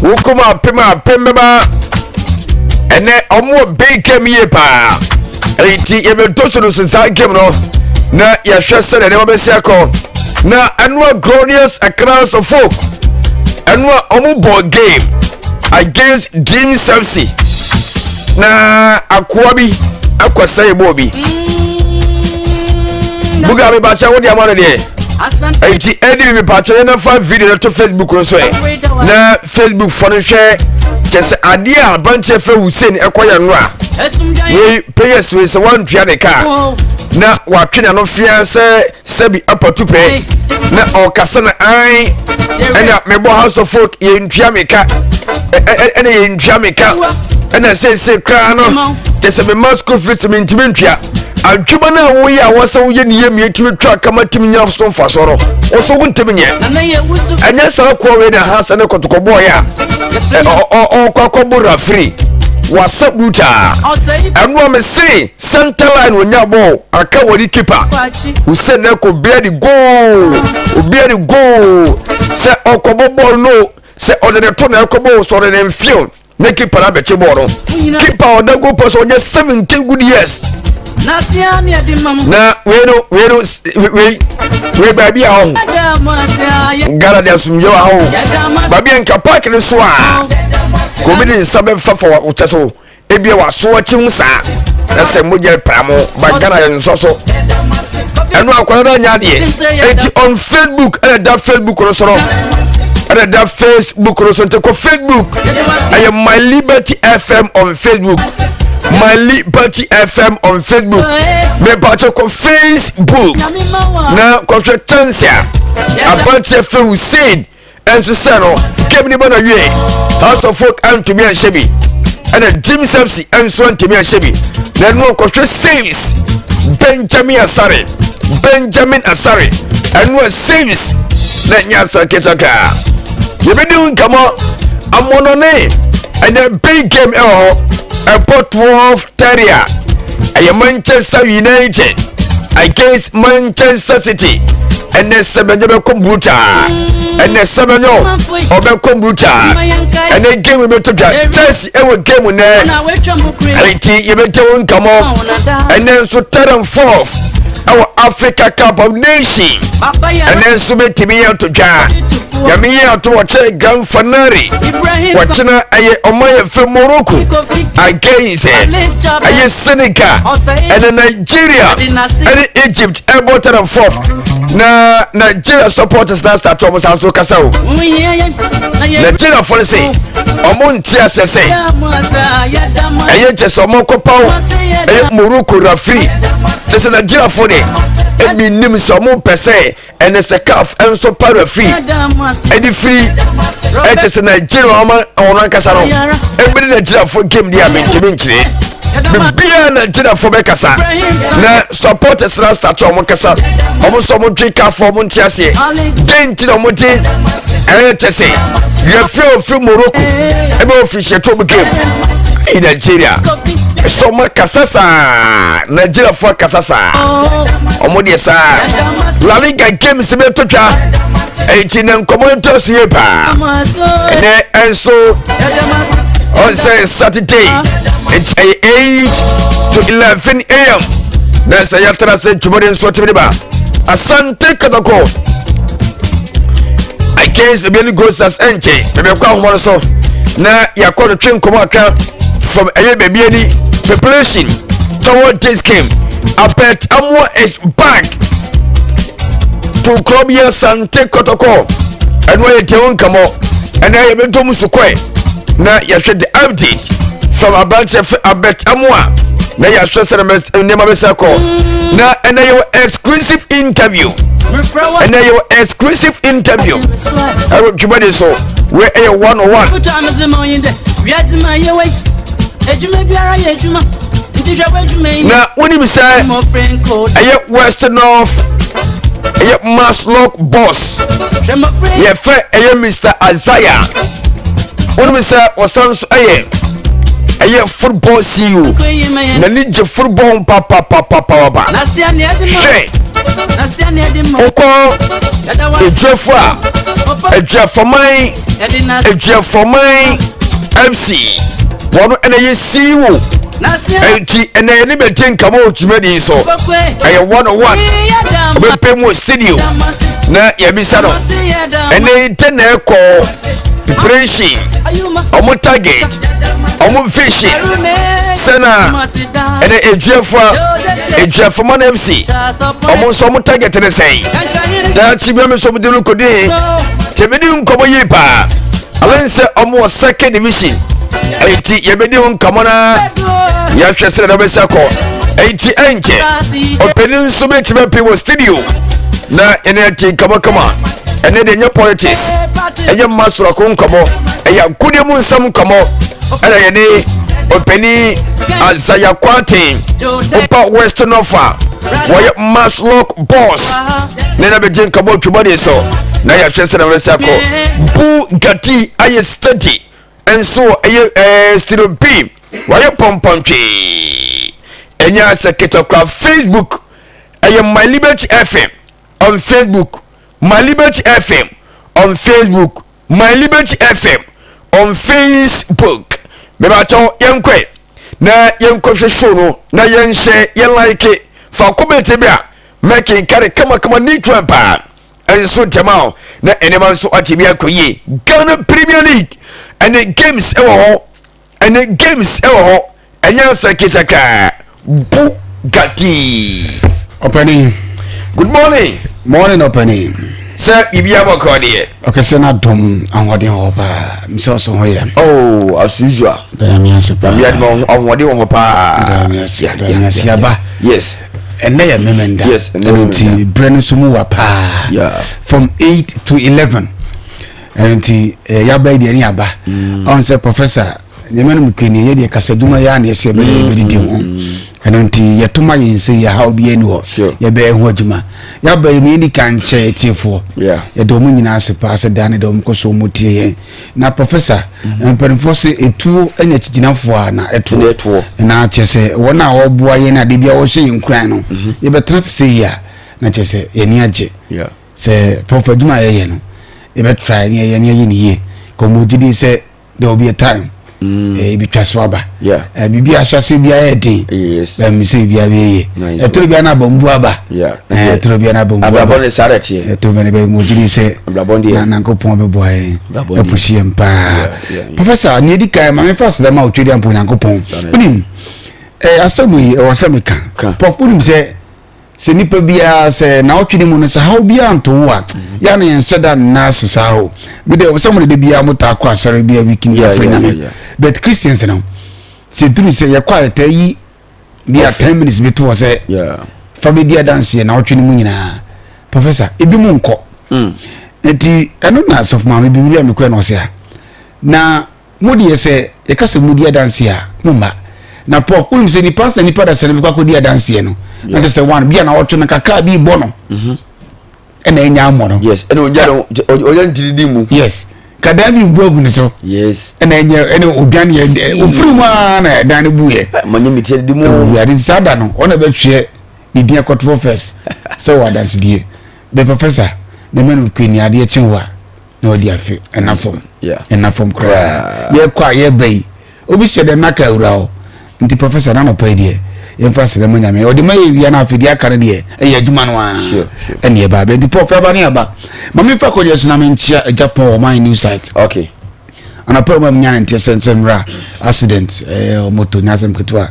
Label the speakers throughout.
Speaker 1: Wokum apem apem bɛba. Ɛnɛ ɔmo wɔ big game yie paa. Enti yɛbɛdɔ so no so saa game no na yɛhwɛ sɛdeɛ nneɛma bɛsi akɔ. Na ɛno a Glorious Accra of Folk ɛno a ɔmo bɔ game against Dreams FC na akoa bi akɔsɛe bɔɔl bi. Buga mi bakyɛ wo deɛ ama no deɛ. Enti ɛdi mi mepatwɛ yɛn nafa video no to Facebook no so ɛ na Facebook fɔ no hwɛ kyɛ sɛ adeɛ a aberanteɛ fɛ Hussein ɛkɔ yɛn no a wei players wei sɛ wantua ne kaa na watwe n'ano fia sɛ sɛbi apatu pɛ na ɔkasa na an ɛna mebɔ House of Folk yɛntua me ka ɛna yɛntua me ka ɛna seesei koraa no kyɛ sɛ mema school fees mentumi ntua. Adwuma no a woyɛ a wɔsɛ woyɛ ne yɛ mmiɛ tumi twa kama tumi nya so mfasoɔ no wo so wontumi nyɛ. Ɛnyɛ saa koa wei na ha sɛ ne kɔtɔkɔ bɔɔyɛ a ɔkɔ akɔbɔ rafiri wasa brutaa. Ɛno a mese center line onya bɔɔl aka wɔde keeper Hussein na ɛkɔ bia de goal obia de goal sɛ ɔkɔbɔ bɔɔl no sɛ ɔde ne to na ɛkɔbɔ sɛ ɔde ne mfew ne keeper no abɛkye bɔɔl no. Keeper a ɔda goal post ɔnyɛ 17 good years na wei no wei no wei wei baabi a ɔho Ghana de asomdwe wɔ ha o baabi a nka park no so a kò bi de nsa bɛfa fa wɔkyɛ so ebia waso akyi ho saa na sɛ mogya pra mo ba Ghana yɛ nsɔ so ɛno akwadaa no anya adeɛ. Eti on Facebook ɛna da Facebook no soro ɛna da Facebook no so nti kɔ Facebook, ɛyɛ My Liberty FM on Facebook, My Liberty FM on Facebook. Mepatɛ kɔ Facebook na kɔhwɛ chance a aberanteɛ fɛ Hussein ɛnso sɛ no game ni bɔ na wie House of Folk antumi anhyɛ bi ɛna James FC nso antumi anhyɛ bi na ɛno nkɔhwɛ saves Benjamin Asare, Benjamin Asare ɛno a saves na ɛnyɛ asa ketewa koraa. Yɛbɛdi ho nkɔmmɔ amɔnɔne. Ɛnɛ big game ɛwɔ hɔ ɛbɔ 12:30 a ɛyɛ Manchester United against Manchester City. Ɛnɛ sɛbɛnyɛ bɛkɔ brutaa, ɛnɛ sɛbɛnyɛ ɔbɛkɔ brutaa. Ɛnɛ game bɛtɔ dwa, Chelsea ɛwɔ game nɛ ɛnti yɛbɛgye wo nkɔmmɔ. Ɛnɛ nso third and fourth ɛwɔ Africa Cup of Nation ɛnɛ nso bɛtumi yɛ ato dwa. Nyame yɛ ato wɔkyɛ grand finale wɔkyena ɛyɛ ɔma yɛ fɛ Morocco against ɛyɛ Senegal, ɛne Nigeria ɛne Egypt ɛbɔ third and fourth. Na Nigeria supporters na start ɔmo san so kasa o. Nigeria fo no se ɔmo nte asɛ sɛ ɛyɛ kyɛ sɛ ɔmo kɔpaw ɛyɛ Morocco referee kyɛ sɛ Nigeria fo de ebi nim sɛ ɔmo pɛ sɛ ɛne sɛ CAF nso pa referee ɛde firi ɛkyɛ sɛ Nigeria ɔma ɔno ankasa no ɛbɛdi Nigeria fo game deɛ a mentumi nkyerɛ biribiara. Nigeria fo bɛkasa na supporters na start ɔmo kasa, ɔmo nso ɔmo dwe CAF, ɔmo nte aseɛ den nti na ɔmo de ɛyɛ kyɛ sɛ referee ofiri Morocco ɛbɛ officiate ɔmo game ayi Nigeria ɛsɛ ɔmo akasa saa. Nigeria fo akasa saa, ɔmo deɛ saa. La Liga games bɛ to twa ɛnti na nkɔmɔ no tɔ so yie paa. Ɛnɛ ɛnso ɔnsɛ Saturday nti ɛyɛ 8 to 11 a.m. na sɛ yɛtena sɛ dwumadi nso tumi de ba Asante Kotoko against Bibiani Gold Stars. Ɛnkyɛ bɛbɛkɔ ahoma no so na yɛakɔ no twe nkɔmɔ akra from ɛyɛ Bibiani preparation toward this game. Albert Amoa is back to Krobia Asante Kotoko. Ɛno ayɛ deɛ wo nkɔmɔ ɛnɛ yɛbɛtɔ mu so kɔɛ na yɛhwɛ the update from aberanteɛ fɛ Albert Amoa na yɛahwɛ sɛ nneɛma bɛsɛ kɔ. Na ɛnɛ yɛwɔ exclusive interview, ɛnɛ yɛwɔ exclusive interview ɛwɔ dwumadi so. Wei ɛyɛ one on one.
Speaker 2: Edwuma biara yɛ adwuma nti hwɛ w'adwuma yi.
Speaker 1: Na wonim sɛ ɛyɛ West North ɛyɛ Masloc boss yɛfrɛ ɛyɛ Mr Isaiah. Wonim sɛ ɔsan so ɛyɛ football CEO, n'ani gye football papapapapapa. Hwɛ. Wokɔ Eduafo a, Eduafaman, Eduafaman FC, wɔn ɛna yɛ CEO. Enti ɛna yɛne bɛdi nkama wɔ dwumadi so. Ɛyɛ one on one. Ɔbɛpɛ mu wɔ studio na yɛbisa no. Ɛnɛ yi dɛn na ɛkɔ preparation, ɔmo target, ɔmo vision, sɛna ɛnɛ Eduafo a Eduafaman FC ɔmo nso ɔmo target ne sɛn. Daakye bi ɔmo nso ɔmo de no kɔdi tɛmini nkɔmɔ yie paa. Alɛn sɛ ɔmo wɔ second division ɛnti yɛbɛdi ho nkɔmɔ na yɛahwɛ sɛ ɛdɔ bɛsɛ kɔ ɛnti ɛnkyɛ ɔpanin nso bɛtumi apue wɔ studio na yɛne ati nkɔmɔ kama. Ɛnɛ deɛ ɛnyɛ politics, ɛnyɛ mma sorɔko nkɔmɔ, ɛyɛ akodeɛ mu nsɛm nkɔmɔ ɛna yɛne ɔpanin Azaya Kwanten wopa West Norfa wɔyɛ Masloc boss ne na bɛgye nkɔmɔ twumɔdeɛ so na yɛahwɛ sɛ na wɔbɛsɛ akɔ. Bugatti ayɛ steady nso ɛyɛ studio B wɔayɛ pɔmpɔntwee ɛnyɛ asɛ ketekora. Facebook ɛyɛ My Liberty FM on Facebook, My Liberty FM on Facebook, My Liberty FM on Facebook. Mebakyɛw yɛnkɔe na yɛnkɔhwɛ show no na yɛnhyɛ yɛn like fa comment bi a mɛkenkare kamakama neat one paa nso ntɛm a na nneɛma nso atumi akɔ yie. Ghana Premier League ɛne games ɛwɔ hɔ, ɛne games ɛwɔ hɔ, ɛnyɛ nsɛkesɛkɛ. Bugatti.
Speaker 3: Ɔpɛni.
Speaker 1: Good morning.
Speaker 3: Morning, ɔpɛni.
Speaker 1: Sɛ biribi abɔkɔ deɛ.
Speaker 3: Ɔkɛsɛ no adom, ahoɔden wɔ hɔ paa, mesɛ ɔso ho yɛ.
Speaker 1: Oh, as usual.
Speaker 3: Dami ase paa.
Speaker 1: Nyame adom, ahoɔden wɔ hɔ paa.
Speaker 3: Dami ase, dami ase aba. Ɛnɛ yɛ Memenda.
Speaker 1: Yes, ɛnɛ yɛ
Speaker 3: nti berɛ no nso mu wa paa. From 8 to 11. Ɛno nti yaba yi deɛ ne yaba. Ɔn sɛ professor nyɛmɛ no mu kura ni yɛ deɛ kasadwuma yɛ a na yɛsɛ yɛbɛyɛ yɛbɛdidi ho. Ɛno nti yɛto ma yɛn sɛ yɛhaw bi ani hɔ. Yɛbɛyɛ ho adwuma. Yaba yi mu yɛni kan nkyɛ atiefoɔ. Yɛde wɔn nyinaa ase paa sɛ daa ne da wɔn kɔ so wɔn tie yɛn. Na professor, mpanimfoɔ sɛ etuo ne akyigyinafoɔ a na ɛtoɔ. Na kyerɛ sɛ wɔn a wɔboa yɛn adeɛ bi a wɔhyɛ yɛn nkuran no, yɛbɛtena sɛ yi a na kyerɛ sɛ yɛn ani agye. Sɛ prof adwuma a yɛyɛ no, yɛbɛtry ne yɛyɛ ne yɛyɛ ne yie. Kɔn mo gye di sɛ there will be a time. Ebi twa so aba. Biribi ahyɛ ase bi ayɛ den. Bɛn sɛ biribi abɛyɛ yie. Ɛtoro bi ana abɔnbu aba. Ɛtoro bi ana abɔnbu aba.
Speaker 1: Abrabɔ ne saa teɛ.
Speaker 3: Ɛtoro bi ana mo gye di sɛ na Nankopɔn bɛboa yɛn. Ɛpusi yɛn paa. Professor, nea edi kan maame fa aseda ma otwe di ampo Nyankopɔn. Wonim asɛm yi ɛwɔ sɛ meka. Prof, wonim sɛ nipa biara sɛ naawɔtwe ne mu no sɛ haw biara nto wo a, yɛ na yɛnhyɛ da nna ase saa o. Mede sɛ mo dede biara mo taa kɔ asɔre bi a week ni afrɛ Nyame, but Christians no sɛ duru sɛ yɛkɔ a yɛtaa yi bi a 10 minutes bi to hɔ sɛ fa bɛdi adanseɛ naawɔtwe no mu nyinaa. Professor, ebi mu nkɔ nti ɛno na sɔfo maame bi wuri a mekɔɛ na ɔsɛ a na mo deɛ sɛ yɛka sɛ modi adanseɛ a mo mma. Na prof, wonim sɛ nipa sɛ nipa da sɛ no bɛkɔ akɔdi adanseɛ no na kyerɛ sɛ one bia na ɔtwe no kakra bi bɔ no ɛna ɛnya ammɔ no.
Speaker 1: Yes, ɛna ɔnya no ɔnya ntiridi mu.
Speaker 3: Yes, kadan bi bu agu ne so. Ɛna ɛnyɛ ɛna odwan yɛ ofiri mu aa na ɛdan no bu yɛ.
Speaker 1: Manya mi tiɛ di mu.
Speaker 3: Ewurade, saa da no ɔna bɛtweɛ ne din akɔtoɔ first sɛ wɔ adansedie bɛ. Professor, ne mɛ no kwe ni adeɛ kyen hɔ a na wadi afe ɛna fam ɛna fam koraa. Yɛkɔ a yɛba yi obi hyɛ dɛm naka awura hɔ. Nti professor, na nɔpɛ yi deɛ yɛmfa srɛ ma Nyame ɔde ma yɛ wia no afei deɛ aka no deɛ ɛyɛ adwuma no a ɛne ɛba bɛ. Nti prof, ɛba ne aba ma memfa kɔdeɛ so na menkyia agya pɔn wɔ man new site. Anɔpɛ ɔma menya ne nteɛ sɛ nsɛmmra accident ɛɛ moto nyɛ asɛm ketewa,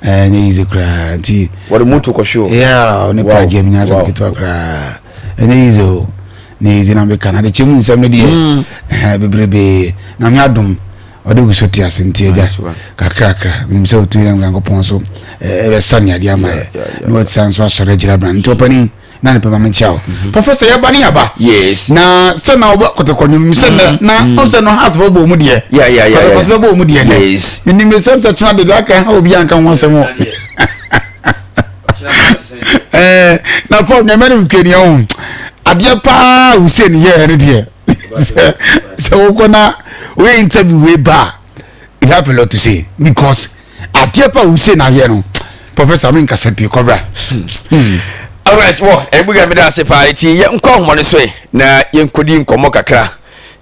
Speaker 3: ɛɛ nyɛ easy koraa nti.
Speaker 1: Wɔde moto kɔhwe o.
Speaker 3: Yeah, ɔne pragya mi nyɛ asɛm ketewa koraa, ɛnyɛ easy o. Ne easy na meka na de kyɛ mu nsɛm no deɛ ɛhɛn bebrebe na me adom ɔde gu so te ase. Nti agya kakrakra menim sɛ ɔtumi yɛ Nyankopɔn so ɛbɛsa ne adeɛ ama yɛ na wasa nso asɔre agyina bra. Nti ɔpani na ne pɛma menkyia wo, professor. Yɛba ne yɛba. Na sɛ na wobɛ kɔtɔkɔ nwom sɛ na na ɔm sɛ no heart bɛbɔ mu deɛ kɔtɔkɔ so bɛbɔ mu deɛ nɛ menim sɛm sɛ kyena de aka ha obi anka ho asɛm o. Na prof, nyame no mkani ho adeɛ paa wosɛ ne yɛɛ no deɛ sɛ wokɔ na woyɛ interview wei ba a, you have a lot to say because adeɛ pa wosɛ na ayɛ no, professor, menkasa pii kɔbra.
Speaker 1: Alright, wɔ ɛbuga mi da ase paa, eti yɛn nkɔ ahoma no so yi na yɛn kɔdi nkɔmɔ kakra.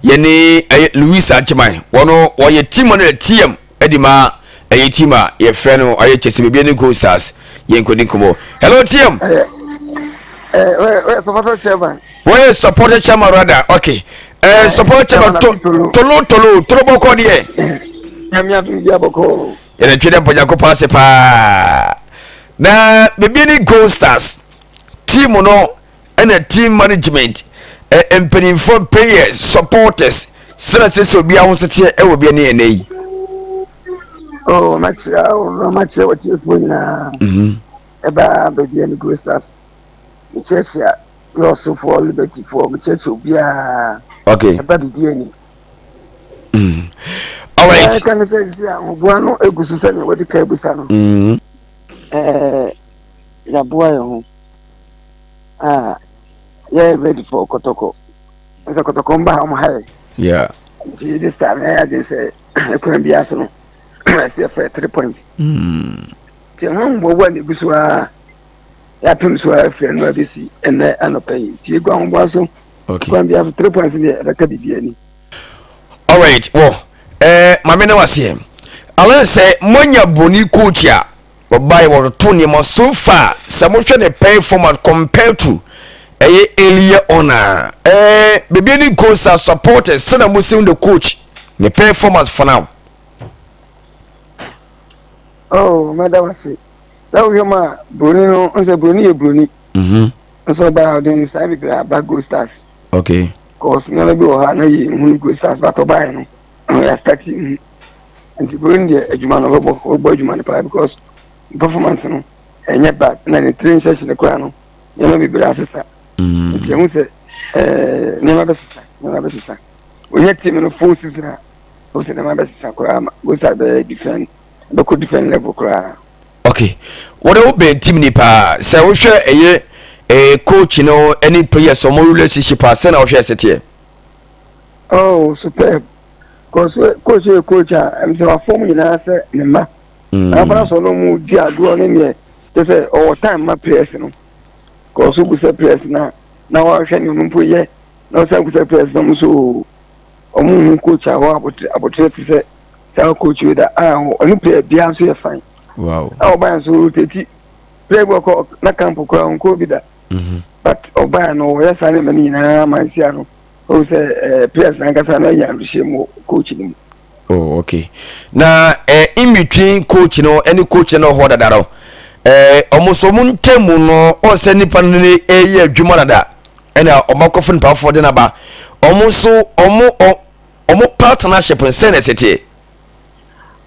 Speaker 1: Yɛne ɛyɛ Louis Agyeman, wɔn wɔyɛ team no TM ɛde ma ɛyɛ team a yɛfrɛ no ɛyɛ kyɛsɛ beebi ne Gold Stars. Yɛn kɔdi nkɔmɔ. Hello, TM.
Speaker 4: Supporter chairman.
Speaker 1: Wɔyɛ supporter chairman rather, okay. Supporter chairman to tolo tolo tolo bɔkɔ deɛ.
Speaker 4: Nyame adum bi abɔkɔ.
Speaker 1: Yɛde twe dɛ mpɔnyakopɔn ase paa na beebi ne Gold Stars team no ɛna team management, mpanimfoɔ, players, supporters, sɛnɛ sɛ sɛ obi ahosuo teɛ ɛwɔ bi ne ɛnɛ yi.
Speaker 4: Oh, makyerɛ wo na makyerɛ wɔtiefoɔ nyinaa. Ɛbaa baabi a ne Gold Stars, mekyerɛkyerɛ lɔsofoɔ, libertyfoɔ, mekyerɛkyerɛ obiara. Ɛba biribi ani.
Speaker 1: Alright.
Speaker 4: Ɛka ne sɛ sisi ahoboa no egu so sɛnea wɔde ka ebusa no. Yɛaboa yɛn ho a yɛyɛ ready for Kɔtɔkɔ. Sɛ Kɔtɔkɔ mba ha, ɔmo ha yɛ. Nti this time ɛyɛ adwene sɛ ɛkwan biara so no ɛsɛ yɛfrɛ 3 points. Nti ɛho ahoboaboa na egu so a yɛapem so a afiri ɛno abɛsi ɛnɛ anɔpa yi. Nti egu ahoboa so. Kwan biara so 3 points deɛ, ɛbɛka biribi ani.
Speaker 1: Alright, wɔ maame na waseɛ alan sɛ moanya broni coach a ɔbae wɔtoto nneɛma. So far, sɛ mohwɛ ne performance compared to ɛyɛ earlier on a, Bibiani Gold Stars supporters, sɛna mo seen the coach ne performance for now?
Speaker 4: Oh, mɛda wase. Sɛ wohwɛ mu a, broni no sɛ broni yɛ broni. Nso ɔbaa, ɔde nsaa bebree aba Gold Stars. Cause nneɛma bi wɔ hɔ a na yɛ nhunu Gold Stars, but ɔbaeɛ no yɛ start hu. Nti broni deɛ, adwuma no ɔbɛbɔ, ɔbɛbɔ adwuma no paa because performance no ɛnyɛ bad, na ne training session koraa no, nneɛma bebree asesa. Nti ɛhu sɛ nneɛma bɛsesa, nneɛma bɛsesa. Onye team no full season a, o sɛ nneɛma bɛsesa koraa ma Gold Stars bɛyɛ different, bɛkɔ different level koraa.
Speaker 1: Okay, wɔde wo bɛn team ni paa. Sɛ wohwɛ ɛyɛ coach no ɛne players ɔmo relationship a, sɛ na wohwɛ ɛsɛ teɛ?
Speaker 4: Oh, superb. Cause coach yɛ coach a ɛm sɛ wafɔm nyinaa sɛ ne mma. Afana sɔ no mu di agorɔ ne neɛ kyɛ sɛ ɔwɔ time ma players no. Cause wogu sɛ players na wahwɛ ne ɔno mpo yɛ na ɔsan gu sɛ players no nso ɔmo hu coach a hɔ abotire te sɛ saa coach yi da a ɔne player biara nso yɛ fine. A ɔbaa nso rotate player bi ɔkɔ na camp koraa ɔnkɔ bi da. But ɔbaa no, ɔyɛ saa nneɛma no nyinaa ma nsia no ɔhu sɛ players nankasa no anya ahyɛ mu coach no mu.
Speaker 1: Oh, okay. Na in between coach no ɛne coach no hɔ dada no, ɔmo nso ɔmo ntɛmu no, ɔn sɛ nipa no ne ɛyɛ adwuma dada ɛna ɔmo akɔfo nipa foforɔ de n'aba, ɔmo nso ɔmo partnership nsɛn na ɛsɛ teɛ?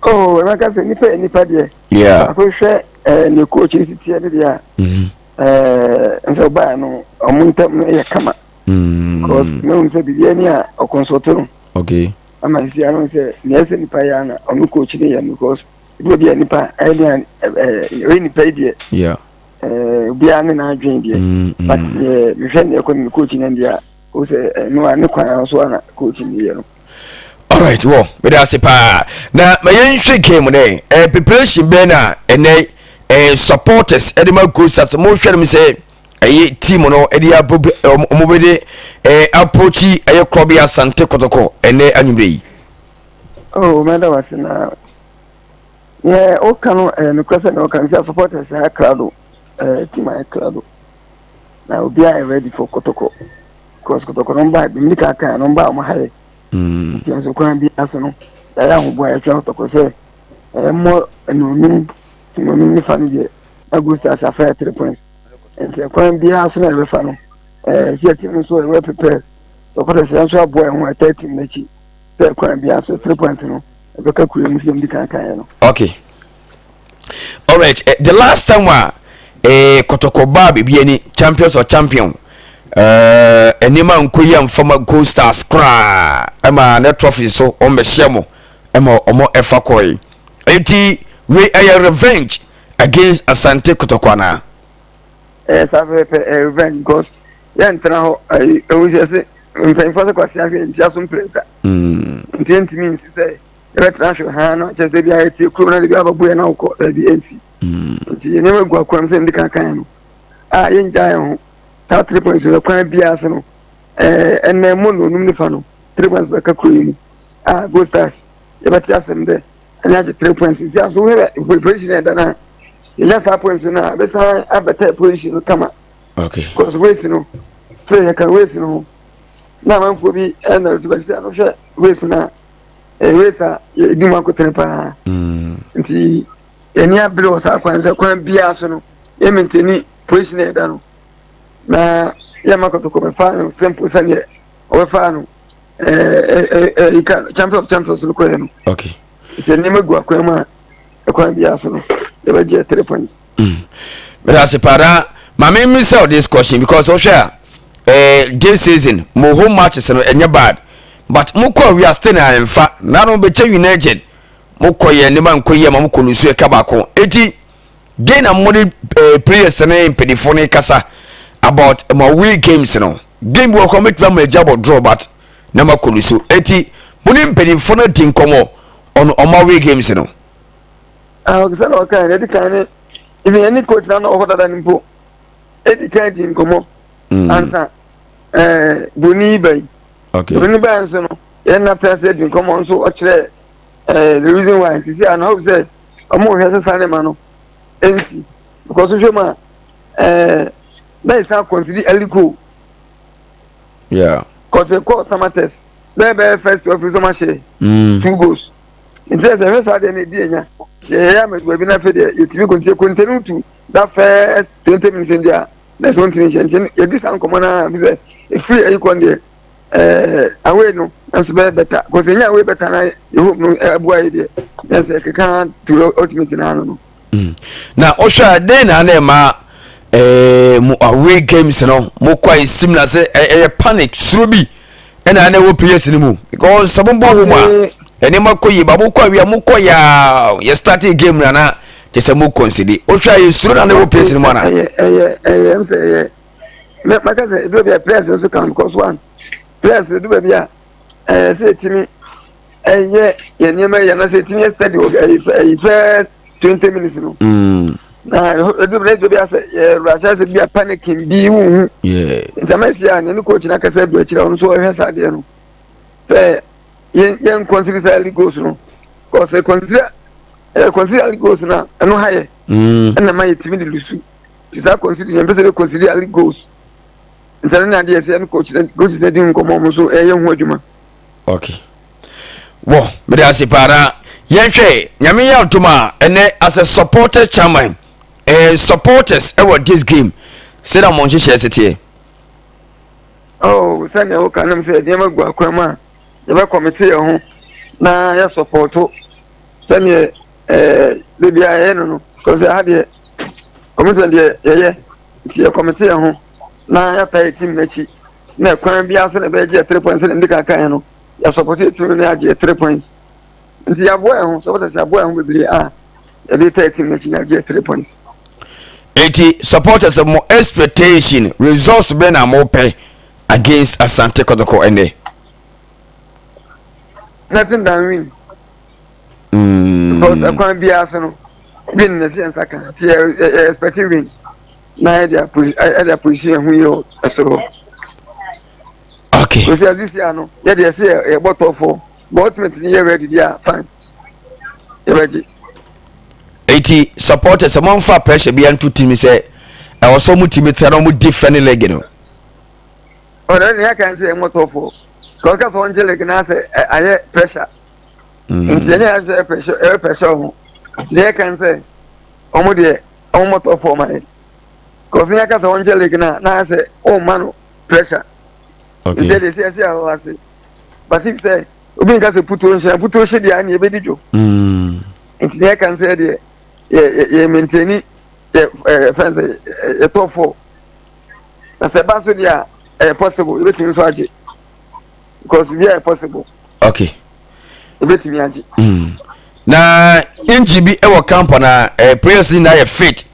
Speaker 4: Oh, ɛbɛka sɛ nipa yɛ nipa deɛ. Baako hwɛ ne coach no si teɛ ne deɛ a, nso ɔbaa no, ɔmo ntɛm no yɛ kama. Because mehu sɛ biribi ani a ɔkɔnsɔto no. Ama sisi ano sɛ nea ɛsɛ nipa yɛ ana ɔno coach no yɛ no, because ebi obi a nipa ɛyɛ deɛ ɛyɛ nipa yi deɛ. Obiara ne n'adwene deɛ. But mehwɛ nea ɛkɔ ne coach no deɛ a, o sɛ ɛno a ne kwan so ana coach no yɛ no.
Speaker 1: Alright, wɔ mede ase paa na ma yɛnhwɛ game no preparation bɛn na ɛnɛ supporters ɛde ma Gold Stars, mohwɛ no sɛ ɛyɛ team no ɛde ɔmo bɛde approach ɛyɛ Korɔbea Asante Kɔtɔkɔ ɛnɛ anwummerɛ yi?
Speaker 4: Oh, mɛda wase. Na yɛ woka no ɛyɛ nokorɛ sɛ na woka no sɛ supporters ayɛ krado, team ayɛ krado na obiara yɛ ready for Kɔtɔkɔ, because Kɔtɔkɔ no mba bi ka kan no mba ɔmo ha yɛ. Nti nso kwan bi ase no, yɛayɛ ahoboa, yɛtwa Kɔtɔkɔ sɛ ɛmmɔ anuonum anuonum nifa no deɛ na Gold Stars afa yɛ 3 points. Nti ɛkwan biara so na yɛbɛfa no sɛ team nso yɛwɔ prepare supporters, yɛn nso aboa yɛn ho ɛtɛ team n'akyi sɛ kwan biara so 3 points no ɛbɛka kuro mu sɛ yɛn di kan kan yɛ no.
Speaker 1: Okay, alright. The last time a Kɔtɔkɔ baa Bibiani, champions or champion, nneɛma nkɔ yi amfama Gold Stars koraa, ɛma ne trophy so wɔn bɛhyɛ mo ɛma wɔn ɛfa kɔɛ. Eti wei ɛyɛ revenge against Asante Kɔtɔkɔ anaa?
Speaker 4: Ɛyɛ saa pɛpɛ, ɛyɛ revenge because yɛn ntena hɔ. Ɛyi ewu sɛ mpanyinfoɔ sɛ kwasi ahwɛ ntia so mpere nsa. Nti ntumi nsi sɛ yɛbɛtena hwɛ ha no kyerɛ sɛ bi a yɛtie kurom na de bi abɛbo yɛn na wokɔ baabi ɛnsi. Nti nneɛma gu akwan mu sɛ ndi kan kan no. A yɛngya yɛn ho saa 3 points no kwan biara so no, ɛnɛ mu no onum nifa no 3 points bɛka kuro yi mu a Gold Stars yɛbɛte asɛm dɛ ɛne agye 3 points. Nti aso wohwɛ position ɛda no a, yɛnya saa points no a, bɛsan abɛtɛ position no kama. Because race no fɛ yɛka race no ho na amanfoɔ bi ɛna nso bɛsɛ ano hwɛ race no a, ɛyɛ race a yɛdi mu akotene paa. Nti yɛni abere wɔ saa kwan sɛ kwan biara so no yɛ maintain position a yɛda no na yɛma Kɔtɔkɔ bɛfa no simple sɛdeɛ ɔbɛfa no ɛɛ Champion of Champions no kɔɛ no. Nti nneɛma gu akwan mu a, ɛkwan biara so no yɛbɛgye 3 points.
Speaker 1: But as para maame mi sell this question because ɔhwɛ a, this season mo home matches no ɛnyɛ bad, but mo kɔ we are still na nfa nanu Bechem United mo kɔ yɛ nneɛma nkɔ yie ma mo kɔ lusu ɛka baako. Eti den na mo de players ne mpanyinfoɔ ne kasa about mo away games no? Game bi wɔ kɔ mo betumi ama agya bɔ draw, but na mo akɔ lusu. Eti mo ne mpanyinfoɔ no di nkɔmɔ ɔno ɔmo away games no?
Speaker 4: Sɛ na ɔka yɛn ɛdi kan ne even ɛne coach na ɔhɔ dada ne mpo ɛdi kan di nkɔmɔ ansa broni yi ba yi. Broni ba yi nso no, yɛn na pɛ sɛ di nkɔmɔ nso ɔkyerɛ the reason why sisi a na hope sɛ ɔmo hwɛ sɛ saa ne ma no ɛnsi, because hwɛ mu a, na yɛ san consider early goal. Kɔsɛ kɔ Samartex bɛɛ first 12 nso ma hyɛ two goals. Nti sɛ hwɛ saa deɛ no ɛdi anya yɛyɛ ama baabi no, afei deɛ yɛtumi kɔntie continue to that first 20 minutes deɛ a na ɛsɛ ɔntumi nhyɛ. Nti yɛdi saa nkɔmmɔ no a, fi sɛ ɛfiri ayi kɔn deɛ, away no nso bɛyɛ better, kɔsɛ ɛnya away better na yɛ home no ɛboa yɛ deɛ na sɛ keka to ultimate no ano no.
Speaker 1: Na ɔhwɛ a, dɛn na ɛma mo away games no mo kɔ a esim na sɛ ɛyɛ panic suro bi ɛna na ɛwɔ players no mu? Because sɛ mo bɔ home a, nneɛma kɔ yie, ba mo kɔ awia mo kɔ yaa yɛ starting game na na kyɛ sɛ mo concede. Ɔhwɛ a, yɛ suro na na ɛwɔ players no mu ana?
Speaker 4: Ɛyɛ ɛm sɛ ɛyɛ mɛ maka sɛ ebi baabi a players nso kan, because one players edu baabi a ɛyɛ sɛ etimi ɛyɛ yɛ nneɛma yɛ na sɛ etimi yɛ steady wɔ ɛyɛ first 20 minutes no. Na edu baabi bi asɛ yɛ wura sɛ bi a panicking bi wuhu. Ntama esi a ne coach na kasa du akyire, ɔno nso ɔhwɛ saa adeɛ no sɛ yɛn consider sɛ early goals no, cause consider early goals na ɛno ha yɛ ɛna ma yɛtumi de lusu. Ti saa consider yɛn pɛ sɛ bɛ consider early goals nsɛn ne adeɛ sɛ ɛne coach sɛ di nkɔmɔ, ɔmo nso ɛyɛ ho adwuma.
Speaker 1: Okay, wɔ mede ase paa na yɛnhwɛ Nyame yɛ adom a, ɛnɛ as a supporter chairman, supporters ɛwɔ this game, sɛdeɛ mo nhyehyɛ se teɛ?
Speaker 4: Oh, sɛnea woka nom sɛ nneɛma gu akwan mu a, yɛbɛkɔmete yɛn ho na yɛ support sɛneɛ beebi a yɛyɛ no, kɔsɛ ha deɛ kɔmisa deɛ yɛyɛ nti yɛkɔmete yɛn ho na yɛata yɛ team n'akyi na kwan bi ase na ɛbɛgye yɛ 3 points. Sɛdeɛ mede kan yɛ no, yɛ support yɛ team no na yɛagye yɛ 3 points. Nti yɛaboa yɛn ho, supporters yɛaboa yɛn ho bebree a yɛde ta yɛ team n'akyi na yɛagye yɛ 3 points.
Speaker 1: Eti supporters, mo expectation results bɛ na mo pɛ against Asante Kɔtɔkɔ ɛnɛ?
Speaker 4: Nothing than win. Because ɛkwan biara so no, win na ɛsɛ yɛn nsa ka. Nti yɛ expect win na yɛde apolisi yɛn ho yɛ wɔ ɛsoro hɔ. Kosi adi si ano yɛde ɛsɛ yɛ yɛbɔ top four, but ultimately yɛ ready deɛ a, fine, yɛbɛgye.
Speaker 1: Eti supporters, mo nfa pressure bi anto team sɛ ɛwɔ sɛ ɔmo team tena na ɔmo defend league no?
Speaker 4: Ɔdɛ ne yɛka sɛ yɛmmɔ top four kɔ ɔka sɛ ɔngye league na sɛ ayɛ pressure. Nti ɛnyɛ yɛ sɛ pressure, ɛyɛ pressure ho deɛ yɛka sɛ ɔmo deɛ ɔmo mmɔ top four ma yɛ kɔfi yɛka sɛ ɔngye league na na sɛ ɔmma no pressure. Nti ɛde sɛ ɛsɛ ahɔ ase basi sɛ obi nka sɛ putuo nhyɛn putuo hyɛ deɛ ɛne ɛbɛdi dwo. Nti deɛ yɛka sɛ deɛ yɛ yɛ maintain yɛ fɛn sɛ yɛ top four, na sɛ ɛba so deɛ a, ɛyɛ possible, yɛbɛtumi nso agye because bi a ɛyɛ possible. Yɛbɛtumi agye.
Speaker 1: Na injury bi ɛwɔ camp na players nyinaa yɛ fit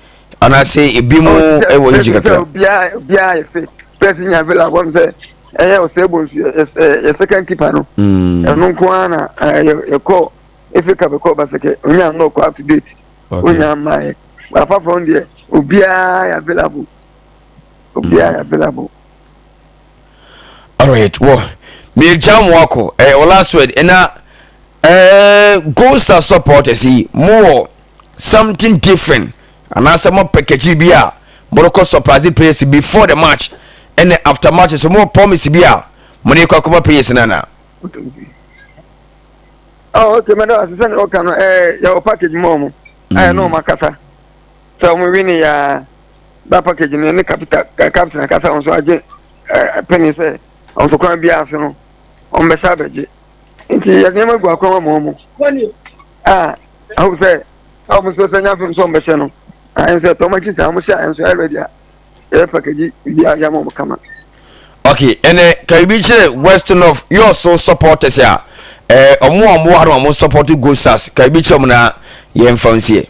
Speaker 1: anaasɛ ebi mu ɛwɔ injury kakra?
Speaker 4: Obiara yɛ fit, players nyinaa available. Wɔn sɛ ɛyɛ ɔsɛ bonsu yɛ second keeper no, ɛno nko ara na yɛkɔ FA Cup kɔ Basake onya no kɔ up to date. Onya mmaa yɛ, but apart from deɛ, obiara yɛ available. Obiara yɛ available.
Speaker 1: Alright, wɔ meegya mo akɔ ɛɛ wɔ last word ɛna ɛɛ Gold Star supporters yi mo wɔ something different anaasɛ mo package bi a mo rekɔ surprise players before the match ɛna after match so mo promise bi a mo ne kɔ akɔma players nana.
Speaker 4: Oh, okay, madam, asesɛ ne ɔka no ɛɛ yɛwɔ package mu ɔmo ɛɛ na ɔmo akasa sɛ ɔmo wi ne yaa that package no ne capital captain akasa wɔn so agye ɛɛ penny sɛ wɔn so kwan biara so no wɔn bɛsa abɛgye nti yɛde nneɛma gu akwan ma wɔn a aho sɛ a wɔn nso sɛ nya fam sɛ wɔn bɛhyɛ no ayɛ sɛ tɔn akyi saa wɔn hyɛ ayɛ nso ayɛ ready a yɛbɛ package bi a yɛama wɔn kama.
Speaker 1: Okay, ɛnɛ ka bi kyerɛ West North yɛ ɔso supporters a ɛɛ ɔmo a ɔmo wɔ ha no ɔmo support Gold Stars ka bi kyerɛ ɔmo na yɛn fa nsie.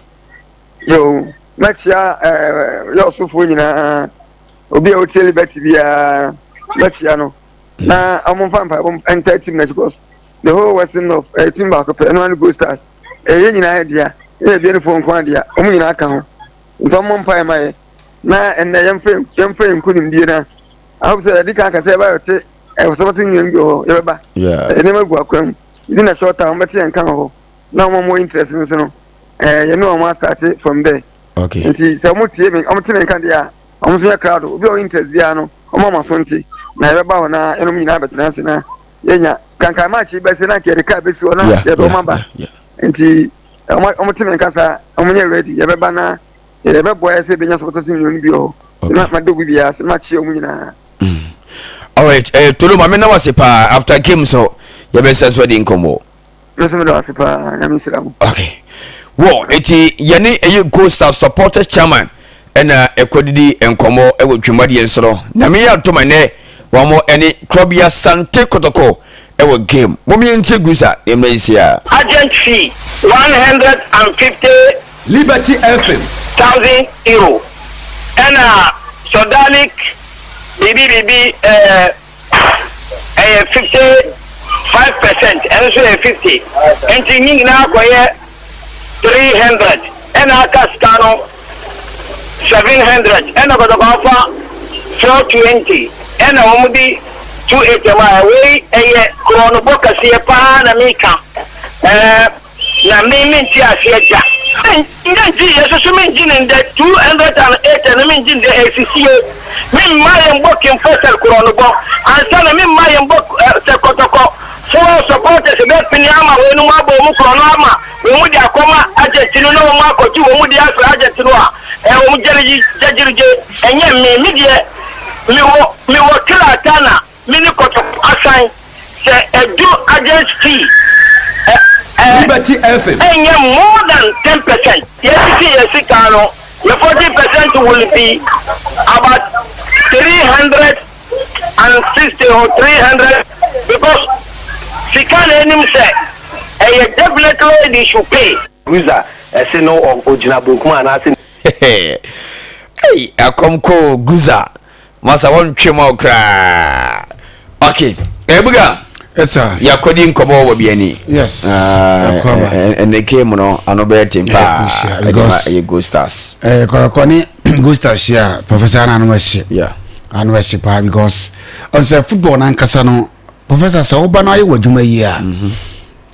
Speaker 4: Yo, mɛkyia ɛɛ yɛ ɔsofoɔ nyinaa obi a ɔtie Liberty biara mɛkyia no na ɔmo nfa mpa ɔmo nta team na because the whole Western North ɛyɛ team baako pɛ ɛno ano Gold Stars ɛyɛ nyinaa yɛ dea ɛyɛ ebien foɔ nko adea ɔmo nyinaa ka ho nti ɔmo mpa ɛma yɛ na ɛnɛ yɛmfa yɛmfa yɛn nkonimdie na ahom sɛ yɛde kan kasa yɛba yɛte ɛwɔsɔbɔte nnuan bi wɔ hɔ yɛbɛba nneɛma gu akwan mu ɛdi na short time wɔbɛte yɛn ka wɔ hɔ na wɔn mo interest nso no ɛɛ yɛne wɔn asate from there
Speaker 1: okay
Speaker 4: nti sɛ wɔn tie me wɔn te me nka deɛ a wɔn nso yɛ crowd obi a wɔn interest biara no wɔn ama so nti na yɛbɛba hɔ na yɛnom nyinaa bɛtena ase na yɛnya kankan match yi bɛsi na nka yɛde kaa bɛsi hɔ na yɛde wɔn aba nti wɔn te me nka saa wɔn nyɛ ready yɛbɛba na yɛbɛboa yɛ sɛ yɛbɛnya supporters union bi wɔ hɔ na ma dɔgu biara sɛ ma kyeɛ wɔn nyinaa.
Speaker 1: Alright, eh, Tolo ma me na wase paa after game so yɛbɛsɛ so adi nkɔmmɔ.
Speaker 4: Me nso meda wase paa, nyame nhyira mo.
Speaker 1: Okay. Wɔ eti yɛne ɛyɛ Gold Star supporters chairman ɛna ɛkɔdidi nkɔmmɔ ɛwɔ dwumadie nso no. Na meyɛ atom ɛnɛ wɔn ɛne Krɔbea Sante Kotoko ɛwɔ game. Mo yɛntie Gusa na mmra nsia.
Speaker 5: Agent fee 150.
Speaker 6: Liberty FM.
Speaker 5: Thousand euro ɛna Sodalic biribi biribi ɛɛ ɛyɛ 55% ɛno nso yɛ 50 nti ne nyinaa kɔyɛ 300 ɛna aka sika no 700 ɛna kɔtɔkɔ afa 420 ɛna wɔn de 280 ma wei ɛyɛ korɔnobɔ kɛseɛ paa na meka ɛɛ. Na me mente aseɛ da. Mengye yɛ soso mengye ne ndɛ 280 no mengye ndɛ ɛsisie me mma yɛn bɔ King Faisal korɔnobɔ ansa na me mma yɛn bɔ sɛ kɔtɔkɔ foɔ supporters bɛ pene ama wei nom abɔ wɔn korɔno ama wɔn de akɔma agent no na wɔn akɔgye wɔn de afiri agent no a ɛ wɔn gyɛregye gyɛgyerigye ɛnyɛ me me deɛ mewɔ mewɔ krataa na Me ne kɔtɔkɔ asan sɛ ɛduru agents fee ɛ ɛ
Speaker 6: Liberty FM.
Speaker 5: ɛnyɛ more than 10%. Yɛsisi yɛ sika no yɛ 40% will be about 360 or 300 because sika na anim sɛ ɛyɛ definitely they should pay.
Speaker 7: Usa ɛse no ɔgyina bonkum anaase.
Speaker 1: Ei akɔm kɔ Guza. Masa wɔntwe ma wo koraa. Okay. Ebuga.
Speaker 3: Yes sir.
Speaker 1: Yakɔdi nkɔmɔ wɔ bi ani.
Speaker 3: Yes.
Speaker 1: Ah, ɛnɛ game no ano bɛyɛ ten paa. Ɛde ma ɛyɛ Gold Stars.
Speaker 3: Eh, kɔrɔkɔ ne Gold Stars hyia Professor ana ano ɛhye.
Speaker 1: Yeah.
Speaker 3: Ano ɛhye paa because ɔsɛ football n'ankasa no Professor sɛ ɔba no ayɛ wɔ adwuma yie a. Mhm.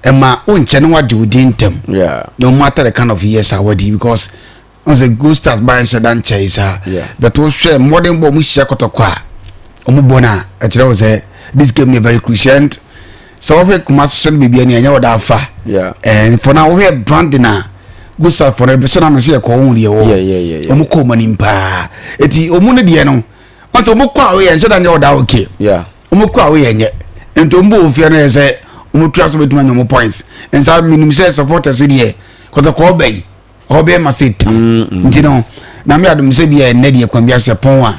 Speaker 3: Ɛma wo nkyɛn no wagye wo din ntɛm.
Speaker 1: Yeah.
Speaker 3: No matter the kind of years a wadi because wọn sɛ Gold Stars ba nhyɛ da nkyɛe saa but wohwɛ mmɔden bɔ ɔmo hyia kɔtɔkɔ a ɔmo bɔ no a ɛkyerɛ wo sɛ this game yɛ very crucial and sɛ wohwɛ Kumasi sɛ no biribi ani ɛnyɛ wɔda afa and for now wohwɛ branding a Gold Stars for no sɛ na no sɛ yɛkɔ wɔn deɛ wɔ ɔmo kɔ ɔmo anim paa eti ɔmo no deɛ no wọn sɛ ɔmo kɔ a woyɛ nhyɛ da nyɛ wɔda okay ɔmo kɔ a woyɛ nyɛ nti ɔmo bɔ wɔn fie no yɛ sɛ ɔmo tura so bɛtumi anya ɔmo points nsa minim sɛ supporters deɛ kɔtɔkɔ ɔbɛ yi. Ɔbɛyɛ ma sɛ tam mm, mm. nti no na me adom sɛ bia ɛnnɛ deɛ kwan bi ahyɛ pɔn a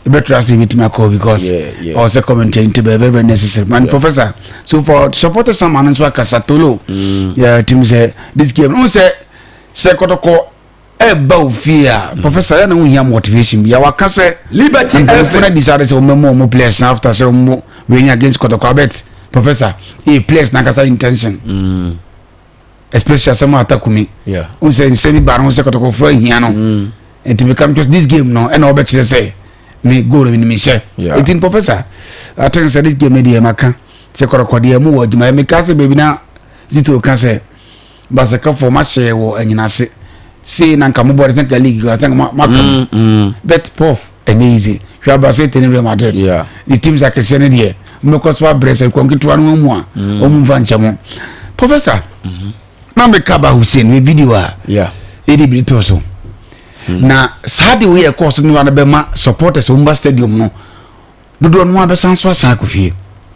Speaker 3: ɛbɛtra sɛ ɛbɛtumi akɔ because ɔwɔ sɛ commentary nti bɛyɛ very very necessary man yeah. Professor so for supporters sama no nso akasa tolo mm. yeah, tim sɛ this game no sɛ sɛ kɔtɔkɔ ɛba wo fie a mm. Professor yɛ na wohia motivation bia waka sɛ
Speaker 6: Liberty
Speaker 3: mpanyimfo no decide sɛ wɔmɛmu ɔmo players na after sɛ ɔmo wɛnya against kɔtɔkɔ abet professor eh, players nankasa intention
Speaker 1: mm.
Speaker 3: Especially asɛm a atakumi n sɛ nsɛm bi ba no ho sɛ kɔtɔkɔfoɔ ahia no mm. Nti meka because this game no ɛna wɔbɛkyerɛ sɛ Me goal no menim hyɛ. Eti professor, I think sɛ this game no deɛ maka sɛ kɔrɔkɔ deɛ mu wɔ adwuma. Meka sɛ baabi na Zito ka sɛ basakafo mahyɛ wɔ anyinase sei na nka mobɔ de sɛ nka league sɛ nka maka mu. But prof ɛnyɛ easy. Hwɛ Albacete ne Real Madrid. Ne teams akɛseɛ no deɛ mobɛkɔ so abrɛ sɛ kɔ nketewa no mu a ɔmu mfa nkyɛ mo. Professor, na meka ba Hussein me video a ɛde biri to so. Na saa de wei ɛkɔɔ so no ano bɛma supporters wɔn ba stadium no dodoɔ no abɛsan so asan akɔ fie.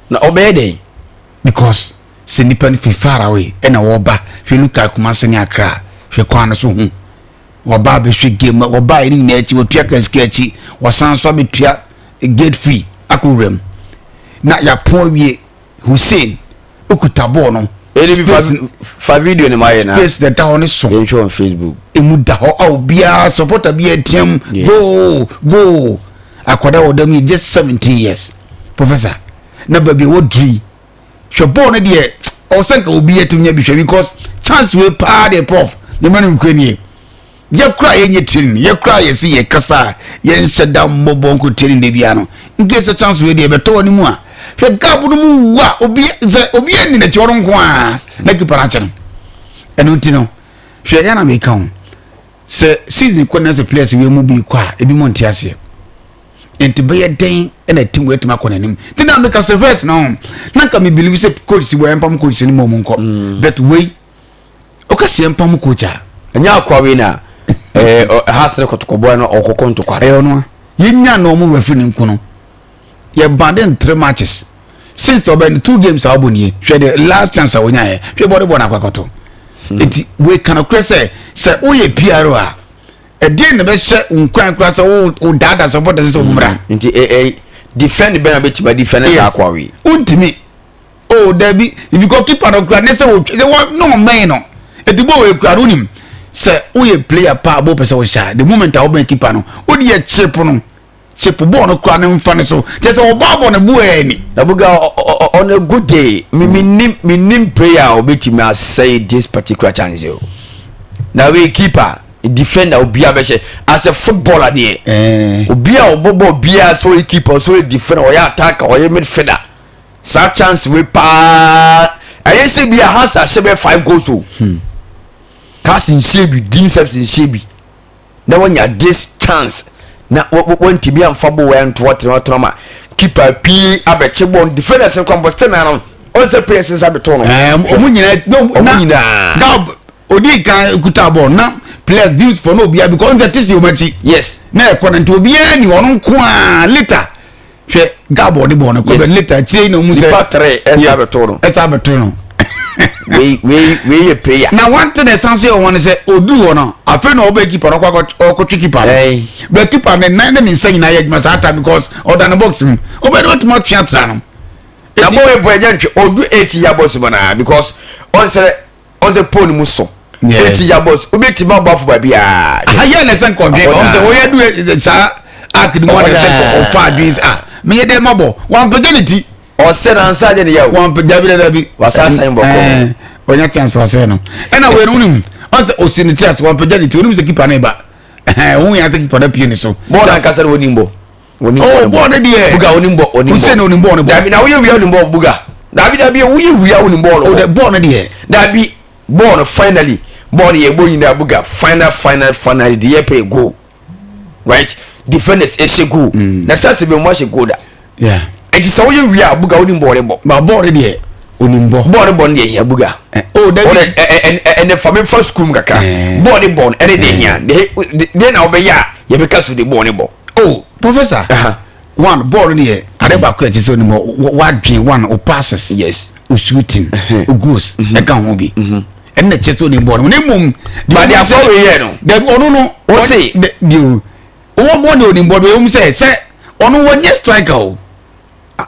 Speaker 1: Na ɔbɛyɛ dɛn?
Speaker 3: Because sɛ nipa no fi far away ɛna wɔba hwɛ look at Kumasi ne Accra hwɛ kwan no so ho wɔba abɛhwɛ game wɔba ɛne nyinaa akyi wɔtua kasika akyi wɔsan so abɛtua gate fee akɔ wura mu na yɛapɔn awie Hussein okuta bɔɔl no.
Speaker 1: Ɛni bi fa fa video ni ma yɛ na.
Speaker 3: Space na ɛda hɔ ne so.
Speaker 1: Yɛn hwɛ on Facebook.
Speaker 3: Emu da hɔ a obiara supporter bi ɛteɛm goal goal akwadaa wɔ dɛm yi just 17 years professor na baabi a wɔduru yi hwɛ bɔɔl no deɛ ɔsɛ nka obi ɛtumi nya bi hwɛ because chance wei paa deɛ prof ne ma no nkura nie. Yɛ koraa yɛnyɛ training, yɛ koraa yɛsi yɛ kasa a yɛnhyɛ da mmɔbɔ nko training da biara no, nke sɛ chance wei deɛ ɛbɛtɔ wɔ ne mu a, hwɛ gap no mu wa obi sɛ obi ani n'akyi ɔno nko a na keeper no akyɛ no. Ɛno nti no, hwɛ yɛ na meka ho sɛ season kɔ na sɛ players wei mu bi kɔ a ebi mo nte aseɛ. Nti bɛyɛ dɛn ɛna team wei atumi akɔ n'anim. Nti na meka sɛ first no na nka me believe sɛ coach si wɔ ɛmpam coach no mu ɔmo nkɔ. But wei Ɔka sɛ yɛmpam coach a.
Speaker 1: Ɛnyɛ akoa wei na ɛɛ ha sere kɔtɔkɔbɔ no ɔkɔkɔ ntɔkwa.
Speaker 3: Ɛyɛ ɔno a. Yɛnya na ɔmo referee no nko no. Yɛ bande in three matches. Since ɔbɛn no two games a ɔbɔ nie. Hwɛ the last chance a wɔnyaeɛ. Hwɛ bɔde bɔ no akɔakɔto. Eti wei ka nokorɛ sɛ sɛ woyɛ PRO a ɛdeɛn na ɛbɛhyɛ wo nkuran koraa sɛ wo wo daadaa supporters sɛ wɔn mmra.
Speaker 1: Nti ɛ ɛ defend bɛn na bɛtumi adefend saa akoa wei.
Speaker 3: Wontumi. Oh dabi, because keeper no kura ne sɛ otwa sɛ wɔn na ɔmɛn no. Eti bɔ wɔ ekura no nim sɛ woyɛ player paa bɔ pɛ sɛ ɔhyɛ a the moment a wɔbɛn keeper no wode yɛ chip no chip bɔɔl no kura ne nfa ne so kyɛ sɛ ɔbɔ abɔ ne bo ɛni.
Speaker 1: Na buga on a good day mi mi nim mi nim player a obetumi asɛe this particular chance o. Na wei keeper defender obiara bɛhyɛ as a footballer deɛ.
Speaker 3: Eh.
Speaker 1: Obiara ɔbɔ bɔɔl biara sɛ ɔyɛ keeper sɛ ɔyɛ defender ɔyɛ attacker ɔyɛ midfielder. Saa chance wei paa ɛyɛ sɛ bi a Hans ahyɛ bɛ five goals o. Hmm. Cars nhyɛ bi, Dimsefs nhyɛ bi. Na wanya this chance na wɔntumi amfa bɔ wɔn ntoɔ tena tena ma keeper pii abɛkye bɔ defenders nkwa mbɔ still na no ɔn sɛ players nsa bɛtɔ no.
Speaker 3: Ɛɛ ɔmo nyinaa
Speaker 1: ɔmo nyinaa.
Speaker 3: Gab odi kan kuta bɔ na players deals for no obiara because ɔn sɛ tisi wɔn akyi.
Speaker 1: Yes.
Speaker 3: Na ɛkɔ na nti obiara ni ɔno nko ara later. Hwɛ gab ɔde bɔɔl no kɔ bɛ later akyire yi na ɔmu sɛ.
Speaker 1: Nipa tere ɛsa abɛto no.
Speaker 3: Ɛsa abɛto no.
Speaker 1: Wei wei wei yɛ prayer.
Speaker 3: Na one thing ɛsan so yɛ wɔn sɛ oduru hɔ no afei na ɔbɛ keeper no ɔkɔ ɔkɔtwe keeper no. Bɛ keeper no nan ne ne nsa nyinaa yɛ adwuma saa time because ɔda ne box mu ɔbɛ de ɔtumi atwe atra no.
Speaker 1: Na bɔ wei bɔ ɛnyɛ ntwe odu eight yɛ bɔ so mu naa because ɔnsɛ. Ɔn sɛ pole no mu so. Eti ya boss, obi ti ma bɔ afɔ baabi a.
Speaker 3: Ayɛ na ɛsɛ nkɔdwe, ɔn sɛ ɔyɛ du saa arc no mu ɔna ɛsɛ nkɔ ɔfa adwene sɛ ah meyɛ dɛ ma bɔ, wampagya ne ti.
Speaker 1: Ɔsɛ na nsa agye ne yɛ o.
Speaker 3: Wampagya dabi dabi.
Speaker 1: Wasa asan bɔ kɔ.
Speaker 3: Ɔnya chance wasɛ no. Ɛna wei no wonim, ɔn sɛ ɔsi ne ti ase wampagya ne ti, onim sɛ keeper no ba. Ɛhɛn, ohun yɛ sɛ keeper no apue ne so.
Speaker 1: Bɔɔl ankasa no onim bɔ.
Speaker 3: Onim bɔ. Oh, bɔɔl no deɛ.
Speaker 1: Buga onim bɔ, onim bɔ.
Speaker 3: Hussein onim bɔɔl no bɔ.
Speaker 1: Dabi na woyɛ wia onim bɔ buga. Dabi dabi woyɛ wia onim bɔɔl no
Speaker 3: bɔ. Bɔɔl no deɛ.
Speaker 1: Dabi bɔɔl no finally bɔɔl no yɛ bɔ nyinaa buga final final finally deɛ yɛ pɛ goal. Right? Defenders ɛhyɛ goal. Mm. Na sɛ sɛ bɛ mu ahyɛ goal da.
Speaker 3: Yeah.
Speaker 1: Ɛti sɛ woyɛ wia buga onim bɔɔl no bɔ.
Speaker 3: Ba bɔɔl no deɛ onim bɔ.
Speaker 1: Bɔɔl no bɔ no deɛ hia buga.
Speaker 3: Eh, oh dabi.
Speaker 1: Ɔdɛ ɛ ɛ ɛnɛ fa mi fa sukuu mu kakra. Bɔɔl no bɔ no ɛne deɛ hia. Deɛ na ɔbɛyɛ a yɛbɛka so de bɔɔl no bɔ.
Speaker 3: Oh professor. Uh -huh. One bɔɔl no yɛ ade baako a ɛkyɛ sɛ onim wadwen one o passes.
Speaker 1: Yes.
Speaker 3: O shooting. O goals. Ɛka ho bi. Ɛno na ɛkyɛ sɛ onim bɔɔl no na mmom.
Speaker 1: Bade akɔ wei yɛ no.
Speaker 3: Dabi ɔno no.
Speaker 1: Ɔse.
Speaker 3: Deɛ o ɔwɔ bɔɔl deɛ onim bɔɔl deɛ ɔmu sɛ sɛ ɔno wɔnyɛ striker o.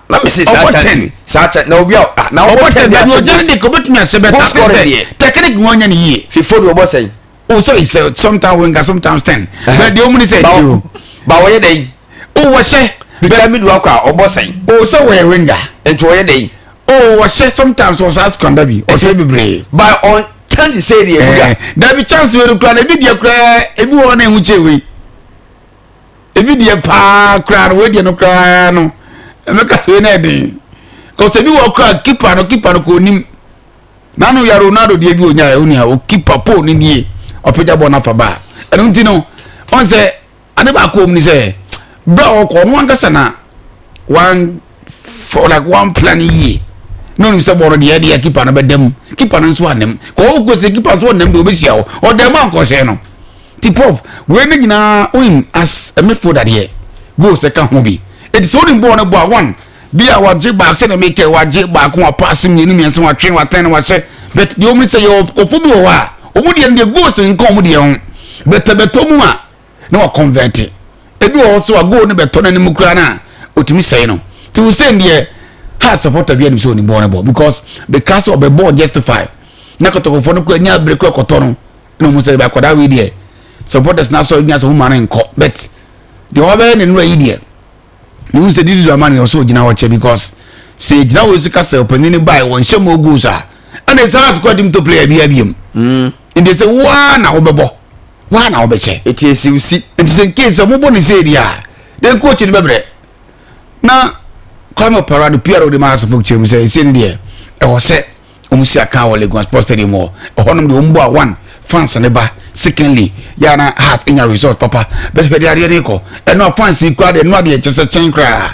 Speaker 1: Na mi se saa chance saa chance na obi a ah, na
Speaker 3: ɔbɔ ten dabi ɔgyina de ko betumi ahyɛ bɛ
Speaker 1: ta
Speaker 3: sɛ technique wɔn nyɛ ne yie.
Speaker 1: Fifo de ɔbɔ sɛn.
Speaker 3: Oh, so it's sometimes winger, sometimes 10. Uh-huh. But the only say you.
Speaker 1: Ba wɔyɛ dɛn?
Speaker 3: Oh, wɔhyɛ.
Speaker 1: Peter Midu akɔ a ɔbɔ sɛn?
Speaker 3: Oh, sɛ wɔyɛ winger.
Speaker 1: Nti wɔyɛ dɛn?
Speaker 3: Oh, wɔhyɛ sometimes wɔ saa squander bi, ɔsɛ bebree.
Speaker 1: By on chance sɛ deɛ ebuga.
Speaker 3: Dabi chance wei kura na ebi deɛ kura ebi wɔ na ehu kyɛ wei. Ebi deɛ paa koraa no, wei deɛ no koraa no, ɛmɛka sɛ wei na ɛden. Kɔsɛ bi wɔ koraa keeper no keeper no kò onim. Nanu ya Ronaldo deɛ bi onya yɛ onia o keeper pole ne nie ɔpagya bɔ n'afa ba. Ɛno nti no, ɔn sɛ ade baako wɔm ni sɛ bere a ɔkɔ ɔno ankasa na one for like one plan yie na onim sɛ bɔɔl no deɛ ɛdeɛ keeper no bɛda mu keeper no nso anam kɔ ɔkɔ sɛ keeper nso ɔnam deɛ ɔbɛhyia hɔ ɔda mu ankɔhyɛ no ti prof wei ne nyinaa onim as a midfielder deɛ goals ɛka ho bi eti sɛ onim bɔɔl no bɔ a one bi a wagye baako sɛ na mekɛ wagye baako wapaase mmienu mmiɛnsa watwe watɛn na wahyɛ but deɛ wɔn sɛ yɛ ɔfo bi wɔ hɔ a wɔn deɛ no deɛ goals nka wɔn deɛ ho bɛtɛbɛtɔ mu a na wa convert ebi wɔ hɔ so a goal no bɛtɔ n'anim koraa na otumi sɛe no ti Hussein deɛ ha supporter bi anim sɛ onim bɔɔl no bɔ because because ɔbɛ bɔɔl justify na kɔtɔkɔfoɔ no kɔ ani abere kɔ ɛkɔtɔ no na wɔn sɛ akwadaa wei deɛ supporters na asɔre gyina sɛ wɔn ma no nkɔ but deɛ wɔbɛyɛ ne nura yi deɛ mehu sɛ Didi Dramani ɔsɛ ogyina hɔ kyɛ because sɛ egyina hɔ si kasa ɔpanyin no bae wɔn hyɛ mu goals a ɛna ɛsɛ ase kɔ adim to player bi abiem mm. nti sɛ waa na wobɛbɔ waa na wobɛhyɛ
Speaker 1: eti esi osi
Speaker 3: nti sɛ nke sɛ mobɔ ne sɛ di a den coach no bɛbrɛ na Kwame Parado PR de ma asafo kyerɛ mu sɛ ɛsɛ ne deɛ ɛwɔ sɛ wɔn si akan wɔ Legon Sports Stadium hɔ ɛhɔnom deɛ wɔn bɔ a one fans ne ba secondly yàrá heart nya result papa bɛtɛ bɛde adeɛ de kɔ ɛno a fans yi kura deɛ ɛno adeɛ kyɛ sɛ kyɛn koraa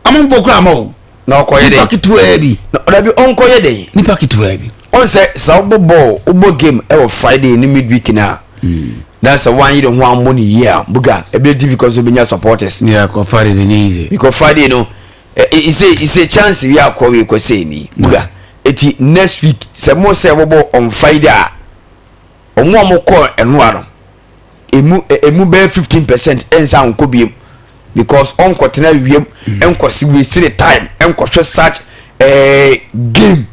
Speaker 3: amanfoɔ koraa ma o
Speaker 1: na ɔkɔyɛ dɛ
Speaker 3: nipa ketewa bi
Speaker 1: na ɔdabi ɔnkɔyɛ dɛ
Speaker 3: nipa ketewa bi
Speaker 1: ɔn sɛ sɛ wobɔ bɔɔl wobɔ game ɛwɔ Friday ne midweek na na sɛ wanyere ho ammɔ ne yie a buga ɛbɛyɛ difficult sɛ wobɛnya supporters.
Speaker 3: Yeah, kɔ Friday de nye easy.
Speaker 1: Because Friday no ise ise chance wi akɔ wi kɔ sɛ ni buga eti next week sɛ mo sɛ wɔbɔ on Friday a ɔmo a mo kɔ ɛnoa no emu emu bɛyɛ 15% ɛnsa nkɔ biem because ɔnkɔ tena wiem ɛnkɔ si waste ne time ɛnkɔhwɛ such ɛɛ game.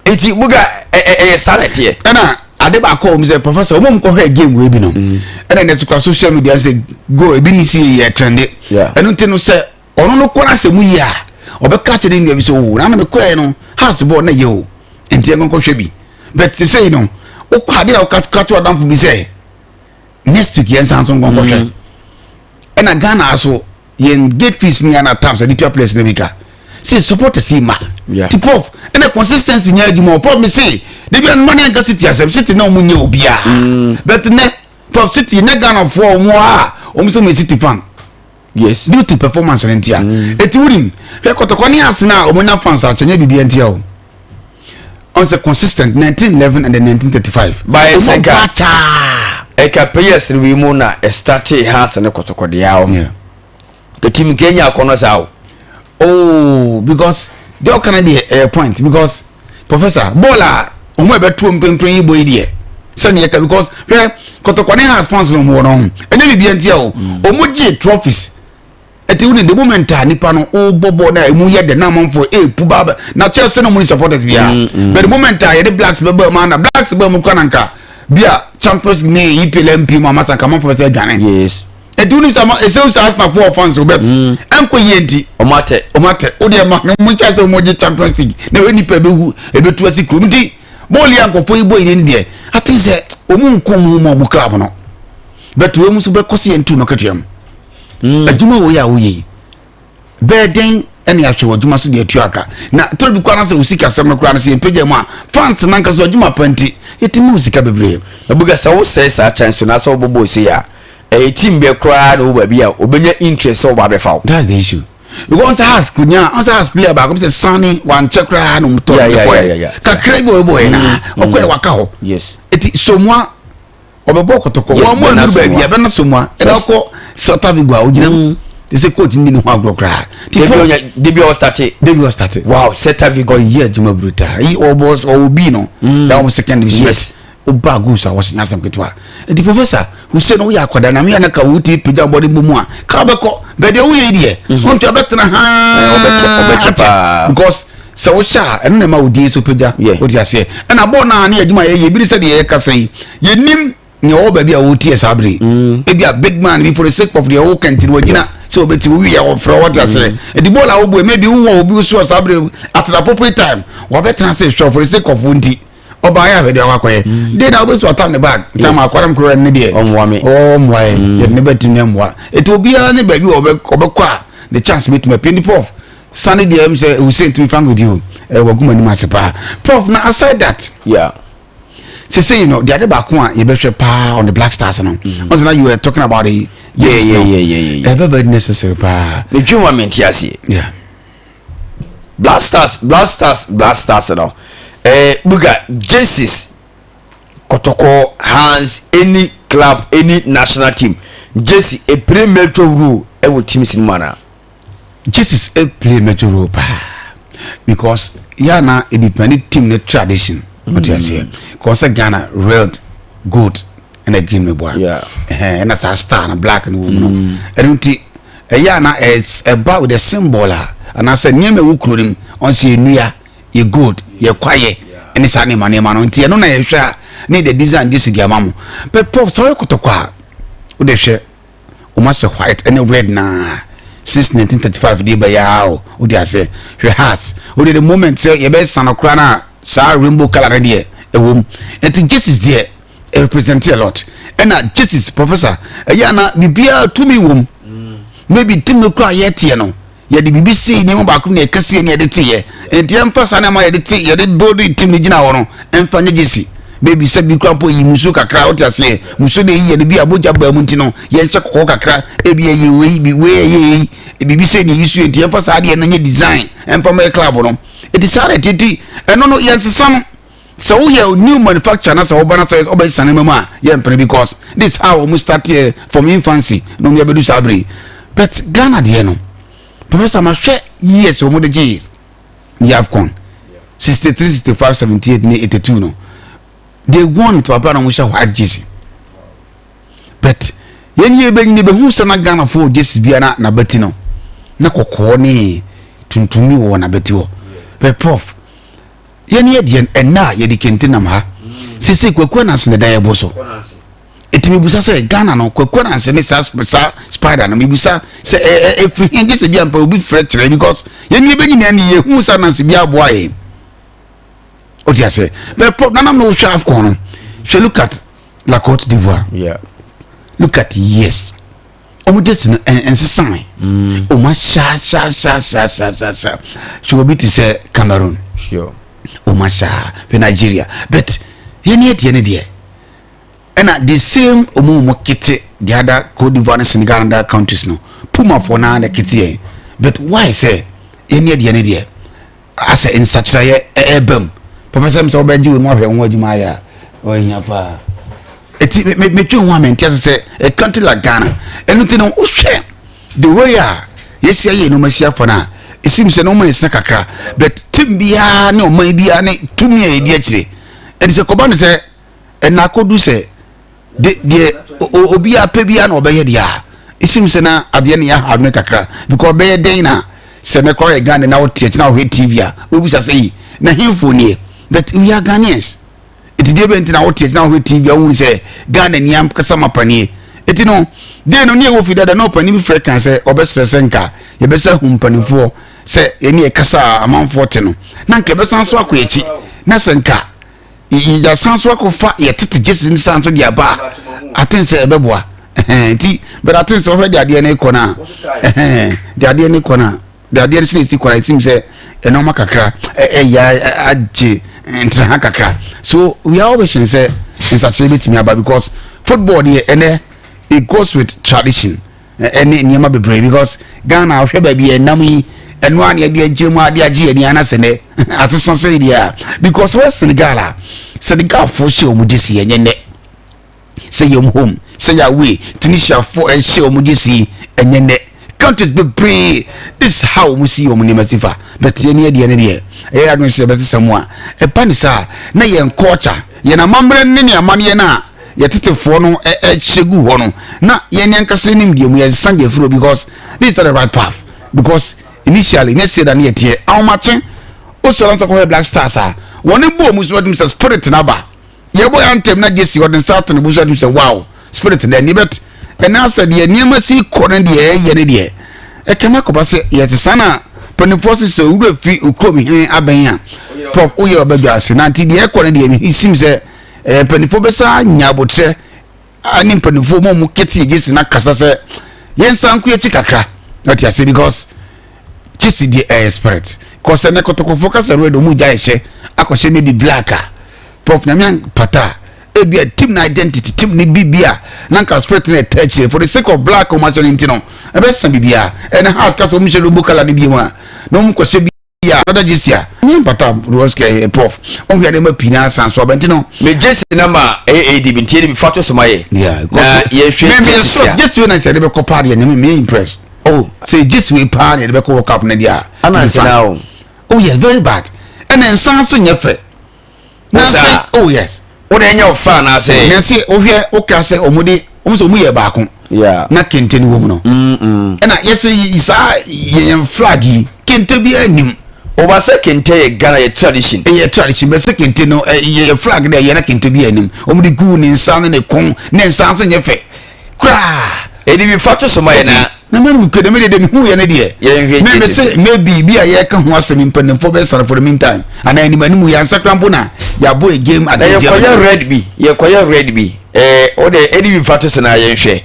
Speaker 1: Nti buga ɛyɛ saa na ɛteɛ.
Speaker 3: Ɛna ade baako a wɔn sɛ professor wɔn mu kɔhwɛ game wei bi no mm. ɛna ɛna sukura social media sɛ goal ebi ni si yɛ trende ɛno nti no sɛ ɔno no kɔ n'asɛ mu yie a ɔbɛka kyerɛ ne nua bi sɛ o nana mi kɔɛ no house bɔɔl na yɛ o nti ɛnkɔ nkɔhwɛ bi but sɛ yi no wokɔ ade a wɔka to adamfo bi sɛ next week yɛn nsan so nkɔ nkɔhwɛ mm. ɛna Ghana so yɛn gate fees ni ana times ɛde tua players na bi ka sɛ supporters yi ma ti prof ɛna consistency nyɛ adwuma o prof mi se debi ɛnuma ne nka city asɛm city na wɔn nyɛ obiara mm. but nɛ prof city ne Ghana foɔ wɔn a wɔn sɛ wɔn yɛ city fan
Speaker 1: yes
Speaker 3: due to performance ne ntia mm. eti wurim hwɛ kɔtɔkɔ ne ase na wɔn nya fans akyɛ nyɛ bibi ntia o ɔn sɛ consistent 1911 and then 1935.
Speaker 1: Bayɛ sɛ nka ɛka players no wei mu na ɛstartee Hearts ne Kɔtɔkɔ deɛ a ɔho kɛtim nka ɛnya akɔnɔ saa o.
Speaker 3: Oh because deɛ ɔka no deɛ ɛyɛ point because professor bɔɔl a ɔmo ɛbɛto mprempren yi bɔ yi deɛ sɛdeɛ ɛka because hwɛ Kɔtɔkɔ ne Hearts fans no ɔmo wɔ no ho ɛnyɛ biribi ntia o ɔmo gye trophies. Ɛti wo ne the moment a nipa no wobɔ bɔɔl na emu yɛ dɛ na amanfoɔ epu ba ba na kyerɛ sɛ na ɔmo ni supporters biara mm, mm. but the moment a yɛde blacks bɛbɔ mu ana blacks bɔ mu kora na nka bi a champions ne EPL MP mu amasa nka amanfoɔ bɛ sɛ adwane
Speaker 1: yes
Speaker 3: ɛti wo nim sɛ ama ɛsɛ sɛ Arsenal foɔ fans o bet mm. ɛnkɔ yie nti
Speaker 1: ɔmo atɛ
Speaker 3: ɔmo atɛ o deɛ ma mo nkyɛn sɛ ɔmo gye champions league na ɛwɔ nipa ebehu ebetu asi kurom nti bɔɔl yi a nkɔfoɔ yi bɔ yi ne deɛ ati sɛ ɔmo nko ɔmo mu ɔmo club no but wɔn nso bɛkɔ sɛ yɛn tu no katua mu. Mm. Adwuma wei a woyɛ yi, bɛyɛ dɛn ɛne ahwɛ w'adwuma so de atua aka na toro bi koraa na sɛ wo sika sɛm no koraa no sɛ yɛmpagya mu a fans no ankasa adwuma pa nti yɛtumi wo sika bebree.
Speaker 1: Abuga sɛ wosɛe saa chance no asɛ wobɔbɔ ose a ɛyɛ team bɛ koraa na wɔ baabi a obɛnya interest sɛ wɔba abɛfa wo.
Speaker 3: That's the issue because ɔnsɛ has kunya ɔnsɛ has player baako sɛ sani wankyɛ koraa na ɔmutɔ ne kɔɛ kakra bi ɔbɔ yɛ na ɔkɔɛ waka hɔ.
Speaker 1: Yes.
Speaker 3: Eti somua ɔbɛbɔ kɔtɔkɔ wɔn mu anuru baabi a bɛna so mu a ɛna ɔkɔ Celta Vigo a ogyina mu te sɛ coach ndi ne ho agorɔ koraa.
Speaker 1: Debi ɔstate.
Speaker 3: Debi ɔstate.
Speaker 1: Wow Celta Vigo.
Speaker 3: Ɔyɛ adwuma brutal yi ɔbɔ ɔwɔ bi no. Da wɔn second division.
Speaker 1: Yes.
Speaker 3: Ɔba goals a wɔsi n'asɛm ketewa. Eti professor Hussein woyɛ akwadaa na meyɛ na ka wo ti pagya bɔde bɔ mu a ka bɛkɔ bɛdeɛ woyɛ yi deɛ. Wɔn ti ɔbɛtena haa.
Speaker 1: Ɔbɛkyɛ ɔbɛkyɛ paa.
Speaker 3: Because sɛ wohyɛ a ɛno na ɛma wo din so pagya wote aseɛ ɛna bɔɔl no a ne adwuma yɛyɛ ebi ne sɛ deɛ yɛkasa yi yɛnim nea ɔwɔ baabi a wɔtie saa bere mm. ebi a big man bi for the sake of deɛ ɔwɔ kɛntɛn wɔgyina sɛ ɔbɛti wo wiyɛ ɔfrɛ wɔte aseɛ mm. ɛdi bɔɔl a wɔbɔ maybe wowɔ obi so saa bere at the appropriate time wɔbɛtena sɛ hwɛ for the sake of wo nti. Ɔbaa yɛ ahwɛ deɛ ɔkɔ akɔyɛ de na wobɛsi ɔtam ne bag tam akwaram koro ne deɛ
Speaker 1: Ɔmmoa me.
Speaker 3: Ɔmmoa yɛ, yɛde ne bɛtim ne mmoa. Ɛti obiara ne baabi a ɔbɛkɔ a ne chance bɛtumi apue. Nti Prof sane deɛ sɛ Hussein tumi fa nkɔdi o, waguma anim ase paa, Prof. Na aside that, sese deɛ ade baako a yɛbɛhwɛ paa on the Black Stars no, ɔsɛ na you were talking about the
Speaker 1: Yeah.
Speaker 3: Ɛbɛ very necessary paa.
Speaker 1: Medwe wa mente aseɛ. Black Stars, Black Stars, Black Stars no, buga jerseys, Kɔtɔkɔ, Hearts, any club, any national team jersey e play major role ɛwɔ teams no mu anaa?
Speaker 3: Jerseys e play major role paa because yà na e depend team ne tradition. Ɔte aseɛ kò sɛ Ghana red, gold ɛna green mi bɔ a ɛna saa star na black no wɔ mu no. Ɛno nti ɛyɛ ana ɛba with the symbol a anaasɛ nneɛma ɛwɔ kuro no mu, ɔn sɛ nnua yɛ gold, yɛ kwaeɛ ɛne saa nneɛma no. Nti ɛno na yɛhwɛ a ne the design de si di ama mo. But Prof, sɛ ɔyɛ Kɔtɔkɔ a, wode hwɛ wɔn ahyɛ white ɛne red naa since 1935 de bɛyɛ a o. Wode ase hwɛ Hearts, wode the moment sɛ yɛbɛsa no koraa na saa rainbow colour no deɛ ɛwɔ mu. Nti jerseys deɛ ɛ represent a lot. Ɛna jerseys, Professor, ɛyɛ ana biribiara tumi wɔ mu. Maybe team no koraa yɛteɛ no, yɛde biribi sei nneɛma baako na yɛka sei na yɛde teɛ. Nti yɛmfa saa nneɛma yɛde te, yɛde build team no gyina hɔ no, ɛmfa nyɛ jersey. Maybe sɛ bi kura mpo yi musuo kakra, wote aseɛ, musuo na eyi yɛ no bi a mogya baa mu. Nti no yɛnhyɛ kɔkɔɔ kakra, ebi ɛyɛ wei bi, wei ɛyɛ yei biribi sɛ na eyi so yɛ. Nti yɛmfa saa adeɛ no nyɛ design ɛmfa mɛyɛ club no. Eti saa na titi ɛno no yɛnsesa no sɛ woyɛ new manufacturer na sɛ woba na sɛ wobɛsesa nneɛma mu a, yɛmpene because this is how wɔn start yɛ from infancy na wɔn yɛbɛdu saa bere. But Ghana deɛ no, Professor, mahwɛ years wɔn de gye yɛ AFCON 63, 65, 78 ne 82 no, they won it papa na wɔn hyɛ white jersey. But yɛn yɛ bɛnyini bɛhu sɛ na Ghana fo jersey bia na n'abati no na kɔkɔɔ ne tuntum bi wɔ n'abati hɔ. But Prof, yɛn yɛ deɛ ɛnna a yɛde kente nam ha sese Kwaku Ananse ne dan ɛbɔ so. Eti mibusa sɛ Ghana no Kwaku Ananse ne saa spider no, mibusa sɛ ɛ ɛ efiri hin gye sɛ bi ampa obi frɛ kyerɛ because yɛn yɛ bɛnyini ani yɛ hu sɛ Ananse bi aboa yɛn. O ti ase bɛ Prof nanam na wohwɛ AFCON no, hwɛ, look at la Cote d'Ivoire. Look at years wɔn de si no nsesan wɔn ahyɛ ahyɛ ahyɛ ahyɛ ahyɛ ahyɛ. Hwɛ obi te sɛ Cameroon, wɔn ahyɛ hwɛ Nigeria. But yɛn yɛ deɛ ne deɛ ɛna the same wɔn kete the other Cote d'Ivoire ne Senegal and other countries no, Puma foɔ naa na kete yɛn. But why sɛ yɛn yɛ deɛ ne deɛ asɛ nsakyerɛeɛ ɛɛba mu papa sɛ wobɛgye wɔ mu ahwɛ ho adwuma ayɛ a ɔhia paa. Ɛti metwe ho a mente ase sɛ a country like Ghana, ɛno nti no wohwɛ the way a yɛsi ayɛ nneɛma si afa no a, ɛsim sɛ nneɛma yɛsena kakra. But team biara ne ɔman biara ne tumi a yɛdi akyire. Ɛnti sɛ kɔba no sɛ ɛna akɔdu sɛ de deɛ obiara pɛ biara na ɔbɛyɛ deɛ a, ɛsim sɛ na adeɛ no yɛ aha no kakra because ɔbɛyɛ dɛn na sɛ ne kora yɛ Ghana na wote akyi na wohwɛ TV a, wobisa sɛ yi na hemfo nie? But we are Ghanaians. Ɛti deɛ bɛnti na wote akyi na wohwɛ TV a, wohunu sɛ Ghana ni ankasa mapa nie. Ɛti no deɛ no ne ɛwɔ fi dada na ɔpani bi frɛ kan sɛ ɔbɛsrɛ sɛ nka yɛbɛsɛ hu mpanimfoɔ sɛ yɛne yɛkasa a amanfoɔ te no na nka yɛbɛsan so akɔ akyi na sɛ nka yɛsan so akɔfa yɛtete gyesi ne san so de aba a, aten sɛ ɛbɛboa. Nti but aten sɛ wɔhwɛ de adeɛ no kɔ no a, de adeɛ no kɔ no a, de adeɛ no sɛ ɛsi kɔ no a, ɛsim sɛ ɛnɔɔma kakra ɛyɛ agye ntraha kakra. So we are all wishing sɛ nsakyerɛ bɛtumi aba because football deɛ ɛnɛ it goes with tradition ɛne nneɛma bebree because Ghana ahwɛ baabi ɛnam yi, ɛno a na yɛde agye mu ade agye yɛn ani anasɛ nɛ asesa sɛ deɛ a because wɔ Senegal a, Senegalfoɔ hyɛ wɔn gye si ɛnyɛ nɛ sɛ yɛn home sɛ yɛ away. Tunisiafoɔ ɛhyɛ wɔn gye si ɛnyɛ nɛ. Countries bebree, this is how wɔn si wɔn nneɛma si fa. But yɛn yɛ deɛ ne deɛ ɛyɛ adwene sɛ yɛbɛsesa mu a, ɛba ne saa na yɛn culture, yɛn amammerɛ ne ne amanneɛ no a yɛtetefoɔ no ɛhyɛ gu hɔ no na yɛn ankasa nim deɛ mu yɛnsa deɛ firi because this is not the right path because initially nyɛ sɛ da ne yɛteɛ ahomakye wosɔrɔ nso kɔhwɛ Black Stars a wɔne bɔɔ mu so wɔde sɛ spirit n'aba yɛbɔ yɛn ntɛm na gye si ɔde nsa ato ne bo so ɔde sɛ wow, spirit na ani. But ɛna asɛ deɛ nneɛma si kɔ no deɛ ɛyɛ ne deɛ ɛkɛmɛ kɔba sɛ yɛte saa na Mpanimfoɔ se sɛ owura fi okurom hene abɛn a, prɔf woyɛ ɔbɛdwa ase. Na nti deɛ ɛkɔ no deɛ mesim sɛ eh, mpanimfoɔ bɛsa nya abotrɛ ne mpanimfoɔ mu a wɔn kete yɛ gyesi na kasa sɛ yɛnsa nko akyi kakra. Ɔte ase because gyesi deɛ ɛyɛ spirit. Kɔsɛ ne kɔtɔkɔfoɔ kasa red wɔn gya ɛhyɛ akɔhyɛ maybe black a prɔf nyame ampata a ebia team na identity team ne biribi a na nka spirit na ɛta akyire for the sake of black wɔn ahyɛ no nti no ɛbɛsa biribiara ɛna house kasa wɔn hyɛ lobo kala no bi mu a na wɔn kɔhyɛ bi a another jersey a ne mpata rosky ɛyɛ prof wɔn hwɛ nneɛma pii na asan so abɛnti no.
Speaker 1: Me jersey na ma ɛyɛ adb nti adb fa to so ma yɛ na yɛhwɛ jersey
Speaker 3: a jersey wei na sɛ ɛde bɛkɔ paa deɛ ne me impress oh sɛ jersey wei paa na ɛde bɛkɔ world cup no deɛ a
Speaker 1: anansi na o
Speaker 3: oh yes very bad ɛna nsan so nyɛ fɛ. Na sɛ oh yes.
Speaker 1: Wo de ɛnyɛ ɔfa anaasɛ.
Speaker 3: Na sɛ wohwɛ woka sɛ wɔn de wɔn sɛ wɔn yɛ baako. Na kente no wɔ mu no. Ɛna yɛsɛ yi saa yɛn flag yi kente bi anim.
Speaker 1: Ɔba sɛ kente yɛ Ghana yɛ tradition.
Speaker 3: Ɛyɛ tradition bɛ sɛ kente no ɛyɛ flag dɛ yɛ na kente bi anim. Wɔn de gu ne nsa ne ne kɔn ne nsa nso nyɛ fɛ koraa.
Speaker 1: Ɛdi bi fa to so ma yɛ na.
Speaker 3: Na mɛ no kede me de de mehu yɛ ne deɛ.
Speaker 1: Yɛnhwɛ
Speaker 3: Me me se maybe bi a yɛka ho asɛm mpanimfoɔ bɛsare for the meantime anaa anim anim yɛ ansakra mpo na yɛabɔ a game
Speaker 1: Na
Speaker 3: against
Speaker 1: yɛkɔyɛ
Speaker 3: Germany.
Speaker 1: red bi yɛkɔyɛ red bi ɛɛ o de ɛdi bi fa to so na yɛnhwɛ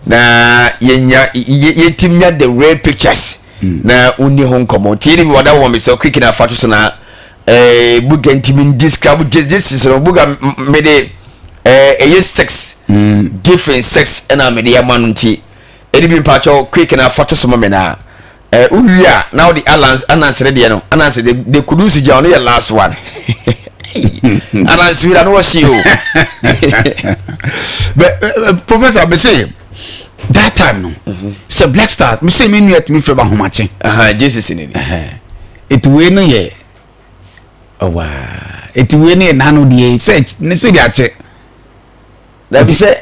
Speaker 1: na yɛnya yɛ yɛtim nya the red pictures na wonni ho nkɔmɔ nti ɛdi bi wada wɔn mi sɛ quick na fa to so na ɛɛ buga ntumi describe just no buga me de ɛɛ ɛyɛ six different six ɛna me de ama no nti. Ɛde bi mpakyɛw quick na fa to so ma me na eh, wowie a na wode Alans Ananse ne deɛ no Ananse de de kudusi gya ɔno yɛ last one Ananse wira no wɔhye o.
Speaker 3: But uh, professor me say that time no sɛ mm -hmm. Black Stars me say me nua tumi fɛ ba ahomakye.
Speaker 1: Jesus ni ni.
Speaker 3: Eti wei no yɛ ɔwaa eti wei no yɛ n'ano deɛ sɛ ne so de akyɛ.
Speaker 1: Dabi sɛ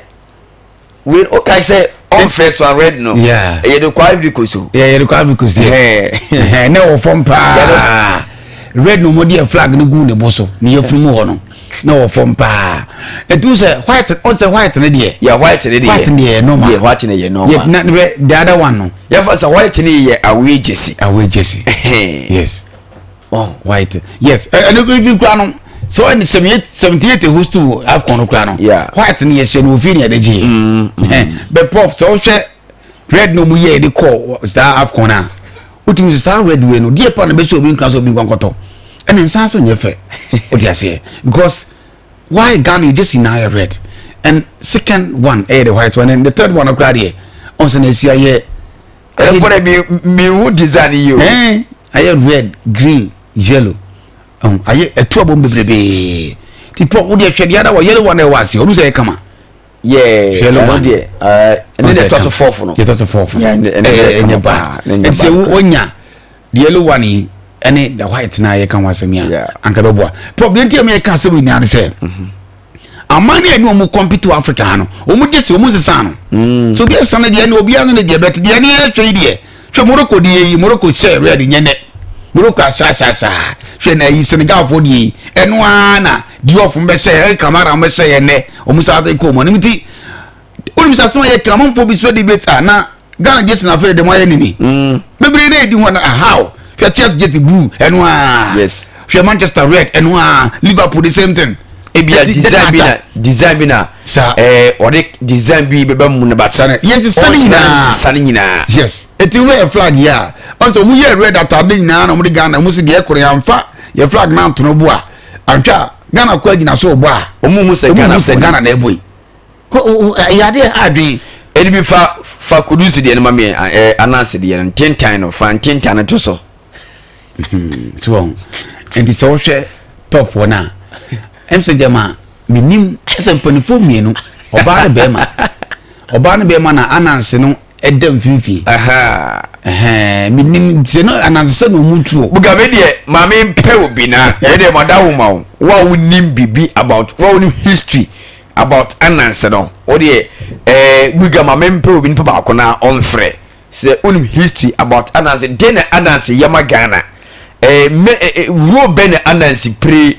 Speaker 1: wei o kae sɛ ɔnfrɛ so red no ɛyɛ de kɔ Ivory Coast o.
Speaker 3: Yɛ de kɔ Ivory Coast yɛ ne wɔ fam paa red no wɔde yɛ flag no gu ne bo so ne yɛ funu mu hɔ no na wɔ fam paa etu sɛ white ɔsɛ white ne deɛ.
Speaker 1: Yɛ white ne deɛ
Speaker 3: white ne yɛ normal
Speaker 1: yɛ white ne yɛ normal
Speaker 3: yɛ na the other one no.
Speaker 1: Yɛ fɔ sɛ white ne yɛ away jersey.
Speaker 3: Away jersey yes. Oh, white yes ɛno bi kura no so ɛne 78 78 host to afcon no kura no white no yɛhyɛ no ofie ne yɛde gye but prof sɛ wohwɛ red no mu yɛ yɛde kɔ saa afcon a wotumi sɛ saa red wei no deɛ pa no bɛsɛ obi nkura sɛ obi nkɔnkɔtɔ ɛne nsa so nyɛ fɛ wote aseɛ because why Ghana yɛ jersey na yɛ red and second one ɛyɛ the white one and the third one koraa deɛ ɔn sɛ na asi ayɛ
Speaker 1: ɛfɔ dɛ mi mi hu design yi o.
Speaker 3: ɛn ayɛ red green yellow ɛn ayɛ ɛtu abom bebrebe ti pɔ o deɛ hwɛ deɛ ada wɔ yellow one ɛwɔ ase ɔno sɛ ɛyɛ kama.
Speaker 1: yɛɛ
Speaker 3: yellow
Speaker 1: ɛno
Speaker 3: one
Speaker 1: deɛ ɛɛ ɛne deɛ ɛtɔ so fɔɔfo no.
Speaker 3: yɛ tɔ so fɔɔfo
Speaker 1: no
Speaker 3: ɛɛ ɛnyɛ bad ɛti sɛ wonya the yellow one yi ɛne the white na yɛ ka ho asɛm yi a anka bɛ boa pɔ deɛ nti a mi yɛ ka asɛm yi nyinaa ne sɛ. Aman no a ɛne wɔn compete wɔ Africa ha no, wɔn gye sɛ wɔn sesa no. Mm. So obi asesa no deɛ ne obiara ne ne deɛ bɛte deɛ ne yɛhwɛ yi deɛ. Hwɛ Morocco deɛ yi, Morocco hyɛ red nyɛ nɛ. Morocco ahyɛahyɛahyɛ. Hwɛ na yi Senegalfoɔ deɛ yi, ɛno ara na Diouf mbɛhyɛ, Henri Camara mbɛhyɛ yɛ nɛ. Wɔn sa de kɔ wɔn anim ti. Wonim sɛ asɛm a yɛka amanfoɔ bi so debate a na Ghana gyesi na afei de mo ayɛ nini. Mm. Bebree na edi ho na ahaw. Hwɛ Chelsea gyesi blue ɛno a.
Speaker 1: Yes.
Speaker 3: Hwɛ Manchester red ɛno a. Liverpool the same thing.
Speaker 1: Ebi a design bi na design bi na.
Speaker 3: Sa.
Speaker 1: Ɛɛ ɔde design bi bɛba mu na ba.
Speaker 3: Sa yɛn sisa ne nyinaa.
Speaker 1: Sisa ne nyinaa.
Speaker 3: Yes. Eti wo yɛ flag yi a ɔsɛ ɔmo yɛ red ataade nyinaa na ɔmo de Ghana ɔmo si deɛ ɛkoro yɛn anfa yɛ flag na antono bo a antwa a Ghana kɔ agyina so bɔ a.
Speaker 1: Ɔmo hu sɛ
Speaker 3: Ghana na ɛbɔ yi. Ɛyɛ adeɛ ɛha adwene.
Speaker 1: Ɛde bi fa fa kudusi deɛ no ma mi ɛ anansi deɛ no ntentan no fa ntentan no to so.
Speaker 3: Hmm, so wɔn nti sɛ wohwɛ top hɔ no a ɛm sɛ gyama menim sɛ mpanimfoɔ mmienu ɔbaa ne bɛrima ɔbaa ne bɛrima na anansi no ɛda mfimfini menim sɛ no anansi sɛ na ɔmu tuo.
Speaker 1: Bugabe deɛ maame mpɛ obi na ɛyɛ deɛ mada wo ma wo wo a wonim biribi about wo a wonim history about Ananse no wo deɛ ɛɛ Buga ma mempɛ obi nipa baako na ɔmfrɛ sɛ wonim history about Ananse den na Ananse yɛ ma Ghana ɛɛ mɛ ɛɛ role bɛn na Ananse pire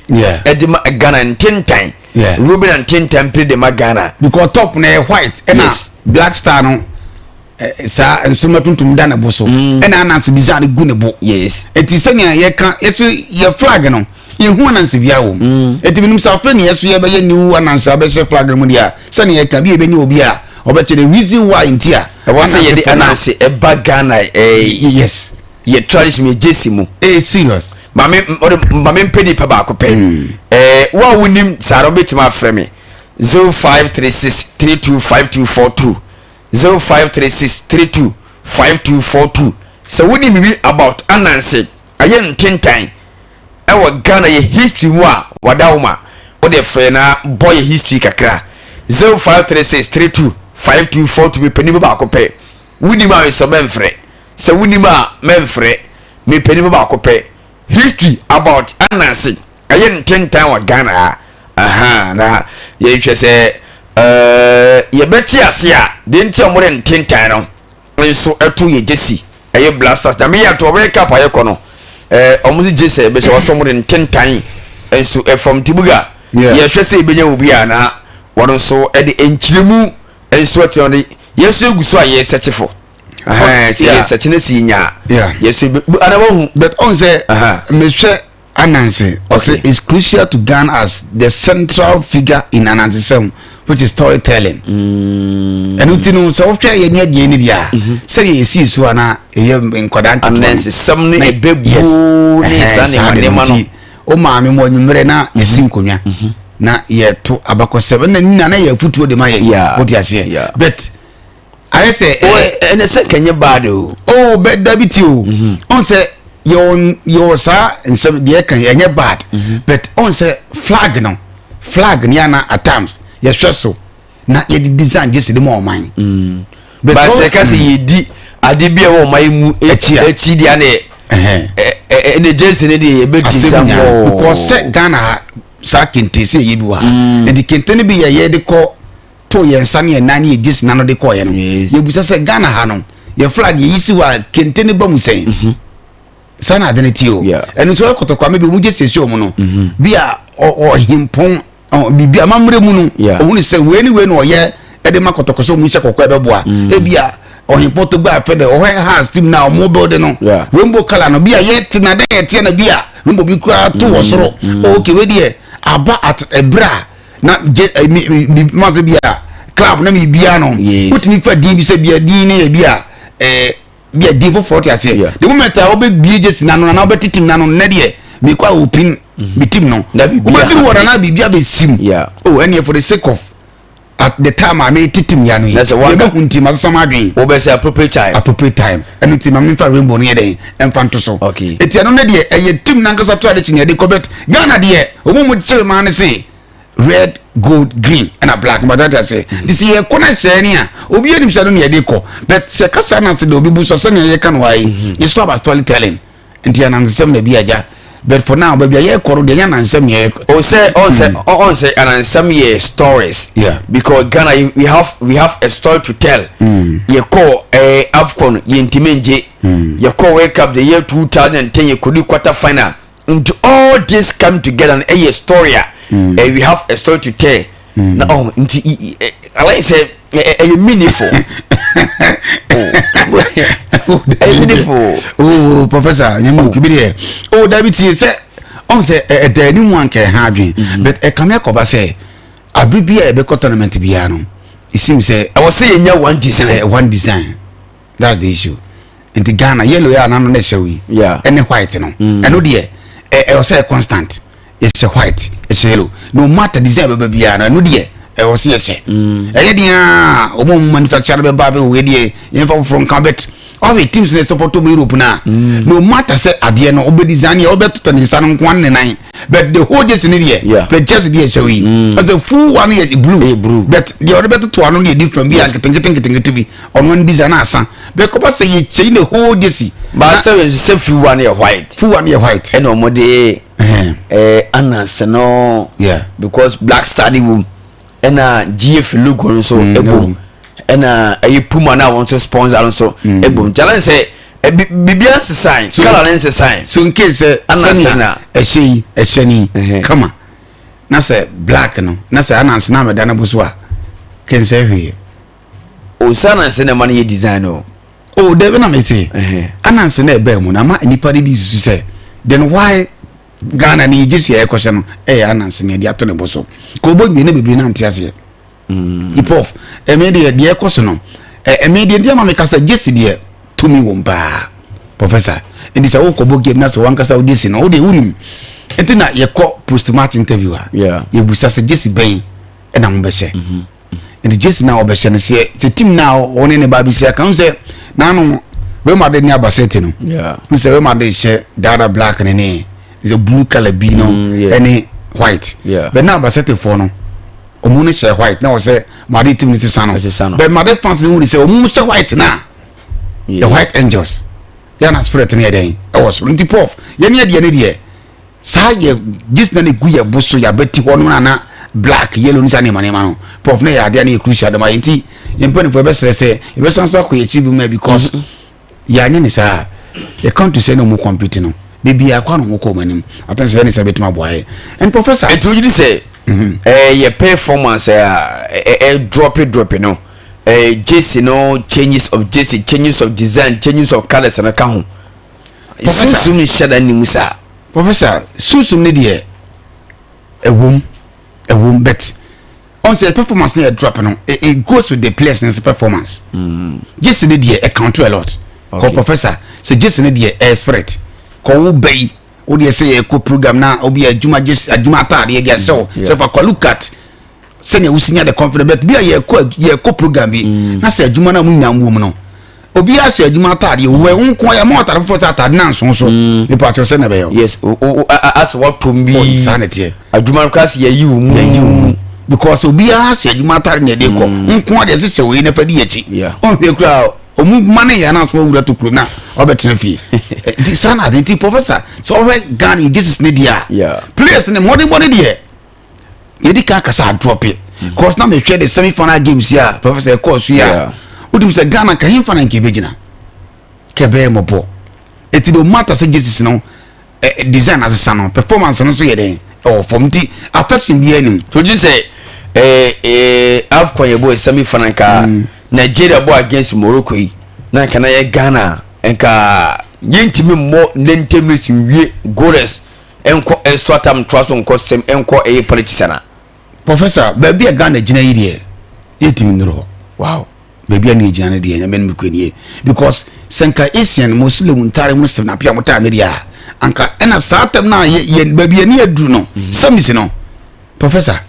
Speaker 1: ɛde ma Ghana ntentan role bɛn na ntentan pire de ma Ghana.
Speaker 3: Because top na yɛ white ɛna yes. Black star no. Saa nsoma tuntum da ne bo so, ɛna Anansi design gu ne bo.
Speaker 1: Yes.
Speaker 3: Eti sɛnea yɛka yɛso yɛ flag no, yɛhu Anansi bia wɔ mu. Eti binom sɛ afei ne yɛso yɛbɛyɛ new Anansi abɛhyɛ flag no mu deɛ a, sɛnea yɛka bi yɛbɛnya obi a ɔbɛkyerɛ the reason why nti a
Speaker 1: ɛwɔ sɛ yɛde
Speaker 3: for now.
Speaker 1: Anansi ɛba Ghana ɛɛ
Speaker 3: Yes.
Speaker 1: Yɛ tradition, yɛ jersey mu.
Speaker 3: Serious.
Speaker 1: Maame ɔde maame mpɛ nipa baako pɛ. Wo a wonim saa no, wobɛtumi afrɛ me 0536325242, 0536325242, sɛ wonim biribi about Anansi ɛyɛ ntentan ɛwɔ Ghana yɛ history mu a, wada wo ma wode frɛ na bɔ yɛ history kakra. 0536325242. Mepɛ nipa baako pɛ. Wonim a, mesɔ mɛmfrɛ. Sɛ wonim a, mɛmfrɛ. Mepɛ nipa baako pɛ, history about Anansi ɛyɛ ntentan wɔ Ghana ha. Aha na yɛhwɛ sɛ yɛbɛte ase a, deɛ nti a wɔde ntentan no nso ɛto yɛ jersey ɛyɛ Black Stars na meyɛ ato ɔbɛyɛ cup a yɛkɔ no, ɔmo de jersey a yɛbɛhyɛ wɔsɔ wɔde ntentan nso ɛfam tibuga. Yɛhwɛ sɛ yɛbɛnya obi a na wɔn nso ɛde nkyerɛmu nso ɛte wɔn de yɛn nso egu so a yɛsɛkye fo sɛ yɛsɛkye ne si nya yɛsɛ anabahu.
Speaker 3: But ɔn sɛ mehwɛ Anansi, ɔsɛ is crucial to Ghana as the central figure in Anansesɛm, which is storytelling. Ɛno ti no, sɛ wohwɛ yɛ ne adeɛ ne deɛ a, sɛdeɛ yɛsii so a na ɛyɛ nkwadaa nketewa no.
Speaker 1: Anansesɛm ne ɛbɛbu ne saa nneɛma nneɛma no.
Speaker 3: Nti wo maame mu anwummerɛ na yɛsi nkonnwa na yɛto abakɔsɛm ɛna nina na yɛ afutuo de ma yɛn, wote aseɛ? But ayɛ sɛ
Speaker 1: ɛnɛ sɛ kɛnyɛ bad o.
Speaker 3: Oh, bɛ dabi ti o. Ɔn sɛ yɛwɔ yɛwɔ saa nsɛm deɛ ɛka yi, ɛnyɛ bad, but ɔn sɛ flag no, flag ni ana at times yɛhwɛ so na yɛde design gye si de ma ɔman.
Speaker 1: But sɛ ɛka sɛ yɛdi ade bi a ɛwɔ ɔman yi mu
Speaker 3: akyi a,
Speaker 1: akyi deɛ ne ɛne jersey ne deɛ yɛbɛdi
Speaker 3: asɛm
Speaker 1: nsa
Speaker 3: nyinaa
Speaker 1: bɔɔ.
Speaker 3: Because sɛ Ghana ha saa kente sɛ yɛ bi wɔ ha, nti kente no bi yɛ yɛde kɔ to yɛn nsa ne yɛn nan ne yɛ gyesi n'ano de kɔɔ yɛ no. Yɛbusa sɛ Ghana ha no yɛ flag yɛyi si hɔ a, kente no ba mu sɛn? Saa na ade no ti o. Ɛno nso ɛkɔtɔkɔ ama bi ɔmo gye siesie ɔmo no bi a ɔhempɔn biribi amammerɛ mu no, ɔhunu sɛ wei ne wei na ɔyɛ ɛde ma kɔtɔkɔ sɛ ɔmo nhyɛ kɔkɔɔ ɛbɛboa. Ebi a ɔhempɔn to gba afɛ dɛ ɔhɛ ha steam na ɔmo build no rainbow colour no bi a yɛ te na dɛ yɛteɛ na bi a rainbow bi koraa to wɔ soro. Okay, wei deɛ aba at ɛbrɛ a na gye mi mi ma sɛ bi a club na mi bia no, wotumi fa din bi sɛ bi a din ne yɛ bi a bi a din foforɔ te aseɛ. The moment a wobɛbie gye si n'ano na wobɛtete n'ano nnɛ deɛ mekɔ a opin mi team no, wobɛduru wɔ nana biribi abɛsim o, ɛneɛ for the sake of at the time a metetem ya no yi, yɛbɛhu nti masesa m adwen.
Speaker 1: Wobɛsɛ appropriate time.
Speaker 3: Appropriate time. Ɛno nti ma memfa rainbow no yɛ dɛn ɛmfa nto so. Ɛti ɛno no deɛ ɛyɛ team nankasa tradition yɛde kɔ, but Ghana deɛ ɔmu mu kyere maa no se red, gold, green ɛna black mbata te ase. Nti sɛ yɛkɔ no hyɛɛ ne a, obi anim sɛ no ne yɛde kɔ, but sɛ kasa no ase de obi bu so sɛnea yɛka no ayi, it's all about storytelling. Nti anansesɛm na bi agya, but for now baabi a yɛkɔ no deɛ, ɛnyɛ anansɛm na yɛkɔ.
Speaker 1: O sɛ ɔn sɛ ɔn sɛ anansɛm yɛ stories. Because Ghana we have a story to tell. Yɛkɔ AFCON, yɛntumi ngye. Yɛkɔ World Cup the year 2010, yɛkɔdi quarter final. Nti all this come together no ɛyɛ story a we have a story to tell. Na ɔn nti I like sɛ ɛyɛ meaningful. Oh, ɛyɛ meaningful.
Speaker 3: Oh, professor nyɛ mu bi deɛ oh, dabi tie sɛ ɔn sɛ ɛda anim anka ɛha adwen, but ɛkame akɔba sɛ abere bi a yɛbɛkɔ tournament biara no, it seems sɛ
Speaker 1: ɛwɔ sɛ yɛnya one design.
Speaker 3: One design, that's the issue. Nti Ghana yellow yɛ anano na ɛhyɛ yi ɛne white no, ɛno deɛ ɛwɔ sɛ constant. Yɛhyɛ white, yɛhyɛ yellow, no matter design bɛba biara no, ɛno deɛ ɛwɔ sɛ yɛhyɛ. Ɛyɛ deɛ a ɔmo a manufacture no bɛba bɛ wɔ deɛ yɛmfa foforɔ nka, but ɔhwɛ teams na support ɔmo Europe na no matter sɛ adeɛ no ɔbɛ design yɛ ɔbɛtotɔ ne nsa no nko ne nan, but the whole jersey ne deɛ but jersey deɛ ɛhyɛ yi ɔsɛ full one yɛ blue.
Speaker 1: Ɛyɛ blue.
Speaker 3: But deɛ ɔde bɛtoto ano no yɛ different bi a nketenkete nketenkete bi, ɔno ne design asa bɛ kɔba sɛ yɛ kyɛn the whole jersey.
Speaker 1: But sɛ full one yɛ white.
Speaker 3: Full one yɛ white.
Speaker 1: Ɛna ɔmo de anansi no because Black Star ne wom, ɛna GF logo no nso ɛbom, ɛna ɛyɛ Puma na wɔn nso sponsor no nso ɛbom. Challenge sɛ biribiara nsesan, colour ne nsesan.
Speaker 3: So in case sɛ
Speaker 1: Anansi
Speaker 3: sɛnea ɛhyɛ yi ɛhyɛ ni kama na sɛ black no na sɛ anansi na amɛda no bo so a kɛnsɛ hwee.
Speaker 1: O. O saa na nsɛ na ɛma no yɛ design o.
Speaker 3: O dɛbi na mete anansi na ɛbɛn mu na ama nipa de bi susu sɛ then why Ghana ne yɛ gyesi a yɛkɔhyɛ no ɛyɛ anansi na yɛde ato ne bo so ka ɔbɔ nwie na bebree na nte aseɛ. Hip hop ɛmɛ deɛ deɛ ɛkɔ so no ɛmɛ deɛ nti ama meka sɛ gyesi deɛ tumi wɔ mu paa professor nti sɛ wokɔbɔ game na sɛ wankasa wo gyesi no wodeɛ wonim nti na yɛkɔ post match interview a yɛbusa sɛ gyesi bɛn ɛna mobɛhyɛ mhm. nti gyesi no a wɔbɛhyɛ no sɛ sɛ team no a wɔne ne ba bɛsi aka sɛ naano Real Madrid ne Albacete no n sɛ Real Madrid hyɛ dada black ne ne sɛ blue colour bi no ɛne white bɛ na Albacete foɔ no ɔmo no hyɛ white na wɔsɛ Madrid team no sesa no bɛ Madrid fans no hu sɛ ɔmo hyɛ white na the white angels yɛn na spirit no yɛ dɛn ɛwɔ soro nti prof yɛn yɛ deɛ ne deɛ saa yɛ gyesi na ne gu yɛ bo so yɛ abɛti hɔ no na na black yellow ne saa nneɛma nneɛma no prof ne yɛ adeɛ ne yɛ crucial dɛm ayɛ nti yɛn mpanimfoɔ yɛbɛsrɛ sɛ yɛbɛsan so akɔ yɛ akyi bi mu because mm -hmm. Yɛanyɛ ne saa a, yɛ country sɛ na ɔmo compete no, beebi a kɔ a na ɔmo kɔ ɔmo anim. I think sɛ ɛne sɛ bɛtumi aboa yɛ. And professor.
Speaker 1: Nti wogye di sɛ ɛɛ yɛ performance a ɛ drop drop no ɛɛ jersey no changes of jersey changes of design changes of colours no ka ho. Sunsum nhyɛ da nni mu saa.
Speaker 3: Professor, sunsum ne deɛ ɛwom ɛwom but ɔn sɛ performance no yɛ drop no it, it goes with the players no performance mm. jesi ne deɛ ɛ count a lot okay. kɔ professor sɛ jesi ne deɛ ɛ spirit kɔ wo bɛ yi wo deɛ sɛ yɛ kɔ program na obi adwuma jesi adwuma ataadeɛ deɛ ahyɛ wo mm, sɛ fa kɔ look at sɛnea wosi nya the confidence but bi a yɛ kɔ yɛ kɔ program bi mm. na sɛ adwuma na mo nyinaa mu wɔ mu no obi ahyɛ adwuma ataadeɛ wɔ nko yɛ ma ɔtaade foforɔ sɛ ataade na nso so mm. nipa akyerɛ sɛ na ɛbɛyɛ o.
Speaker 1: Yes o o asɛ watom bi
Speaker 3: saa na ɛteɛ
Speaker 1: adwuma no koraa sɛ yɛyi wo mu
Speaker 3: yɛyi wo mu because obiara hyɛ adwuma ataade na ɛde kɔ mm. nko adeɛ sɛ hyɛ wei na fa di akyi ɔnhwɛ koraa ɔmu ma ne yɛn anaso awura to kuro na ɔbɛtena fie nti saa na ade nti professor sɛ ɔhwɛ Ghana Jesus ne deɛ a players ne mmɔdenbɔ ne deɛ yɛdi kan kasa adrɔpe mm. cause na mehwɛ the semi final games yi a professor ɛkɔɔ so yi a wodim sɛ ghana ka hemfa na nka ɛbɛgyina ka ɛbɛyɛ mmɔbɔ ɛti no matter sɛ jesus no eh, design asesa no performance no nso yɛ dɛn ɛwɔ fam nti affection biara nim
Speaker 1: so gye sɛ eh, eh, afcon yɛ bɔ semi final nka mm. nigeria bɔ against morocco yi na nka na yɛ ghana nka yɛntumi mmɔ ne ntɛm nwie goals Nkɔ extra time ntoa so nkɔ sɛm nkɔ ɛyɛ politics ana.
Speaker 3: Professor, baabi a Ghana gyina yi deɛ, yɛntumi nnuru hɔ.
Speaker 1: Wow.
Speaker 3: Baabi a ne yɛgyina no deɛ, nyame no mekɔ nie. Because sɛ nka Asian mo Muslim ntare mo sɛ napia mo time no deɛ a, anka ɛna saa tam no a yɛ baabi a ne yɛduru no, mm. semis no. Professor,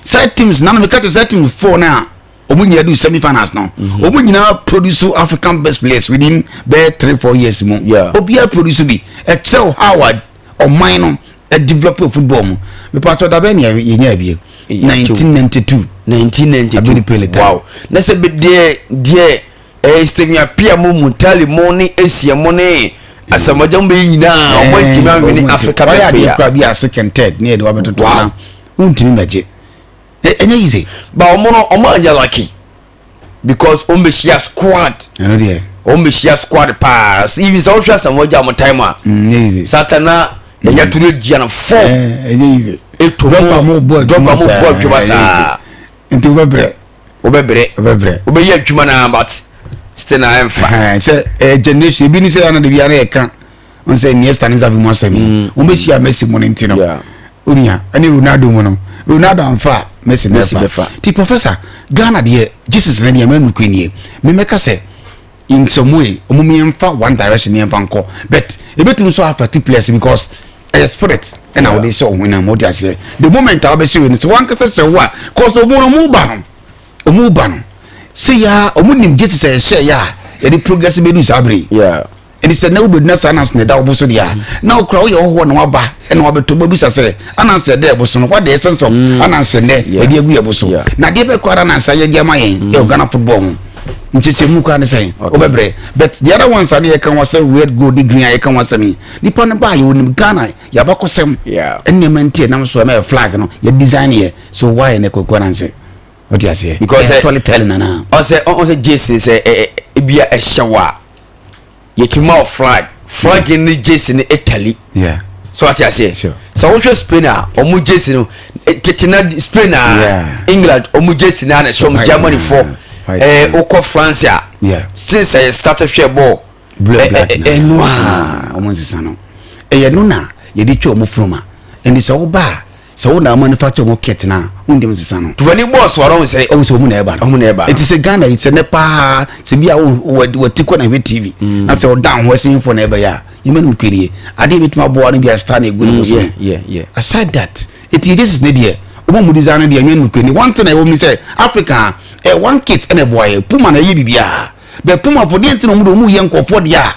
Speaker 3: saa teams na meka to saa teams four no a wɔn nyinaa du semi finals no mhm. wɔn nyinaa produce African best players within bɛyɛ 3-4 years mu obiara produce bi ɛkyerɛw how a ɔman no develop football mu mepatɔ dabɛ ne yɛnya abie 1992
Speaker 1: 1992 Abedi Pele time wow na sɛ deɛ deɛ ɛɛ Stephen Appiah mo Muntari mo ne Essien mo ne Asamoah mo bɛyi nyinaa ɔmo ntumi anwene Africa best player
Speaker 3: wayɛ adeɛ kora bi a second third ne yɛde wabɛtoto na wontumi mɛgye ɛnyɛ easy
Speaker 1: ba ɔmo no ɔmo anyɛ lucky because ɔmo bɛ hyia squad
Speaker 3: ɛno deɛ
Speaker 1: ɔmo bɛ hyia squad paa even sɛ ɔhwɛ Asamoah gya ɔmo time a
Speaker 3: mm, easy
Speaker 1: satana ɛyɛ mm. turo gyia no fɔm
Speaker 3: ɛnyɛ easy
Speaker 1: eto mu
Speaker 3: dɔkpa mo bɔ
Speaker 1: adwuma saa
Speaker 3: nti wobɛbrɛ
Speaker 1: wobɛbrɛ
Speaker 3: wobɛbrɛ
Speaker 1: wobɛyɛ adwuma naa but still na ɛnfa
Speaker 3: sɛ ɛɛ generation ebi ni sɛ ɛna de bi ara yɛ ka n sɛ Iniesta ne Xavi mu asɛm yi mm. wɔn bɛ hyia Messi mu ne nti no onya ɛne Ronaldo mu no Ronaldo anfa Messi na ɛfa ti professor Ghana deɛ Jesus ne deɛ mɛnu kwe nie mɛmɛka sɛ in some way wɔn yɛn fa one direction yɛn fa nkɔ but ebetumi nso affect players because ɛyɛ spirit ɛna wɔde hyɛ wɔn nam wɔde aseɛ the moment a wɔbɛhyɛ wɔn sɛ wɔn ankasa hyɛ wɔ a cause wɔn no wɔn ba no wɔn ba no sɛ ya wɔn nim Jesus ɛhyɛ yɛ a yɛde progress bɛdu saa bere yi. Ɛnti sɛ na wobɛduna saa ananse na ɛda wo bo so deɛ a, na wo koraa woyɛ hɔhoɔ na waba ɛna wabɛtɔ wobɛbisa sɛ ananse ɛda ɛbo so no what the essence of mm. ananse nnɛ ɛde agu yɛ bo so na adeɛ bɛkɔ ara ananse ayɛ de ama yɛn mm. ɛwɔ Ghana football ho nkyekyɛmu koraa ne sɛn wobɛbrɛ but the other ones a ne yɛka ho asɛm red gold ne green a yɛka ho asɛm yi nipa no baa yɛ onim Ghana yɛabakɔsɛm nneɛma nti ɛnam so ɛma yɛ flag no yɛ design yɛ so why ne kɔkɔ ananse wote aseɛ
Speaker 1: because
Speaker 3: storytelling nana
Speaker 1: ɔsɛ ɔsɛ Jason sɛ ebia ɛhyɛ wa yɛtumi ma wɔ flag flag mm. ne jersey no Italy
Speaker 3: yeah.
Speaker 1: so ate aseɛ sɛ wohwɛ Spain a ɔmo jersey no eh, tete na Spain a yeah. England ɔmo jersey no a na ɛhyɛ ɔmo Germany fo. ɛɛ wokɔ France a since ɛyɛ start hwɛ bɔɔl
Speaker 3: blue and black na
Speaker 1: ɛno a
Speaker 3: wɔn nsesa no ɛyɛ no na yɛde twa wɔn funuma ɛnti sɛ woba a sɛ wo na manufacture wɔn kit na wondim nsesa no.
Speaker 1: Tuwani bɔɔl sɔrɔ wɔn sɛ.
Speaker 3: Ɔwɔ sɛ wɔn na ɛba no.
Speaker 1: Wɔn na ɛba no.
Speaker 3: Eti sɛ Ghana yi sɛ ne paa sɛ bi a wɔ ti kɔ na hwɛ TV na sɛ ɔdan ho ɛsɛ info na ɛbɛyɛ a yɛn mɛnum kwe nie adeɛ bi tuma aboa no bi a star na egu ne ho so. Aside that eti this is ne deɛ wɔn mu design no deɛ yɛn mɛnum kwe nie one thing a ɛwɔ mu sɛ Africa ɛ one kit ɛna ɛboa yɛ Puma na ɛyɛ biribiara bɛ Puma fo deɛ nti na wɔn de wɔn yɛ nkɔfoɔ deɛ a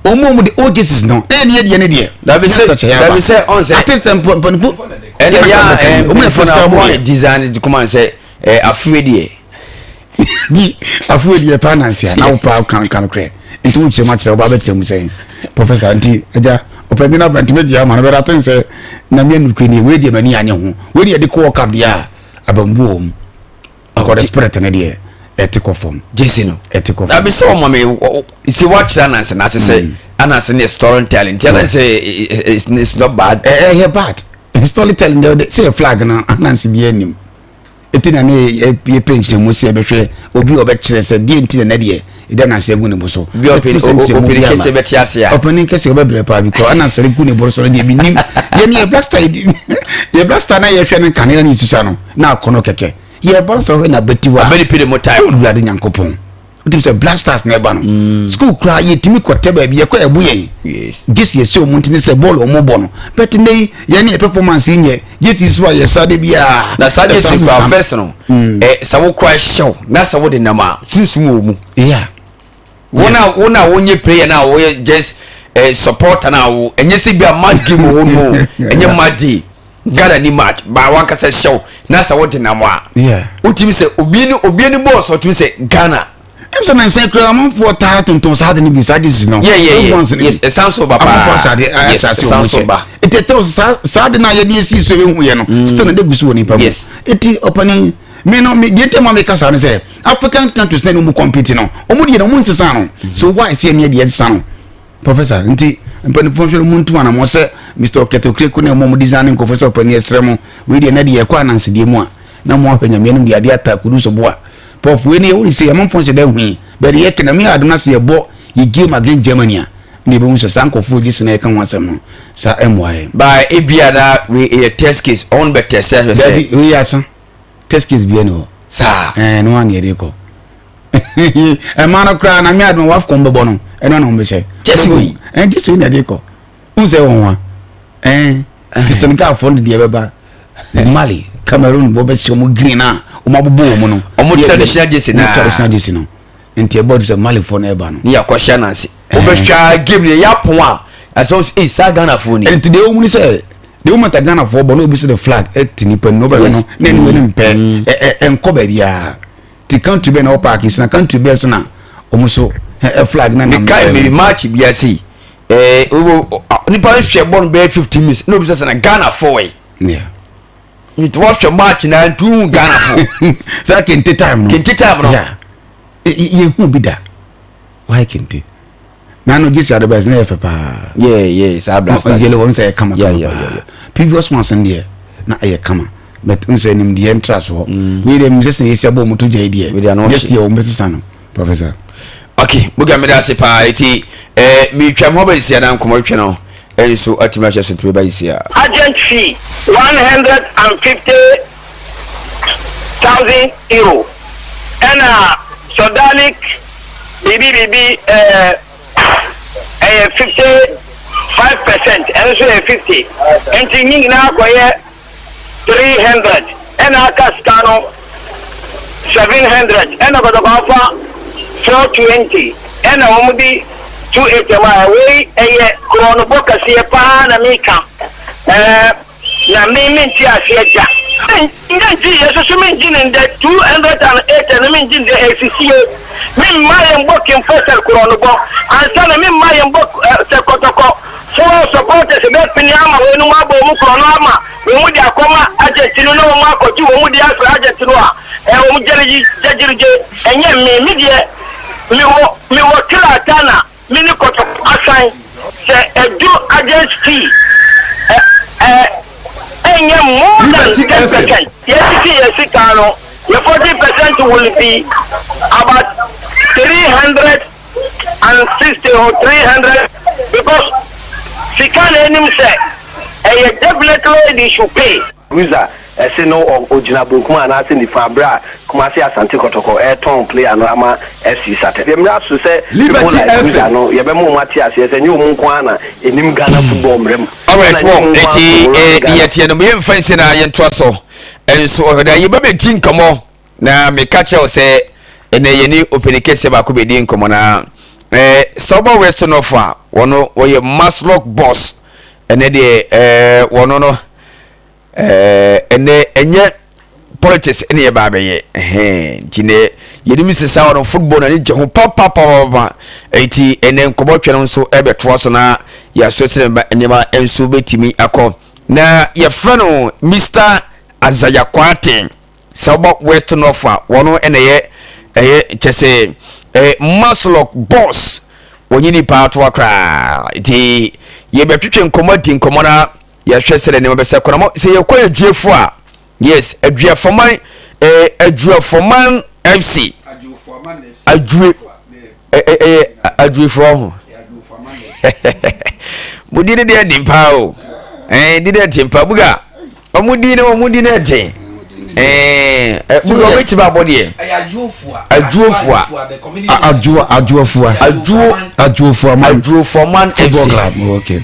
Speaker 3: wɔn a wɔn de old jesus no ɛyɛ ne yɛ deɛ ne deɛ.
Speaker 1: Dabi sɛ dabi sɛ ɔn sɛ.
Speaker 3: Ate sɛ mpanyinfo.
Speaker 1: Ɛna ya ɛ mpanyinfo na wɔn design de kuma sɛ ɛ afuwe deɛ.
Speaker 3: Di afuwe deɛ paa nansi a na wo paa kan kan korɛ nti wo kyerɛ mu akyerɛ wo ba bɛ kyerɛ mu sɛn professor nti ɛgya ɔpɛni na bɛntumi gye ama no bɛrɛ ate sɛ na mi anukwe nie wei deɛ m'ani anye ho wei deɛ de kɔ world cup deɛ a abambu wɔ mu. Akɔ the spirit ne deɛ ɛte kɔ fam.
Speaker 1: Jesse no.
Speaker 3: Ɛte kɔ fam.
Speaker 1: Dabi sɛ ɔma mi si wakyerɛ anansi n'ase sɛ anansi ne storytelling nti anansi it's not bad.
Speaker 3: Ɛyɛ bad storytelling deɛ sɛ yɛ flag no anansi bi anim eti na ne yɛ pɛ nkyerɛmu sɛ yɛbɛhwɛ obi a ɔbɛkyerɛ sɛ deɛ nti na ne deɛ ɛde anansi agu ne bo so.
Speaker 1: Bi ɔpɛni kɛse bɛte ase a.
Speaker 3: Ɔpɛni kɛse ɔbɛbrɛ paa bi kɔ anansi gu ne bo so no deɛ bi nim yɛ ne yɛ black star yɛ black star na yɛhwɛ no nkanea ne yɛsusa no na akɔnɔ kɛkɛ. Yɛ ba sɛ ɔhwɛ na bɛti hɔ a.
Speaker 1: Abɛni pere mo time.
Speaker 3: Owurade Nyankopɔn. Wotumi sɛ Black Stars na ɛba no. Mm. School koraa yɛtumi kɔtɛ baabi yɛkɔ ɛbo yɛn.
Speaker 1: Yes.
Speaker 3: Gye sɛ yɛsɛ ɔmo ntini sɛ bɔɔl ɔmo bɔ no. But nnɛ yi yɛn ne yɛ performance yi nyɛ. Gye sɛ so a yɛsa de biara.
Speaker 1: Na saa gye sɛ kura first no. Mm. Ɛ sɛ wo kura hyɛw na sɛ wo de nam a sunsun wɔ mu.
Speaker 3: Yeah.
Speaker 1: Wɔn a wɔn a wɔnyɛ player na wɔyɛ just eh, supporter na wo ɛnyɛ sɛ bi a match game wɔ no ɛnyɛ match day. Ghana ni match ba wankasa hyɛw na sɛ wode nam a wotumi sɛ obi ni obi ni bɔɔl sɛ wotumi sɛ Ghana.
Speaker 3: Ɛm sɛ nansa kura amanfoɔ taa tontɔn saa de no bi saa de si no.
Speaker 1: Yeah yeah yeah yes ɛsan so ba paa
Speaker 3: amanfoɔ ahyɛ adeɛ
Speaker 1: yes
Speaker 3: ahyɛ ase
Speaker 1: ɛsan
Speaker 3: wɔn
Speaker 1: so
Speaker 3: hyɛ
Speaker 1: ba.
Speaker 3: Eti ɛkyɛw saa saa de no a yɛde esi so ehu yɛ no mm. still na de gu so wɔ nipa mu.
Speaker 1: Yes
Speaker 3: eti ɔpanin mi no mi deɛ tɛm a mi kasa no sɛ African countries na ɛna wɔn compete no wɔn deɛ na wɔn nsesa no so why sɛ ɛni ɛdeɛ ɛsesa no. Professor, nti mpanimfoɔ nhwɛ no mu ntu anamɔ sɛ Mr. Oketokreko ne ɔmo design nkurɔfoɔ sɛ ɔpanin ɛsrɛ mo wei deɛ na deɛ ɛkɔ anansedeɛ mu a na mo ahwɛ nyame anim deɛ adeɛ ata kudu so boa Prof wei ne yɛwɔ ne sei amanfoɔ nhyɛ da hui bɛde yɛ kena me adom ase yɛbɔ yɛ game against Germany a na yɛbɛhu sɛ saa nkurɔfoɔ gye sena yɛka ho asɛm no saa ɛmmoa yɛn.
Speaker 1: Ba ebia na wei ɛyɛ test case ɔn bɛ test ahwɛ sɛ.
Speaker 3: Dabi wei yɛ asa test case bia ni hɔ.
Speaker 1: Saa.
Speaker 3: Ɛɛ no ano yɛde kɔ. Ɛmaa no koraa na me adoma wafcon bɛbɔ no ɛno na wɔn bɛhyɛ.
Speaker 1: Jesse wei.
Speaker 3: Ɛɛ Jesse wei na yɛde kɔ. N sɛ wɔn wa. Ɛɛ ti Senegal fo no deɛ bɛba. Mali Cameroon bɔ bɛhyɛ wɔn green a wɔn abobɔ wɔn no.
Speaker 1: Wɔn traditional jersey naa.
Speaker 3: Wɔn traditional jersey no. Nti ɛbɔ de sɛ Mali fo no ɛba no.
Speaker 1: Ne yɛ akɔhyɛ nansi. Wobɛhwɛ game no yɛ apɔn a ɛsɛ sɛ ee saa Ghana fo ni.
Speaker 3: Nti deɛ wɔn ni sɛ deɛ wɔn ta Ghana fo bɔ na obi sɛ the flag ɛte nipa nu ɔbɛhwɛ no na ɛni wɔn mpɛ ɛ ɛ nkɔ baabiara ti country bɛɛ na wɔ paaki so na country bɛɛ so na wɔn so ɛ flag na nam.
Speaker 1: Mekae mi match bi ase ɛɛ nipa nhwɛ bɔ no bɛyɛ 15 minutes na obi sɛ sɛ na Ghana fo yi. Nti wɔhwɛ match na ntu hu Ghana fo.
Speaker 3: Sɛ kente time no.
Speaker 1: Kente time no.
Speaker 3: Yeah. Yɛ hu bi da. Why kente? Na no gyesi ade bɛs na yɛ fɛ paa.
Speaker 1: Yeah yeah saa blaster.
Speaker 3: Yɛlɛ wɔn sɛ yɛ kama kama paa. Previous ones no deɛ na ɛyɛ kama but n sɛ nimdeɛ ntra soɔ. Wei deɛ mesɛ sɛ yɛsi abɔ wɔn to gya yi deɛ. Yɛsi yɛ wɔn bɛsesa no professor.
Speaker 1: Okay, buga meda ase paa eti eh metwa me hɔ bɛsia na nkɔmmɔ twetwe no nso atumi ahyɛ so ntumi ba yɛsia.
Speaker 5: Agent fee €150,000 ɛna Sodalic biribi biribi ɛɛ ɛyɛ 55% ɛno nso yɛ 50 nti ne nyinaa kɔyɛ 300 ɛna aka sika no 700 ɛna kɔtɔkɔ afa 420 ɛna wɔn de 280 ma wei ɛyɛ korɔnobɔ kɛseɛ paa na meka ɛɛ. Na me mente aseɛ da. Mengye yɛ soso mengye no ndɛ 280 no mengye ndɛ ɛsisie me mma yɛn bɔ King Faisal korɔnobɔ ansa na me mma yɛn bɔ sɛ kɔtɔkɔ foɔ supporters bɛ pene ama wei nom abɔ wɔn korɔno ama wɔn de akɔma agent no na wɔn akɔgye wɔn de afiri agent no a ɛ wɔn gyerigye gyerigye ɛnyɛ me me deɛ me wɔ me wɔ krataa na Me ne kɔtɔkɔ asan sɛ ɛdu agent fee ɛ ɛ ɛnyɛ more than
Speaker 6: Liberty
Speaker 5: ten
Speaker 6: FM.
Speaker 5: percent. Yɛsisi yɛn sika no yɛ 40% payment will be about 360 or 300 because sika na anim sɛ ɛyɛ definitely they should pay.
Speaker 7: Ruza ɛse no ɔgyina bonkum anaasɛ nifa bere a Kumasi Asante Kɔtɔkɔ ɛretɔn player no ama FC Sate. Mmra so sɛ people
Speaker 6: Liberty
Speaker 7: like Ruza
Speaker 6: FM.
Speaker 7: no yɛbɛma wɔn ate aseɛ sɛ nyɛ wɔn nko ara na ɛnim Ghana football mmara mu.
Speaker 1: Alright,
Speaker 7: Ɛna nyɛ
Speaker 1: well,
Speaker 7: wɔn nko ara
Speaker 1: eti
Speaker 7: nso wɔwura
Speaker 1: eh,
Speaker 7: Ghana.
Speaker 1: deɛ yɛteɛ no yɛmfa nsi na yɛntoa so nso ɔhwɛ da yɛbɛbɛdi nkɔmmɔ na meka kyerɛ wo sɛ ɛnɛ yɛne ɔpani kɛseɛ baako bɛdi nkɔmmɔ na eh, sɛ woba West North a wɔno wɔyɛ Masloc boss. Ɛnɛ deɛ eh, wɔno no eh, ɛnɛ ɛnyɛ politics ɛne yɛba abɛyɛ ɛhɛn nti nɛ yɛnim sesa hɔ no football na ne gye ho papapapapa. Nti ɛnɛ nkɔmmɔ twɛ no nso ɛbɛtoa so na yɛaso sɛ nneɛma nso bɛtumi akɔ. Na yɛfrɛ no Mr. Isaiah Kwarteng. Sɛ wobɔ West North a, wɔno ɛna ɛyɛ ɛyɛ kyɛ sɛ ɛyɛ Masloc boss. Wɔnye nipa atoa koraa. Nti yɛbɛtwetwe nkɔmmɔ adi nkɔmmɔ na yɛhwɛ sɛ nneɛma bɛsɛ kɔ. Na mo sɛ yɛkɔ adwuafo a, yes, Aduafoman, eh, Aduafoman FC. Adue ɛyɛ adwufoɔ ho. Mo di ne deɛ den paa o. Ɛɛ di deɛ den paa buga. Ɔmo di ne ɔmo di ne den. Ɛɛ buga ɔmo ti ba abɔ deɛ. Adwuofoa.
Speaker 3: Adwo Adwofoa.
Speaker 1: Adwo
Speaker 3: Adwofoa man.
Speaker 1: Adwofoa man FC.
Speaker 3: Football club. Oh, okay.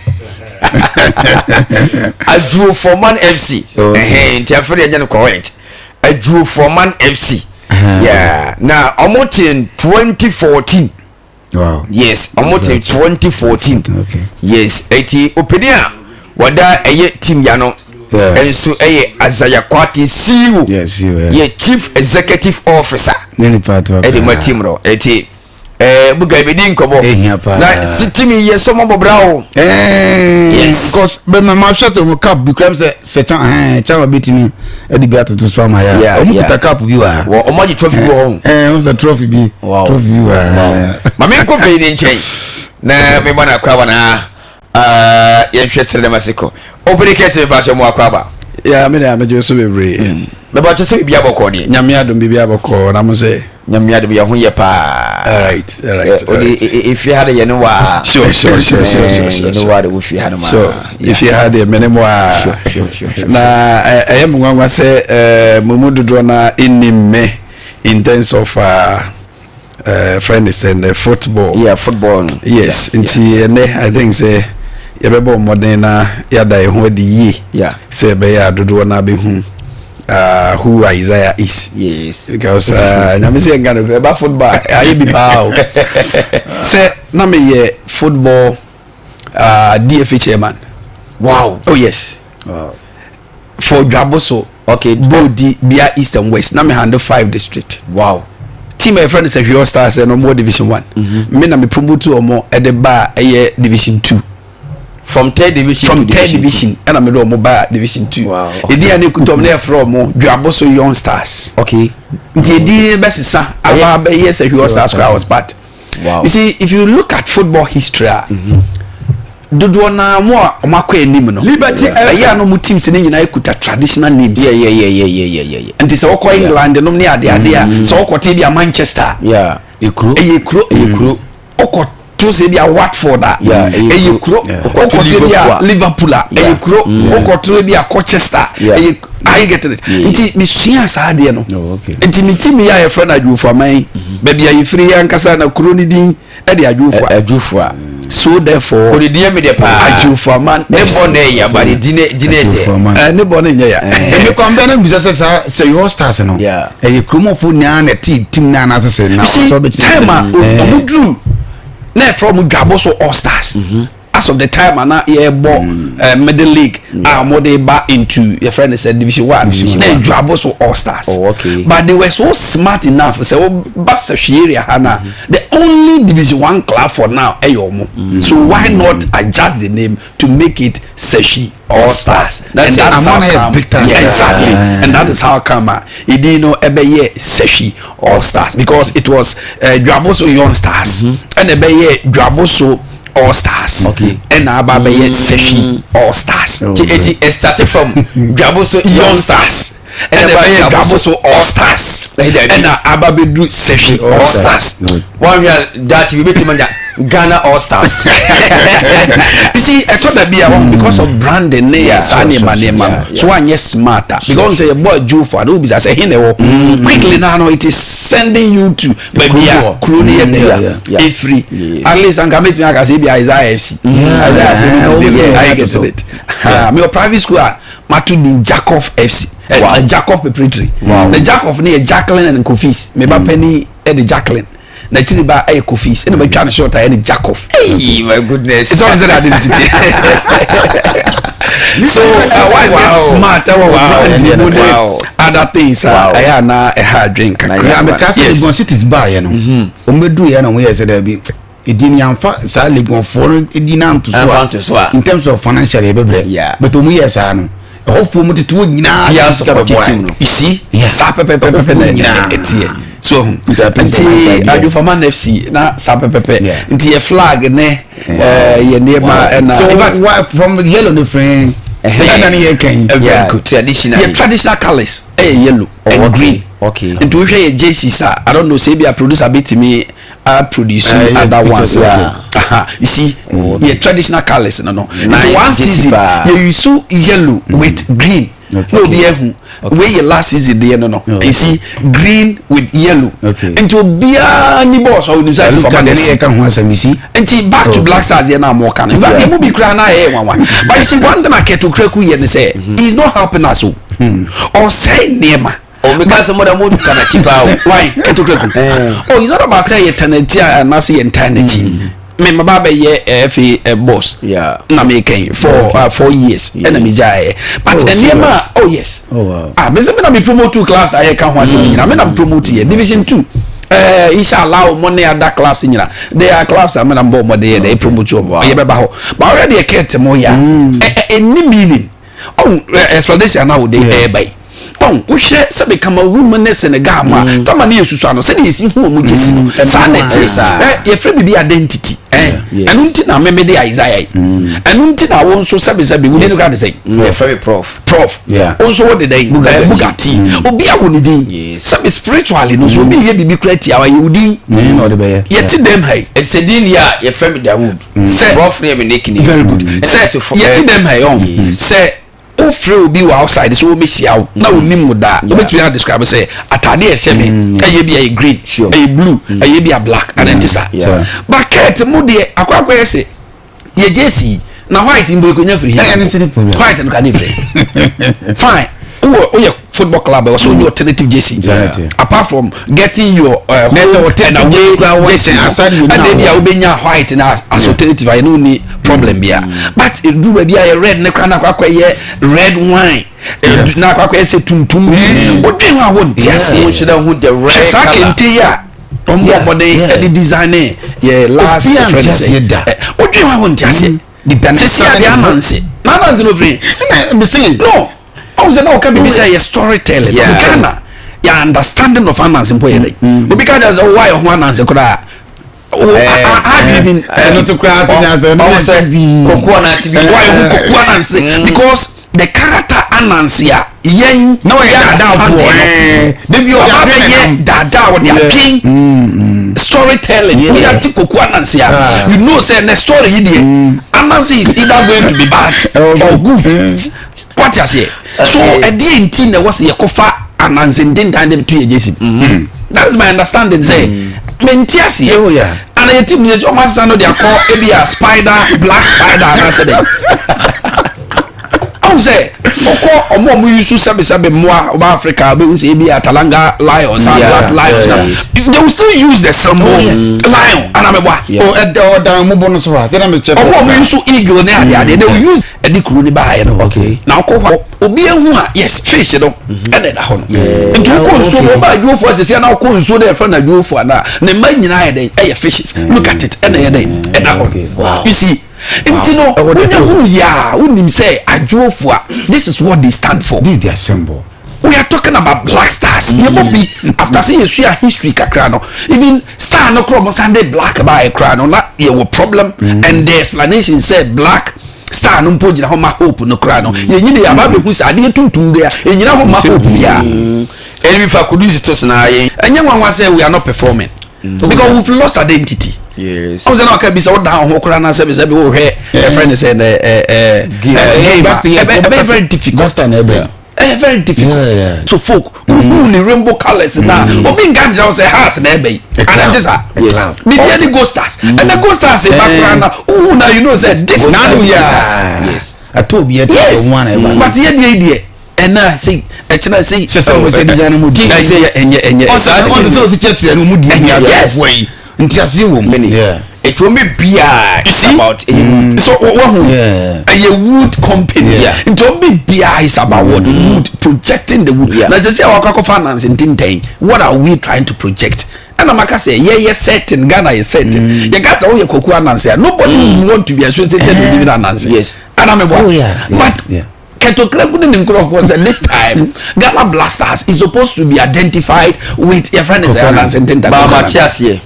Speaker 1: Adwofoa man FC. Ɛhɛn nti afei deɛ ɛnyɛ no correct. Adwofoa man FC. Yeah. Na ɔmo te 2014.
Speaker 3: Wow.
Speaker 1: Yes, ɔmo te 2014.
Speaker 3: Okay.
Speaker 1: Yes, eti opani a wɔda ɛyɛ team ya no nso ɛyɛ Isaiah Kwarteng CEO.
Speaker 3: Yes, CEO, yeah.
Speaker 1: Yɛ chief executive officer.
Speaker 3: Ne nipa to
Speaker 1: ɛde ma team no. Eti ɛɛ buga ebi di nkɔmɔ.
Speaker 3: Ehia paa.
Speaker 1: Na si team yi yɛ sɔmɔ bɔ bra o. Yes.
Speaker 3: Because bɛ ma ma hwɛ sɛ ɔmo cup bi kura mi sɛ sɛ kyan ɛn kyan bi tumi ɛde bi atoto so ama ya.
Speaker 1: Yeah,
Speaker 3: Ɔmo
Speaker 1: yeah.
Speaker 3: kuta cup bi wɔ ha.
Speaker 1: Wɔ ɔmo agye trophy bi wɔ hɔ.
Speaker 3: Ɛɛ ɔmo sɛ trophy bi.
Speaker 1: Wow.
Speaker 3: Trophy bi wɔ ha.
Speaker 1: Maame nkɔ panyin ne nkyɛn na mebɔ no akɔ aba na ah, yɛnhwɛ srɛ dɛm ase kɔ ɔpɛni kɛse mepa kyɛ mo akɔ aba.
Speaker 8: Ya me de amegye so bebree.
Speaker 1: Bɛba kyɛ sɛ biribi abɔkɔ deɛ.
Speaker 8: Nyame adom biribi abɔkɔ na mo sɛ.
Speaker 1: Nyame adom yɛ ho yɛ paa.
Speaker 8: Alright, alright.
Speaker 1: Sɛ ɔde efie ha de yɛ ne waa.
Speaker 8: Sure, sure, sure, sure, sure, sure.
Speaker 1: Yɛ ne waa de wo fie ha no ma.
Speaker 8: So efie ha deɛ me ne mo a.
Speaker 1: Sure, sure, sure, sure.
Speaker 8: Na ɛyɛ mo nwanwa sɛ mo mu dodoɔ na nnim me in terms of friend is in the football.
Speaker 1: Yeah, football. No.
Speaker 8: Yes, yeah, nti ɛnɛ I think sɛ yɛbɛbɔ mmɔden na yɛada yɛn ho adi yie.
Speaker 1: Yeah.
Speaker 8: Sɛ ɛbɛyɛ a dodoɔ na abɛhu who Isaiah is.
Speaker 1: Yes.
Speaker 8: Because nyame sɛ yɛnka no ɛba football ayɛ bi paa o. Sɛ na meyɛ football DFA chairman.
Speaker 1: Wow.
Speaker 8: Oh yes.
Speaker 3: Wow.
Speaker 8: For Dwaboso.
Speaker 1: Okay.
Speaker 8: Bodi Bia East and West. Na me handle 5 district.
Speaker 1: Wow.
Speaker 8: Team a friend is a Stars and no more Division 1. Me na me promote omo at the bar ɛyɛ Division 2.
Speaker 1: From third division
Speaker 8: from
Speaker 1: to
Speaker 8: third
Speaker 1: division
Speaker 8: division ɛna me de ɔmo ba Division 2.
Speaker 1: Wow.
Speaker 8: Edi a ne kuta ɔmo na yɛfrɛ ɔmo Dwaboso Young Stars.
Speaker 1: Okay.
Speaker 8: Nti edi bɛ sisa aba abɛyɛ sɛ Hwɛ Stars kora was part.
Speaker 1: Wow.
Speaker 8: You see, if you look at football history a, dodoɔ naa mo a ɔmo akɔ anim no,
Speaker 6: Liberty
Speaker 8: ɛyɛ a na ɔmo teams ne nyinaa kuta traditional names.
Speaker 1: Yeah, yeah, yeah, yeah, yeah, yeah, yeah, yeah.
Speaker 8: Nti sɛ wɔkɔ England nom ne ade ade a, sɛ wɔkɔ te bi a Manchester,
Speaker 1: Yeah.
Speaker 3: Ekuro.
Speaker 8: ɛyɛ kuro.
Speaker 1: Ɛyɛ kuro.
Speaker 8: Ɔkɔ to sɛ bi a Watford a,
Speaker 1: Yeah, ɛyɛ
Speaker 8: ɛyɛ
Speaker 1: kuro.
Speaker 8: kuro.
Speaker 1: Yeah.
Speaker 8: Ɔkɔ to bi a
Speaker 1: Liverpool a.
Speaker 8: Liverpool a,
Speaker 1: Yeah.
Speaker 8: ɛyɛ kuro. Ɔkɔ to bi a Colchester,
Speaker 1: Yeah.
Speaker 8: ɛyɛ. Are you getting it?
Speaker 1: Yeah.
Speaker 8: Nti mesua saa adeɛ no.
Speaker 3: Oh, okay.
Speaker 8: Nti me team yi a yɛfrɛ no Adwufoaman yi, baabi a yɛfiri yɛ ankasa na kuro no din ɛde Adwufoa.
Speaker 1: Adwufoa.
Speaker 8: So therefore,
Speaker 1: Kò di mi de paa.
Speaker 8: Adwufoaman
Speaker 1: Ne
Speaker 8: FC.
Speaker 1: bɔ ne yɛ ba de di ne di ne tɛ.
Speaker 3: Adwofoa
Speaker 8: Ɛ, ne bɔ ne nyɛ ya.
Speaker 3: Èmi kwan bẹ́ẹ̀ náà bisa sɛ saa sɛ yɔ stars no.
Speaker 1: Yeah.
Speaker 3: Ɛyɛ kuromɔfo nyinaa na ɛte team naa n'ase sɛ na
Speaker 8: You see,
Speaker 3: ɔsɔ bɛ kyerɛ.
Speaker 8: time a ɔmo duru na ɛfrɛ ɔmo Dwaboso All Stars. As of the time a na yɛbɔ middle league a ɔmo de ba into yɛfrɛ no sɛ Division 1 na Dwaboso All Stars.
Speaker 1: Oh, okay.
Speaker 8: But they were so smart enough sɛ ɔba sɛhwɛ area ha na the only Division 1 club for now ɛyɛ ɔmo. So why not adjust the name to make it Sehwi All Stars?
Speaker 1: That's
Speaker 8: And
Speaker 1: it.
Speaker 8: that is how
Speaker 3: Among the
Speaker 8: come.
Speaker 3: big time.
Speaker 8: Yeah, exactly.
Speaker 3: Yeah.
Speaker 8: And that is how come edin no ɛbɛyɛ Sehwi All Stars because it was Dwaboso Young Stars ɛna ɛbɛyɛ Dwaboso All Stars.
Speaker 1: Okay.
Speaker 8: Ɛna aba abɛyɛ Sehwi All Stars.
Speaker 1: Ti eti it started from Dwaboso
Speaker 8: Young Stars. Ɛna ɛbɛyɛ Dwaboso All Stars, ɛna aba bɛduru Sehwi All Stars.
Speaker 1: Wɔn hwɛ daakye bi bɛtumi anya Ghana All Stars.
Speaker 8: You see, ɛtɔ da bi a wɔn because of branding ne saa nneɛma nneɛma no so anyɛ smart a, because sɛ yɛbɔ adwofo a na obisa sɛ hin na ɛwɔ quickly na no, it is sending you to baabi a kuro no yɛ dɛ efiri. At least anka mɛtumi aka sɛ ebi Isaiah FC, Isaiah FC, I get it. Mi wɔ private school a mato din Jacob FC, Jacob Preparatory. Na Jacob ne yɛ Jacqueline and Kofis. Me ba panyin ɛde Jacqueline, n'akyiri ba ɛyɛ Kofis, ɛna matwa ne short a ɛne Jacob.
Speaker 1: Hey, my goodness.
Speaker 8: It's always that identity. So why is this smart ɛwɔ brand mu ne other things a ɛyɛ ana ɛha adwen kakra.
Speaker 3: Na meka sɛ Legon Cities baayɛ no, wɔn bɛduru yɛ na wɔn yɛ sɛ daabi, ɛdi ni yɛnfa saa Legonfoɔ no ɛdi na nto so a, in terms of financial yɛbɛbrɛ, but wɔn yɛ saa no, ɛhɔfoɔ mu tete hɔ nyinaa
Speaker 1: yɛ support team no.
Speaker 8: You see, saa pɛpɛpɛpɛ na ɛteɛ so nti Adwofaman FC na saa pɛpɛpɛ nti yɛ flag ne yɛ nneɛma ɛna.
Speaker 3: So in fact, why from yellow ne fɛn ɛna ne yɛ kɛn?
Speaker 8: Very good.
Speaker 1: Traditional.
Speaker 8: Yɛ traditional colours ɛyɛ yellow and green. Nti wohwɛ yɛ jerseys a, I don't know sɛ ebi a producer betumi a produce other ones. You see, yɛ traditional colours no. Nti one season yɛ use yellow with green na obi ehu wey yɛ last season deɛ no. You see, green with yellow, nti obiara ni bɔɔl so a onim sɛ Adwofaman
Speaker 3: ne yɛ ka ho asɛm, you see.
Speaker 8: Nti back to Black Stars yɛ na mo ka no, in fact yɛ mu bi kura na yɛ nwanwa, but you see, one thing a Kurt Okraku yɛ ne sɛ he is not helping us o, ɔsɛe nneɛma.
Speaker 1: O mi ka sɛ mo da mo ta n'akyi paa o.
Speaker 8: Why Kurt Okraku? Oh, it's not about say yɛ ta n'akyi a anaasɛ yɛ nta n'akyi. Me ma ba bɛyɛ FA boss na me kɛn for 4 years ɛna me gya yɛ, but nneɛma, oh yes. Ah, me sɛ me na me promote two clubs a yɛ ka ho asɛm nyina, me na me promote yɛ division two, inshallah mo ne other clubs nyina. They are clubs a me na mbɔ ɔmo de yɛ de promote ɔmo, yɛ bɛba hɔ, but ɔyɛ deɛ kɛɛte mo yɛ a ɛ ɛni meaning. Ɔn explanation na o de ɛɛba yi, ɔn wohwɛ sɛbi Cameroon ne Senegal mu a, tama ne yɛ susu ano sɛdeɛ yɛsi hu ɔmo gyesi no, saa na ɛte. Yɛfrɛ bibi identity. Ɛno nti na mɛmɛ de Isaiah yi, ɛno nti na wo nso sɛbi sɛbi wo de no kora de sɛ
Speaker 1: yɛfrɛ mi Prof.
Speaker 8: Prof, wo nso wo de dɛn? Bugatti. Obi a wɔ ne din sɛbi spiritually no so, obi yɛ bibi kora tia wa yɛ wo din. Yɛte dɛm ha yi.
Speaker 1: Ɛsɛ din ni a yɛfrɛ mi Dawood.
Speaker 8: Sɛ
Speaker 1: Prof ne yɛ mi nickname.
Speaker 8: Very good. Sɛ yɛte dɛm ha yi, ɔn sɛ wofrɛ obi wɔ outside sɛ wɔmɛhyia wo na wonim wo daa, wobɛtumi a describe sɛ atade a ɛhyɛ me ɛyɛ bi a ɛyɛ green, ɛyɛ blue, ɛyɛ bi a black ana nte saa. But Kurt mu deɛ akɔ akɔyɛ sɛ yɛ jersey na white mbo ekonya firi
Speaker 3: here,
Speaker 8: white no ka ne firi. Fine, wowɔ woyɛ football club, ɛwɔ sɛ wonyɛ alternative jersey apart from getting your home and away jersey. Ɛna ebi a wobɛnya white na as alternative ayɛ no ni problem bia, but edu baabi a yɛ red ne kora na akɔ akɔyɛ red wine na akɔ akɔyɛ sɛ tuntum bi, wodwen ho a wonte aseɛ.
Speaker 1: Hwɛ
Speaker 8: saa kente yi a wɔn bɔ mmɔden ɛde design yɛ last
Speaker 3: ɛfrɛ ne sɛ
Speaker 8: wodwen ho a wonte aseɛ sisi adeɛ Ananse na Ananse no firi no ɔwɔ sɛ na ɔka bibi sɛ yɛ storytelling. Ghana yɛ understanding of Ananse mpo yɛ dɛ obi ka kyerɛ sɛ ɔwɔ ayɛ ho Ananse koraa.
Speaker 3: Ɛno to koraa sɛ nyasɛ
Speaker 1: ɛno yɛ sɛ Koku Ananse bi.
Speaker 8: Wayɛ ho Koku Ananse because the character Ananse a yɛn
Speaker 3: na ɔyɛ daadaafoɔ
Speaker 8: debi ɔde abɛyɛ daadaa, ɔde adwen storytelling. Woyɛ ti Koku Ananse a, you know say ne story yi deɛ, Ananse is either going to be bad or good. Wate aseɛ? So ɛdeɛ nti na ɛwɔ sɛ yɛkɔfa Ananse ntentan de to yɛ jersey? That is my understanding sɛ mente aseɛ ana yɛ team yɛ sɛ ɔmo asesa no de akɔ ebi a spider, black spider anaasɛ dɛ ɔmo sɛ ɔkɔ ɔmo a ɔmo yi so sɛbisɛbi mmoa ɔba Africa, ɔbɛhu sɛ ebi a Teranga lions and black lions, they will still use the symbol lion anamɛboa.
Speaker 3: Ɛda ɔdan mo bɔ no so a sɛdeɛ mekyɛ.
Speaker 8: Ɔmo a ɔmo yi so eagle ne ade ade, they will use ɛde kuro ne baayɛ no na ɔkɔ hɔ, obi ehu a, yes, fish no ɛna ɛda hɔ no. Nti wokɔ nsuo mu, ɔba adwuofoɔ asese na wokɔ nsuo no, yɛfrɛ no adwuofoɔ ana ne mma nyinaa yɛ dɛn? Ɛyɛ fishes. Look at it, ɛna yɛ dɛn? Ɛda hɔ, you see. Nti no wonya hu yaa, wonim sɛ adwuofoɔ a, this is what they stand for.
Speaker 3: This is their symbol.
Speaker 8: We are talking about Black Stars. Yɛ bɔ bi after say yɛsua history kakra no, even star no korɔ mo san de black ba ayɛ koraa no na yɛ wɔ problem, and the explanation say black. Star no mpo gyina hɔ ma hope no koraa no, yɛnyini yɛ aba abɛhu sɛ adeɛ tuntum deɛ ɛnyina hɔ ma hope biara.
Speaker 1: Ɛne bi fa Kudus to so na yɛn.
Speaker 8: Ɛnyɛ nwanwa sɛ we are not performing because we've lost identity.
Speaker 1: Yes.
Speaker 8: Ɔn sɛ na ɔka bi sɛ wodan wo ho koraa na sɛ bi sɛ bi wohwɛ ɛfrɛ ne sɛ ɛ ɛ
Speaker 1: Game.
Speaker 8: game a ɛbɛ ɛbɛ very difficult.
Speaker 3: Basta na ɛbɛn.
Speaker 8: Ɛyɛ very difficult.
Speaker 3: Yeah, yeah.
Speaker 8: So folk wohu ne rainbow colours na obi nka nkyerɛ wo sɛ house na ɛbɛ yi. Ana te saa.
Speaker 1: Yes.
Speaker 8: Biribi ani Gold Stars. Ɛnɛ Gold Stars ba koraa na wohu na you know sɛ this is
Speaker 3: Nanu
Speaker 8: Gold
Speaker 3: yɛ.
Speaker 8: Stars.
Speaker 1: Yes.
Speaker 3: Ato obi ɛte sɛ ɔmo ana ɛba.
Speaker 8: But yɛ deɛ yi deɛ ɛna sei ɛkyina sei.
Speaker 3: Sɛ sɛ ɔmo sɛ design mu di.
Speaker 1: Ɛnyɛ ɛnyɛ ɛnyɛ.
Speaker 3: Ɔsɛ ɔsɛ sɛ ɔsi kyerɛkyerɛ no mu di
Speaker 1: Ɛnyɛ,
Speaker 3: ɛnyɛ
Speaker 1: yes.
Speaker 3: adeɛ yi. Nti aseɛ wɔ mu.
Speaker 1: Many.
Speaker 3: Yeah.
Speaker 1: It will be biara.
Speaker 8: You see?
Speaker 1: About ɛyɛ
Speaker 8: So wahu
Speaker 3: Yeah.
Speaker 8: ɛyɛ wood company.
Speaker 1: Yeah.
Speaker 8: Nti wɔn bi biara is about what wood projecting the wood.
Speaker 1: Yeah.
Speaker 8: Na sɛ sɛ wakɔ akɔ finance ntentɛn what are we trying to project? Ɛna maka sɛ yɛyɛ certain Ghana yɛ certain. Yɛ ka sɛ woyɛ Kwaku Ananse a nobody would want to be associated with even Ananse.
Speaker 1: Yes.
Speaker 8: Ɛna mi bɔ.
Speaker 3: Oh, yeah, yeah,
Speaker 8: But
Speaker 3: yeah.
Speaker 8: Kurt Okraku ne ne nkurɔfoɔ sɛ this time Ghana Black Stars is supposed to be identified with yɛfrɛ ne sɛ
Speaker 3: Kwaku
Speaker 8: Ananse ntentɛn.
Speaker 1: Ba ma te aseɛ.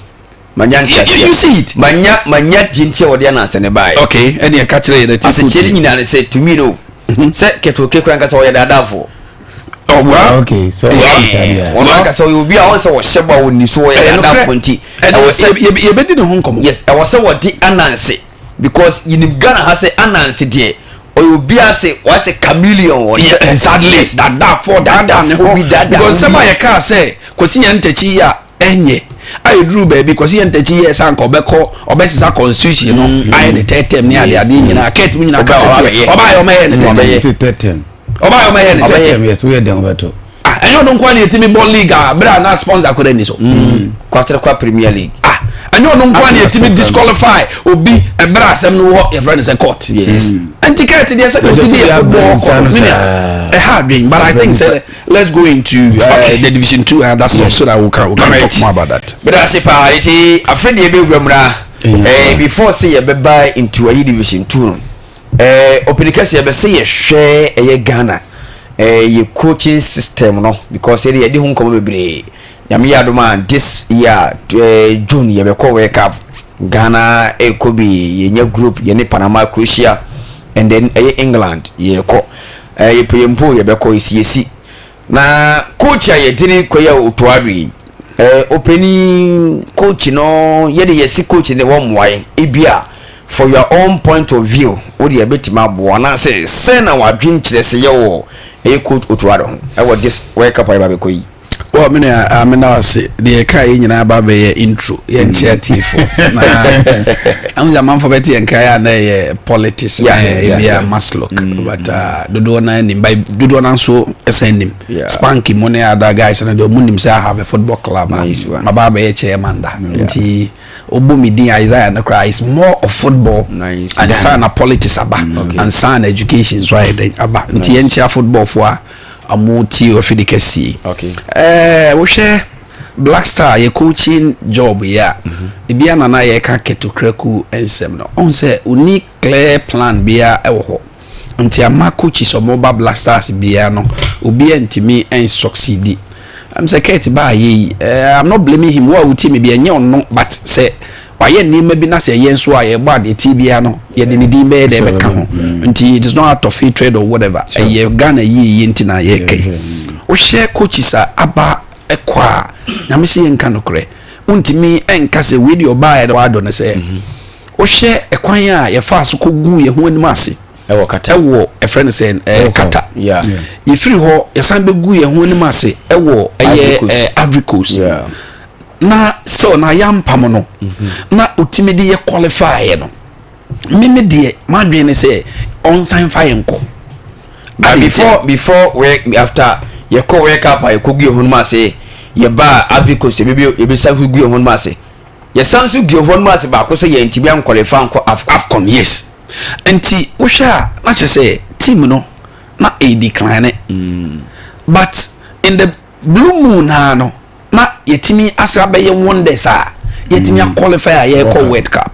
Speaker 1: Manya nte aseɛ.
Speaker 8: You see it?
Speaker 1: Manya manya die nti a wɔde Ananse ne baeɛ.
Speaker 8: Okay, ɛne ɛka kyerɛ yɛ na ti
Speaker 1: Asekyerɛ ne nyinaa ne sɛ tumi no sɛ Kurt Okraku ankasa ɔyɛ daadaafoɔ.
Speaker 8: Oh, well.
Speaker 3: Okay. So ɔmo sɛ adeɛ.
Speaker 1: Ɔno ankasa ɔyɛ obi a ɔn sɛ ɔhyɛ bɔ a ɔnni so ɔyɛ daadaafoɔ nti ɛwɔ sɛ
Speaker 8: yɛbɛdi ne ho nkɔmmɔ.
Speaker 1: Yes, ɛwɔ sɛ wɔde Ananse because yɛnim Ghana ha sɛ Ananse deɛ ɔyɛ obi a sɛ wasɛ chameleon wɔ
Speaker 8: Yeah, exactly. Dadafoɔ dada ne ho
Speaker 1: bi dada
Speaker 8: because
Speaker 1: ho
Speaker 8: sɛm
Speaker 1: bi.
Speaker 8: a yɛkaa sɛ Kwasi Nyantakyi yi a ɛnyɛ a yɛduru baabi Kwasi Nyantakyi yɛ sɛ anka ɔbɛkɔ ɔbɛsesa constitution no ayɛ ne third term ne ade adeɛ nyinaa kɛt mu nyinaa
Speaker 1: Ɔbaa
Speaker 8: kasa
Speaker 1: ɔbɛyɛ.
Speaker 8: tiɛ ɔbaayɛ ɔmɛyɛ ne third term
Speaker 1: Ɔbɛyɛ.
Speaker 3: Ti third term.
Speaker 8: ɔbaayɛ ɔmɛyɛ ne third
Speaker 3: Third
Speaker 8: term
Speaker 3: term yes woyɛ dɛn wobɛto.
Speaker 8: ah ɛnyɛ ɔno nkoa ne yɛtumi bɔ league a berɛ a na sponsor koraa ni so
Speaker 1: Kwaterekwa Premier League.
Speaker 8: ah ɛnyɛ ɔno nkoa ne yɛtumi disqualify obi ɛberɛ a asɛm no wɔ yɛfrɛ no sɛ court.
Speaker 1: Yes.
Speaker 8: Nti kɛt deɛ sɛ kɔsi de yɛ football kɔ minia ɛha adwen but I think sɛ let's go into the division two and that stuff so that we can we can talk more about that.
Speaker 1: Bɛda ase paa nti afei deɛ yɛbɛwura mu na eh, before sɛ yɛbɛba into ayi division two no eh, ɔpini kɛse yɛbɛsɛ yɛhwɛ ɛyɛ Ghana eh, yɛ coaching system no because yɛde yɛde ho nkɔmmɔ bebree. Nyame yɛ adom a this year eh, June yɛbɛkɔ World Cup. Ghana ɛkɔ bi yɛnya group yɛne Panama, Croatia and then ɛyɛ England yɛkɔ eh, yɛpɛ yɛn mpo yɛbɛkɔ yɛsiesi na coach a yɛde ne kɔyɛ Otto yi eh, ɔpanin coach no yɛde yɛsi coach ne wɔn mmoa yɛn ebi a for your own point of view wode yɛbɛtumi aboa anaasɛ sɛn na wadwen kyerɛ sɛ yɛwɔ ɛyɛ coach Otto Addo ho ɛwɔ this World Cup a yɛba bɛkɔ yi.
Speaker 8: Well, me nua, ah, me na ase. Deɛ ɛka yɛ nyinaa ba bɛyɛ intro. Yɛnkyɛ atiefo. Na ɛho sɛ amanfo bɛte yɛn nkae a na ɛyɛ politics na ɛyɛ ebi a maslok. But ah, dodoɔ no anim. By dodoɔ no nso ɛsɛn nim. Spanky mu ne other guys no deɛ ɔmo nim sɛ I have a football club a
Speaker 1: Nice one.
Speaker 8: maba abɛyɛ chairman da. Nti ɔbɔ me din Isaiah no koraa is more of football.
Speaker 1: Nice.
Speaker 8: Ansa na politics aba. Ansa na education nso ayɛ dɛn aba. Nti yɛnkyia football fo a ɔmo ti ɔfidi kɛseɛ yi. Ɛɛ wohwɛ Black Star yɛ coaching job yi a ebi a nana yɛka Kurt Okraku nsɛm no ɔn sɛ onni clear plan biara ɛwɔ hɔ nti ama coaches ɔmo ba Black Stars biara no obiara ntumi ɛnsucceedi. Ɛm sɛ Kurt baa yɛ yi ɛɛ I'm not blaming him wo a wotie me bi ɛnyɛ ɔno but sɛ wayɛ nneɛma bi na sɛ yɛn nso a yɛbɔ adeɛ tie biara no yɛde ne din bɛyɛ dɛ bɛka ho nti it is not out of hatred or whatever ɛyɛ Ghana yie yie nti na yɛka yi wohwɛ coaches a aba ɛkɔ a nyame sɛ yɛnka nokorɛ wontumi ɛnka sɛ wei deɛ ɔbaa yɛ wadɔ no sɛ wohwɛ ɛkwan a yɛfaa so kɔgu yɛn ho anim ase
Speaker 1: ɛwɔ kata
Speaker 8: ɛwɔ ɛfrɛ no sɛ ɛɛ kata yɛfiri hɔ yɛsan bɛgu yɛn ho anim ase ɛwɔ ɛyɛ ɛɛ Ivory Coast na sɛ ɔna yɛampam no na ɔtumi de yɛ qualify no meme deɛ madwene ne sɛ ɔnsan fa yɛn kɔ.
Speaker 1: But before before we after yɛkɔ World Cup a yɛkɔ gu yɛn ho no ase yɛba Ivory Coast yɛbɛbi yɛbɛsan so gu yɛn ho no ase yɛsan so gu yɛn ho no ase baako sɛ yɛntumi anqualify nkɔ AFCON.
Speaker 8: AFCON yes nti wohwɛ a na kyerɛ sɛ team no na ɛyɛ decline but in the blue moon naa no na yɛtumi asa abɛyɛ wonders a yɛtumi mm. aqualify a yɛrekɔ world cup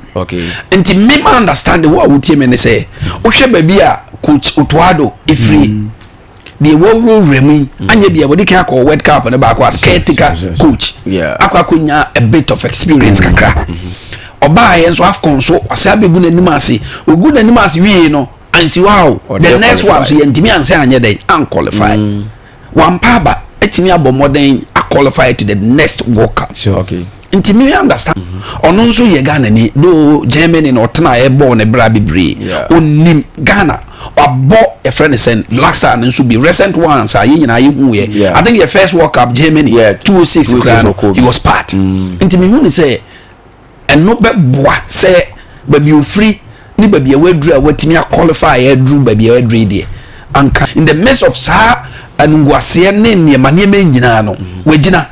Speaker 8: nti me ma understand wo a wotie me ne sɛ wohwɛ baabi a coach Otto Addo ɛfiri mm. deɛ wɔwurawura mu yi mm. anyɛ bia wɔde kan akɔ world cup no baako as caretaker coach akɔ akɔnya a bit of experience kakra mm-hmm. ɔbaa yɛn nso afcon so ɔsɛ abɛgu n'anim ase ogu n'anim ase wie no. Ansi hɔ o, the next one so yɛntumi ansa anyɛ dɛn an qualify. Wampa aba atumi abɔ mmɔden a qualify to the next World Cup.
Speaker 1: Sure. Okay.
Speaker 8: Nti mi understand. Ɔno nso yɛ Ghana ni though Germany na ɔtena ɛbɔɔ ne bra bebree. Onim Ghana wabɔ yɛfrɛ ne sɛn Black Star no nso bi recent ones a yɛn nyinaa yɛ hu yɛ. I think yɛ first World Cup Germany 206 koraa no he was part. Nti mi hu ne sɛ ɛno bɛboa sɛ baabi ofiri ne baabi a waduru a watumi a qualify aduru baabi a waduru yi deɛ anka in the midst of saa anunguaseɛ ne nneɛma nneɛma nyinaa no wagyina.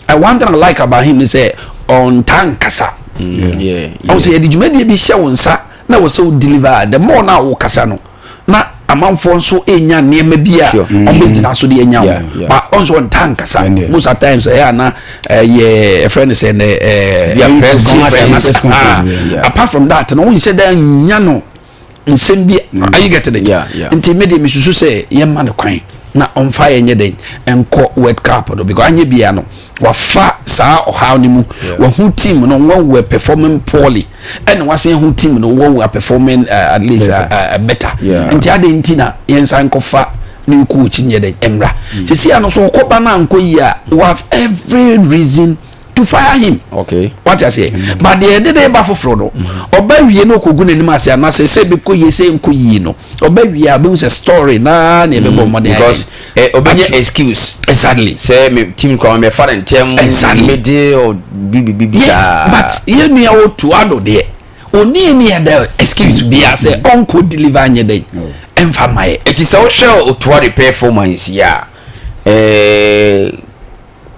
Speaker 8: And one thing I like about him is sɛ ɔntaa nkasa. Ɔn sɛ yɛde dwumadie bi hyɛ wo nsa na wɔ sɛ wo deliver the more na wo kasa no na amanfoɔ nso enya nneɛma bi a ɔbɛgyina so de anya wo ba ɔn sɛ ɔntaa nkasa most of times ɛyɛ ana ɛyɛ ɛfrɛ no sɛ ɛnɛ ɛɛ apart from that no wonhyɛ dɛ nya no nsɛm bi are you getting it nti me deɛ mesusu sɛ yɛmma no kwan na ɔmfa yɛn nyɛ dɛn nkɔ world cup no because anyɛ bia no wafa saa ɔhaw no mu wahu team no wɔn were performing poorly ɛna wasan hu team no wɔn were performing uh, at least uh, uh, better nti ade nti na yɛn nsa nkɔfa ne coach nyɛ dɛn mmra sisi ano so ɔkɔba no ankɔ yi a we have every reason to fire him.
Speaker 1: Okay.
Speaker 8: Wate aseɛ. Mm. But deɛ ɛde de ba foforɔ no, ɔba wie no ɔkɔgu n'anim ase anaasɛ sɛ ɛbɛkɔ yie sɛ nkɔ yie no, ɔba wie a ɔbɛhu sɛ story naa na ɛbɛbɔ mmɔden.
Speaker 1: Because eh, ɔbɛnya excuse.
Speaker 8: Exactly.
Speaker 1: Sɛ me team kwan mɛfa ne ntɛm.
Speaker 8: Exactly.
Speaker 1: Mede ɔ bibi bibi
Speaker 8: saa. Yes, but yɛn nua Otto Addo deɛ, ɔni any other excuse biara sɛ ɔnkɔ deliver nyɛ dɛn ɛnfa ma yɛ.
Speaker 1: Eti sɛ wohwɛ Otto Addo performance yi a, ɛɛ.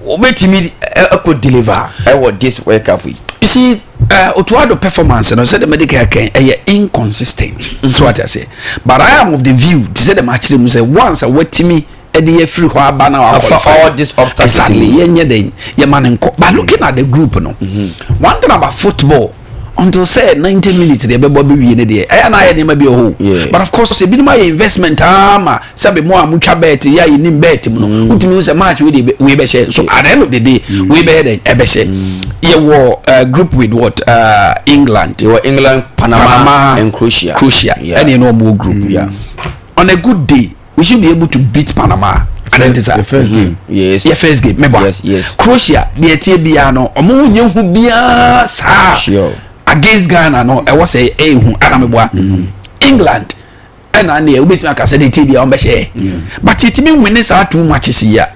Speaker 1: Wobɛtumi akɔ deliver ɛwɔ this World Cup yi.
Speaker 8: You see, uh, Otto Addo performance no sɛ the medical kan ɛyɛ inconsistent. Mm -hmm. So what I say. But I am of the view te sɛ dɛm akyerɛ mu sɛ once a watumi ɛde afiri hɔ aba na wa qualify
Speaker 1: all these obstacles.
Speaker 8: Exactly. Yɛnyɛ dɛn yɛma no nkɔ. But looking at the group no, mm -hmm. one thing about football until sɛ 90 minutes deɛ ɛbɛbɔ bɛwie no deɛ ɛyɛ na ayɛ nneɛma bi wɔ hɔ but of course ebinom ayɛ investment ama sɛbe mo a motwa bet yɛ a yɛnim bet mu no mm. wotumi hu sɛ match wei deɛ wei bɛhyɛ so at the end of the day mm. wei bɛyɛ dɛn ɛbɛhyɛ mm. yɛwɔ uh, group with what uh, England
Speaker 1: yɛwɔ England Panama, Panama and Croatia
Speaker 8: Croatia ɛne ɛne ɔmo group yeah. on a good day we should be able to beat Panama
Speaker 3: adɛn sa the first game
Speaker 1: mm-hmm. yes
Speaker 8: yɛ first game mɛbɔ
Speaker 1: yes yes
Speaker 8: Croatia deɛ ɛteɛ biara no ɔmo ho nyɛ hu biara saa
Speaker 1: sure
Speaker 8: against Ghana no ɛwɔ sɛ ɛyɛ hu ana mɛboa mm-hmm. England ɛna neɛ wobɛtumi aka sɛ deɛ ɛteɛ biara ɔmbɛhyɛ but yɛtumi win saa two matches yi a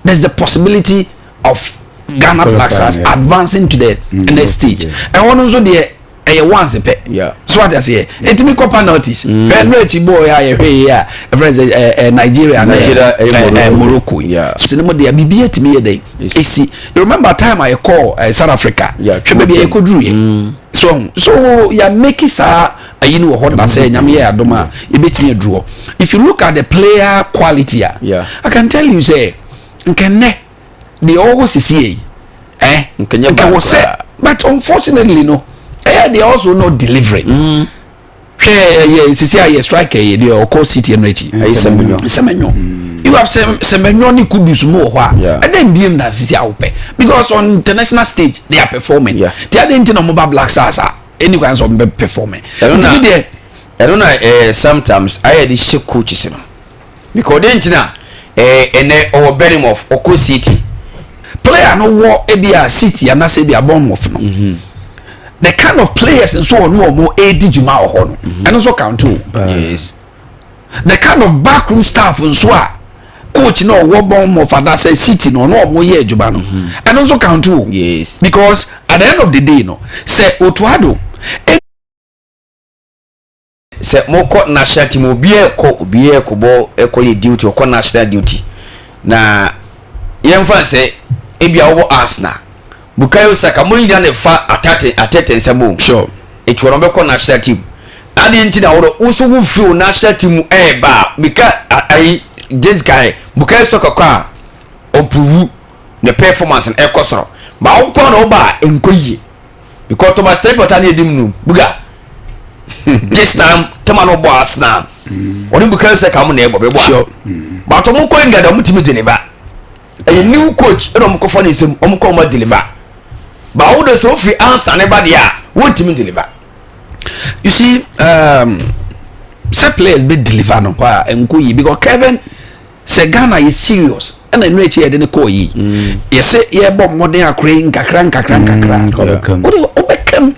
Speaker 8: there's the possibility of Ghana Black Stars advancing to the mm, next stage ɛhɔ no nso deɛ ɛyɛ once pɛ so wate aseɛ ɛtumi kɔ penalties mm. hwɛ no akyi bɔɔl yɛ a yɛhwɛ yie a ɛfrɛ sɛ ɛ ɛ Nigeria ne ɛ Morocco so ne mu deɛ biribi atumi yɛ dɛ ɛsi you remember time a yɛkɔɔ ɛ South Africa hwɛ baabi a yɛkɔduru yɛ mm. so so yɛ make saa ayi no wɔ hɔ da sɛ nyame yɛ adom a yɛbɛtumi aduru hɔ if you look at the player quality a I can tell you sɛ nkɛnɛ deɛ ɔwɔ hɔ sisi yi eh nka wɔ sɛ but unfortunately no ɛyɛ deɛ also not delivering mm. hwɛ yɛ sisi a yɛ striker yɛ deɛ ɔkɔ city ɛno akyi
Speaker 1: ɛyɛ sɛmɛnyɔ
Speaker 8: sɛmɛnyɔ mm. you have sɛmɛnyɔ ne kudus mu wɔ hɔ a ɛdɛ mbiem na sisi a wopɛ because on international stage they are performing ti adi nti na ɔmo ba black stars a ɛni kwan sɛ ɔmo bɛ performing
Speaker 1: nti deɛ ɛno na ɛɛ sometimes ayɛ de hyɛ coaches no. Because ɔdɛn nti na eh, ɛnɛ ɔwɔ Bournemouth, ɔkɔ City.
Speaker 8: Player no wɔ ebi a City anaasɛ ebi a Bournemouth no. Mm -hmm. The kind of players nso ɔno ɔmo edi dwuma wɔ hɔ no. Mm-hmm. Ɛno nso count o.
Speaker 1: Yes.
Speaker 8: The kind of backroom staff nso a coach na ɔwɔ Bournemouth anaasɛ City no ɔno ɔmo yɛ adwuma no. Mm-hmm. Ɛno nso count o.
Speaker 1: Yes.
Speaker 8: Because at the end of the day no, sɛ Otto Addo.
Speaker 1: Sɛ mokɔ national team obiara kɔ obiara kɔbɔ ɛkɔ yɛ duty ɔkɔ national duty na yɛmfa nsɛ ebi a wɔbɔ Arsenal Bukayo Saka mo nyinaa na fa atate atete nsɛm o
Speaker 8: sure
Speaker 1: eti wɔn bɛkɔ national team adeɛ nti na wɔn nso wo firi wo national team mu ɛɛba a mika ayi Jessica ɛ Bukayo Saka kɔ a ɔpuvu ne performance no ɛkɔ soro ba wɔn kɔ na ɔba a nkɔ yie. Because Thomas Trippier ta ne anim no buga this time tɛma no bɔ Arsenal ɔne Bukayo Saka mo na ɛbɔ bɛbɔ a but ɔmo kɔ England ɔmo tumi deliver ɛyɛ new coach ɛna ɔmo kɔfa ne nsam ɔmo kɔ ɔmo deliver but ɔmo de sɛ ofiri Arsenal ne ba deɛ a wɔntumi deliver.
Speaker 8: You see um, Sɛ players bɛ deliver no paa nko yi, because Kevin sɛ Ghana yɛ serious, ɛna nnura akyi yɛde ne kɔɔ yi, yɛsɛ yɛbɔ mmɔden akora yi nkakra nkakra nkakra, wode wobɛkam,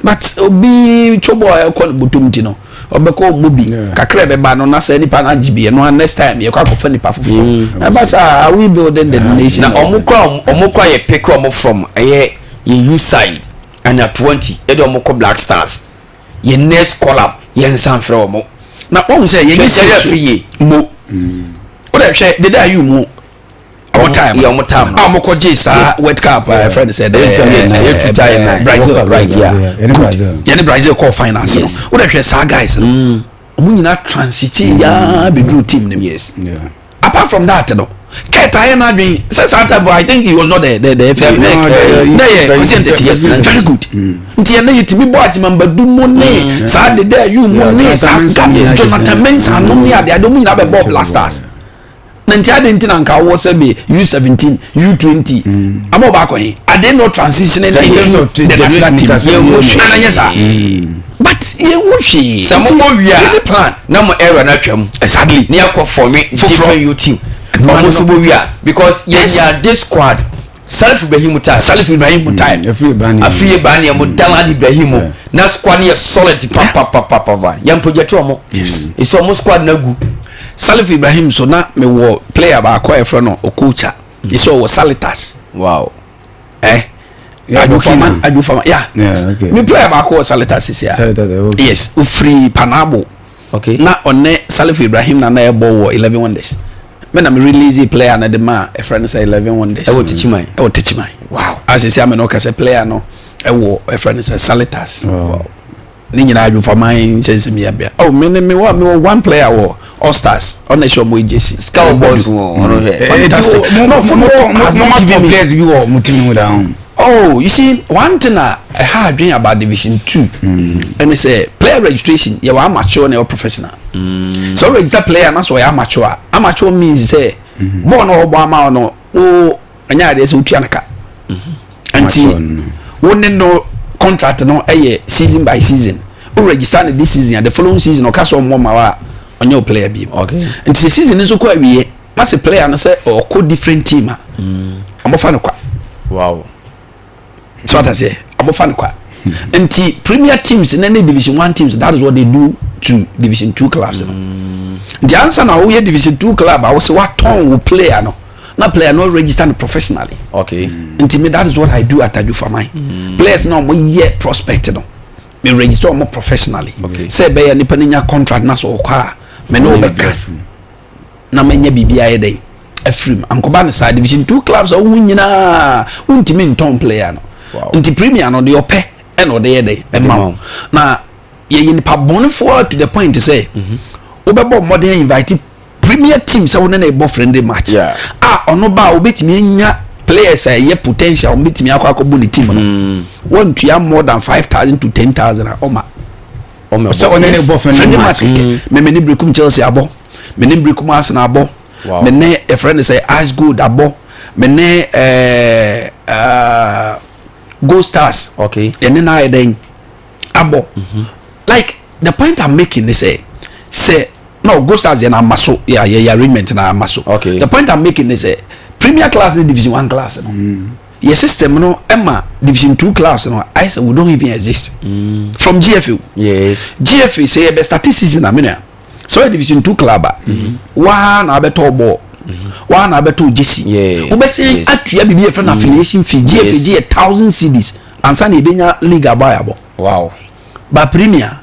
Speaker 8: but obi twobɔ a ɛkɔ ne bɔtɔm ti no, ɔbɛkɔ ɔmmɔ bi kakra ɛbɛba no na sɛ nipa no agye bi ɛno a, next time yɛkɔ akɔfa nipa foforɔ ɛba saa. Are we building the nation?
Speaker 1: Na ɔmo kora yɛ pick ɔmo from ɛyɛ yɛ youth side under 20, yɛde ɔmo kɔ Black Stars, yɛ next call up, yɛn nsa nfrɛ ɔmo.
Speaker 8: Na wɔn sɛ yɛnyɛ
Speaker 1: Hwɛ,
Speaker 8: serious
Speaker 1: yɛ yie.
Speaker 8: Mo o de hwɛ deda ayi mu ɔmo time
Speaker 1: yɛ ɔmo time no.
Speaker 8: A ɔmo kɔ gye saa World Cup a yɛfrɛ no sɛ
Speaker 1: Yɛ 2009.
Speaker 8: Brazil.
Speaker 3: World Cup,
Speaker 8: right, yeah.
Speaker 3: Brazil, yɛne
Speaker 8: Good.
Speaker 3: Brazil.
Speaker 8: Yɛne Brazil kɔɔ finals no. O de hwɛ saa guys no, ɔmo nyinaa transit yaa bɛduru team no mu. Apart from that no, Kurt ayɛ n'adwene sɛ saa time, I think he was not the FA.
Speaker 1: The-
Speaker 8: Ne yɛ Kwesi Ntachi, yes, very good. Nti yɛn ne yɛtumi bɔ Agyemambadu mu ne saa dede ayu mu
Speaker 3: Yeah,
Speaker 8: ne saa
Speaker 3: Jonathan Mensah
Speaker 8: Gabi
Speaker 3: ne
Speaker 8: Jonathan Mensah nom ne ade ade, ɔmo nyinaa bɛ bɔ Black Stars. Na nti ade nti na nka awɔ sɛ bi U17, U20 ama ɔba akɔ yi, ade no transitioning into the national team ana nyɛ saa, but yɛn ho hwee.
Speaker 1: Sɛ mo bɔ wia
Speaker 8: Yɛn plan
Speaker 1: na mo era na twam ne akɔ form different youth team, ɔmo nso bɔ wia because yɛn yɛ this squad, Salif Ibrahim time.
Speaker 8: Salif Ibrahim time.
Speaker 3: Efiri Bani.
Speaker 1: Afiye Bani mo, Danlad Ibrahim mo, na squad no yɛ solid papapapapa. Yɛn project ɔmo esi ɔmo squad na gu.
Speaker 8: Salif Ibrahim so na mewɔ player baako a yɛfrɛ no Okocha, yɛsɛ ɔwɔ Salitas. Eh,
Speaker 3: Yeah,
Speaker 8: Adwofama.
Speaker 3: Burkina.
Speaker 8: Adwofama, yeah.
Speaker 3: Yeah, okay.
Speaker 8: Me player baako wɔ Salitas sisi a.
Speaker 3: Salitas, okay.
Speaker 8: Yes, ofiri Panabo. Na ɔne Salif Ibrahim na ɛbɔ wɔ 11 Wonders. Me na me release player na de ma ɛfrɛ no sɛ 11 Wonders.
Speaker 1: Ɛwɔ Techiman.
Speaker 8: Ɛwɔ Techiman. A sisi ame na ɔka sɛ player no ɛwɔ ɛfrɛ no sɛ Salitas. Ne nyinaa Adwofama nsɛnsɛm yɛ bea. Oh, me ne me wɔ one player wɔ All Stars, ɔna ɛhyɛ ɔmo agency.
Speaker 1: Sika wɔ boys wɔ ɔno hwɛ.
Speaker 8: Fantastic. No, football has
Speaker 3: mo
Speaker 8: not
Speaker 3: ma
Speaker 8: given
Speaker 3: tɔ
Speaker 8: me
Speaker 3: players bi wɔ mo team mu da ho.
Speaker 8: Oh, you see, one thing a ɛha adwene about Division Two ɛne sɛ player registration, yɛ wɔ amateur na yɛ wɔ professional. Sɛ o register player na sɛ ɔyɛ amateur a, amateur means sɛ bɔɔl na ɔbɔ ama wo no, wo ɛnyɛ adeɛ sɛ wotua no ka. Nti
Speaker 3: Amateur no.
Speaker 8: wo ne no contract no ɛyɛ season by season. O register no this season, the following season ɔka sɛ ɔmmɔ ma wo a, ɔnyɛ o player bi. Nti sɛ season no nso kɔ awie na sɛ player no sɛ ɔkɔ different team a, ɔmɔfa no kwa. So what I say, abɔfa no kwa. Nti premier teams ne Division One teams, that is what they do to Division Two clubs no. Nti ansa na woyɛ Division Two club a, wosɛ watɔn wo player no na player no register no professionally. Nti me, that is what I do at Adwofaman. Players na ɔmo yɛ prospect no, me register ɔmo professionally sɛ ɛbɛyɛ nipa no nya contract na sɛ ɔkɔ a, me ne wɔbɛka na manya biribi ayɛ dɛn afiri mu. Ankɔba no saa, Division Two clubs a wohu nyinaa wontumi ntɔn player no. Nti premier no deɛ, ɔpɛ ɛna ɔde yɛ dɛn ɛma wo. Na yɛyɛ nipa bɔnefoɔ to the point sɛ wobɛbɔ mmɔden invite premier team sɛ wo ne na ɛbɔ friendly match a, ɔno ba a, wobɛtumi anya players a ɛyɛ potential, wɔbɛtumi akɔbɔ ne team no, wɔntua more than 5,000 to 10,000 a ɔma.
Speaker 3: Sɛ ɔne ne bɔ
Speaker 8: friendly match kɛkɛ. Me ne Brekum Chelsea abɔ, me ne Brekum Arsenal abɔ, me ne ɛfrɛ no sɛ Ice Gold abɔ, me ne ɛɛ ɛɛ Gold Stars yɛne na ayɛ dɛn abɔ. Like, the point I'm making is sɛ no, Gold Stars yɛn ama so, yɛ yɛ arrangement na ama so. The point I'm making is sɛ premier class ne Division One class no, yɛ system no ɛma Division Two class no ayɛ sɛ we don't even exist. From GFA, GFA sɛ yɛ bɛ start season na minua sɛ ɔyɛ Division Two club a, waa na abɛtɔ bɔɔl, waa na abɛtɔ jersey, wobɛsɛn atua biribi yɛ fɛ no affiliation fee. GFA gye yɛ 1,000 cedis ansa na ebenya league abɔ ayabɔ. But premier,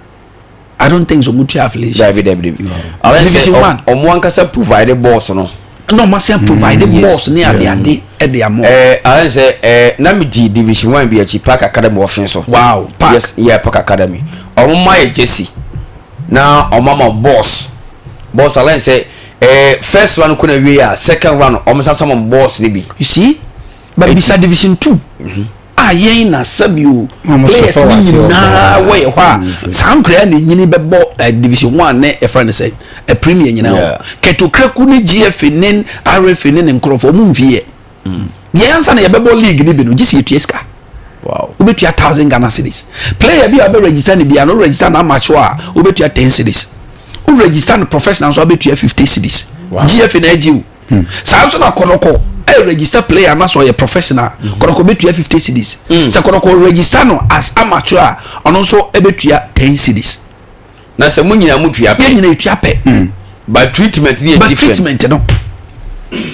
Speaker 8: I don't think so mo tua affiliation.
Speaker 1: Dabi, dabi, dabi.
Speaker 8: Division One.
Speaker 1: Ɔmo ankasa provide balls no.
Speaker 8: Na ɔmo asan provide balls ne ade ade ɛde ama.
Speaker 1: Ayɛ sɛ na mi di Division One bi akyi, Park Academy wɔ fin so.
Speaker 8: Wow, Park.
Speaker 1: Yes, yeah, Park Academy. Ɔmo ma yɛ jersey na ɔmo ama balls balls. Alayɛ sɛ first one kɔ na wie a, second one ɔmo san sama balls ni bi.
Speaker 8: You see, but bisa Division Two a, yɛn na sɛbi o, players ni nyinaa wɔ yɛ hɔ a, saa nkura na enyini bɛbɔ Division One ne ɛfrɛ no sɛ Premier nyinaa hɔ. Kɛtokraku ne GFA ne RFA ne ne nkorɔfo ɔmo nfi yɛ yɛn ansa na yɛbɛbɔ league ni bi no, gye si etua sika. wobɛtua 1000 Ghana cedis. Player bi a wobɛ register no bia no, wo register no amateur a, wobɛtua 10 cedis. Wo register no professional nso a, wobɛtua 50 cedis. GFA na agye o. Saa nso na Kɔnɔkɔ ɛ register player na sɛ ɔyɛ professional, Kɔnɔkɔ bɛtua 50 cedis. Sɛ Kɔnɔkɔ register no as amateur a, ɔno nso bɛtua 10 cedis.
Speaker 1: Na sɛ mo nyinaa mo tua pɛ.
Speaker 8: Yɛn nyinaa yɛtua pɛ.
Speaker 1: But treatment no yɛ
Speaker 8: But
Speaker 1: different.
Speaker 8: treatment no,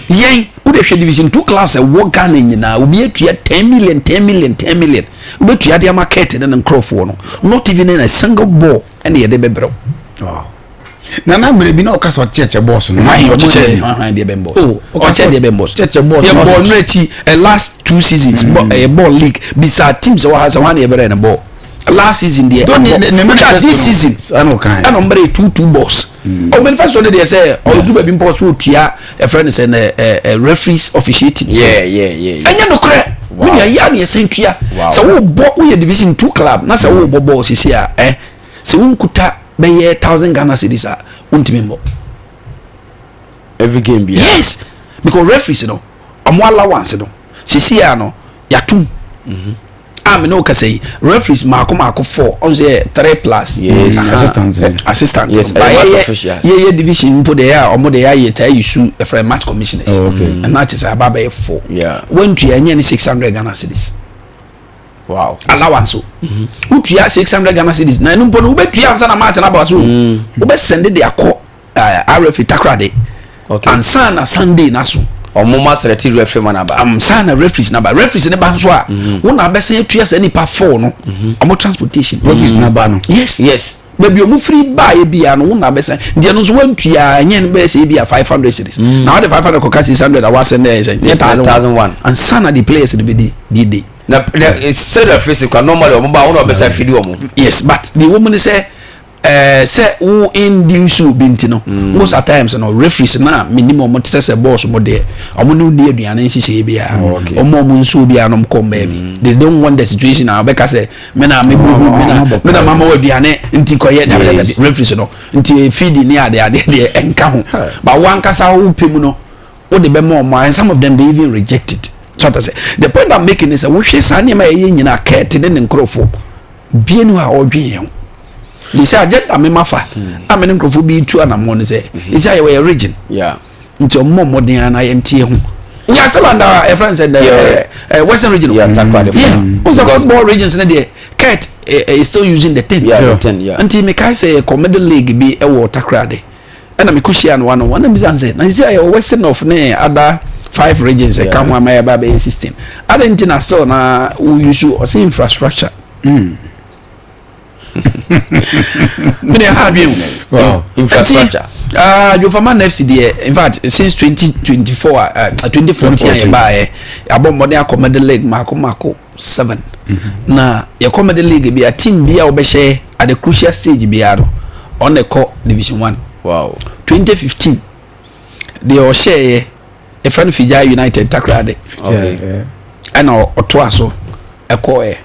Speaker 8: yɛn wode hwɛ division two clubs ɛwɔ Ghana nyinaa, obi atua 10 million, 10 million, 10 million, wobɛtua de ama Kurt ne ne nkurɔfoɔ no, not even in a single ball ɛne yɛde bɛbrɛw.
Speaker 3: Wow. Na na mmerɛ bi na ɔka sɛ ɔkyekyɛ bɔɔso no.
Speaker 8: Hwan ɔkyekyɛ hwan deɛ bɛn bɔɔso?
Speaker 3: Oh, ɔka
Speaker 8: Ɔkyɛ
Speaker 3: sɛ
Speaker 8: deɛ bɛn bɔɔso?
Speaker 3: ɔkyekyɛ bɔɔso.
Speaker 8: Yɛ bɔɔl no akyi eh, last two seasons bɔ ɛyɛ bɔɔl league bisa teams ɛwɔ ha sɛ hwan na yɛbɛrɛ no bɔɔl last season deɛ
Speaker 3: Don ne- ne
Speaker 8: ɛbɔ
Speaker 3: manifesto
Speaker 8: this
Speaker 3: no,
Speaker 8: season
Speaker 3: saa na ɔkae.
Speaker 8: ɛna ɔmo bɛrɛ 2 2 balls. Ɔmo manifesto no deɛ sɛ ɔdu baabi mpɔ so otua ɛfrɛ no sɛ nɛ ɛ ɛ referees officiating.
Speaker 1: Yeah.
Speaker 8: Ɛnyɛ nokorɛ. Me nua yɛ a na yɛsɛn tua. Sɛ wobɔ woyɛ division two club na sɛ wobɔ bɔɔl sisi a ɛ sɛ wonkuta bɛyɛ 1000 Ghana cedis a, wontumi mmɔ.
Speaker 1: Every game bia.
Speaker 8: Yes, because referees no ɔmo allowance no sisi a no yatum a me ne wo kasa yi, referees maako maako four, ɔmo sɛ yɛ three plus
Speaker 1: Yes.
Speaker 3: Assistant.
Speaker 8: Assistant.
Speaker 1: Yes,
Speaker 8: Ba
Speaker 1: ɛyɛ match
Speaker 8: yɛyɛ
Speaker 1: officials.
Speaker 8: Yɛyɛ division mpo deɛ a ɔmo de yɛ taa yi su ɛfrɛ match commissioners.
Speaker 3: Oh, okay.
Speaker 8: Ɛna kyerɛ sɛ aba bɛyɛ four. Wɔntua ɛnyɛ ne 600 Ghana cedis allowance o. Wotua 600 Ghana cedis na ɛno mpo no wobɛtua ansa na match no aba so o. Wobɛsɛnde de akɔ RFA Takoradi ansa na Sunday na so.
Speaker 1: Ɔmo ma srɛti referee ma naba.
Speaker 8: Ansa na referees naba, referees ne ba nso a, wo na abɛsɛn atua saa nipa four no ɔmo transportation.
Speaker 3: Referees naba no.
Speaker 8: Yes. Baabi ɔmo firi baayɛ bia no, wo na abɛsɛn nti ɛno nso wantua ɛnyɛ no bɛyɛ sɛ ebi a 500 cedis na wɔde 500 kɔka 600 a wasɛn dɛ ɛsɛ nyɛ 1001 ansa na the players no bɛdi di day.
Speaker 1: Na sɛ referees kwa normally ɔmo ba, wo na ɔbɛsɛn fidi ɔmo.
Speaker 8: Yes, but deɛ wɔn mu ni sɛ sɛ wo induce obi nti no, most at times no referees na menim ɔmo te sɛ boss mo deɛ, ɔmo ne ni aduane nhyehyɛeɛ biara, ɔmo nsuo biara nom kɔ mbaa bi. They don't want the situation a ɔbɛka sɛ me na me buhu me na mama wɔ aduane nti kɔyɛ dabi dabi. Referees no nti feed ne ade ade deɛ ɛnka ho, but wankasa wo pɛ mu no wo de bɛma ɔmo, and some of them, they even reject it. So ɔtɛ sɛ the point I'm making is sɛ wohwɛ saa nneɛma a ɛyɛ nyinaa, kɛɛte ne ne nkorɔfoɔ bie no a ɔdwen yɛn ho de sɛ agenda mema fa a me ne nkurɔfoɔ bi tu anammɔn no sɛ ɛsɛ a yɛwɔ yɛ region nti ɔmmɔ mmɔden a na yɛnteɛ ho. We are still under ɛfrɛ sɛ the western region.
Speaker 1: Yeah, Takoradi.
Speaker 8: Yeah, wọ́n sɛ football regions ne deɛ Kurt is still using the 10.
Speaker 1: Yeah, the 10, yeah.
Speaker 8: Nti mekae sɛ yɛkɔ middle league bi ɛwɔ Takoradi ɛna mekɔhyia no wa no wɔn bisa sɛ na sisi a yɛwɔ western of ne other five regions ɛka ho ama yɛba bɛyɛ 16 ade nti na still na wo use ɔsɛ infrastructure mene ha adwen
Speaker 1: Wow. Infrastructure.
Speaker 8: Dwofaman FC deɛ, in fact since 2024 a 2014 a yɛbaeɛ, yɛabɔ mmɔden akɔ middle league maako maako seven. Na yɛkɔ middle league bi a, team bi a wɔbɛhyɛ at the crucial stage biara no, ɔno ɛkɔ division one. 2015 deɛ ɔhyɛeɛ yɛfrɛ no Fijai United Takoradi. Ɛna ɔtoa so ɛkɔɛ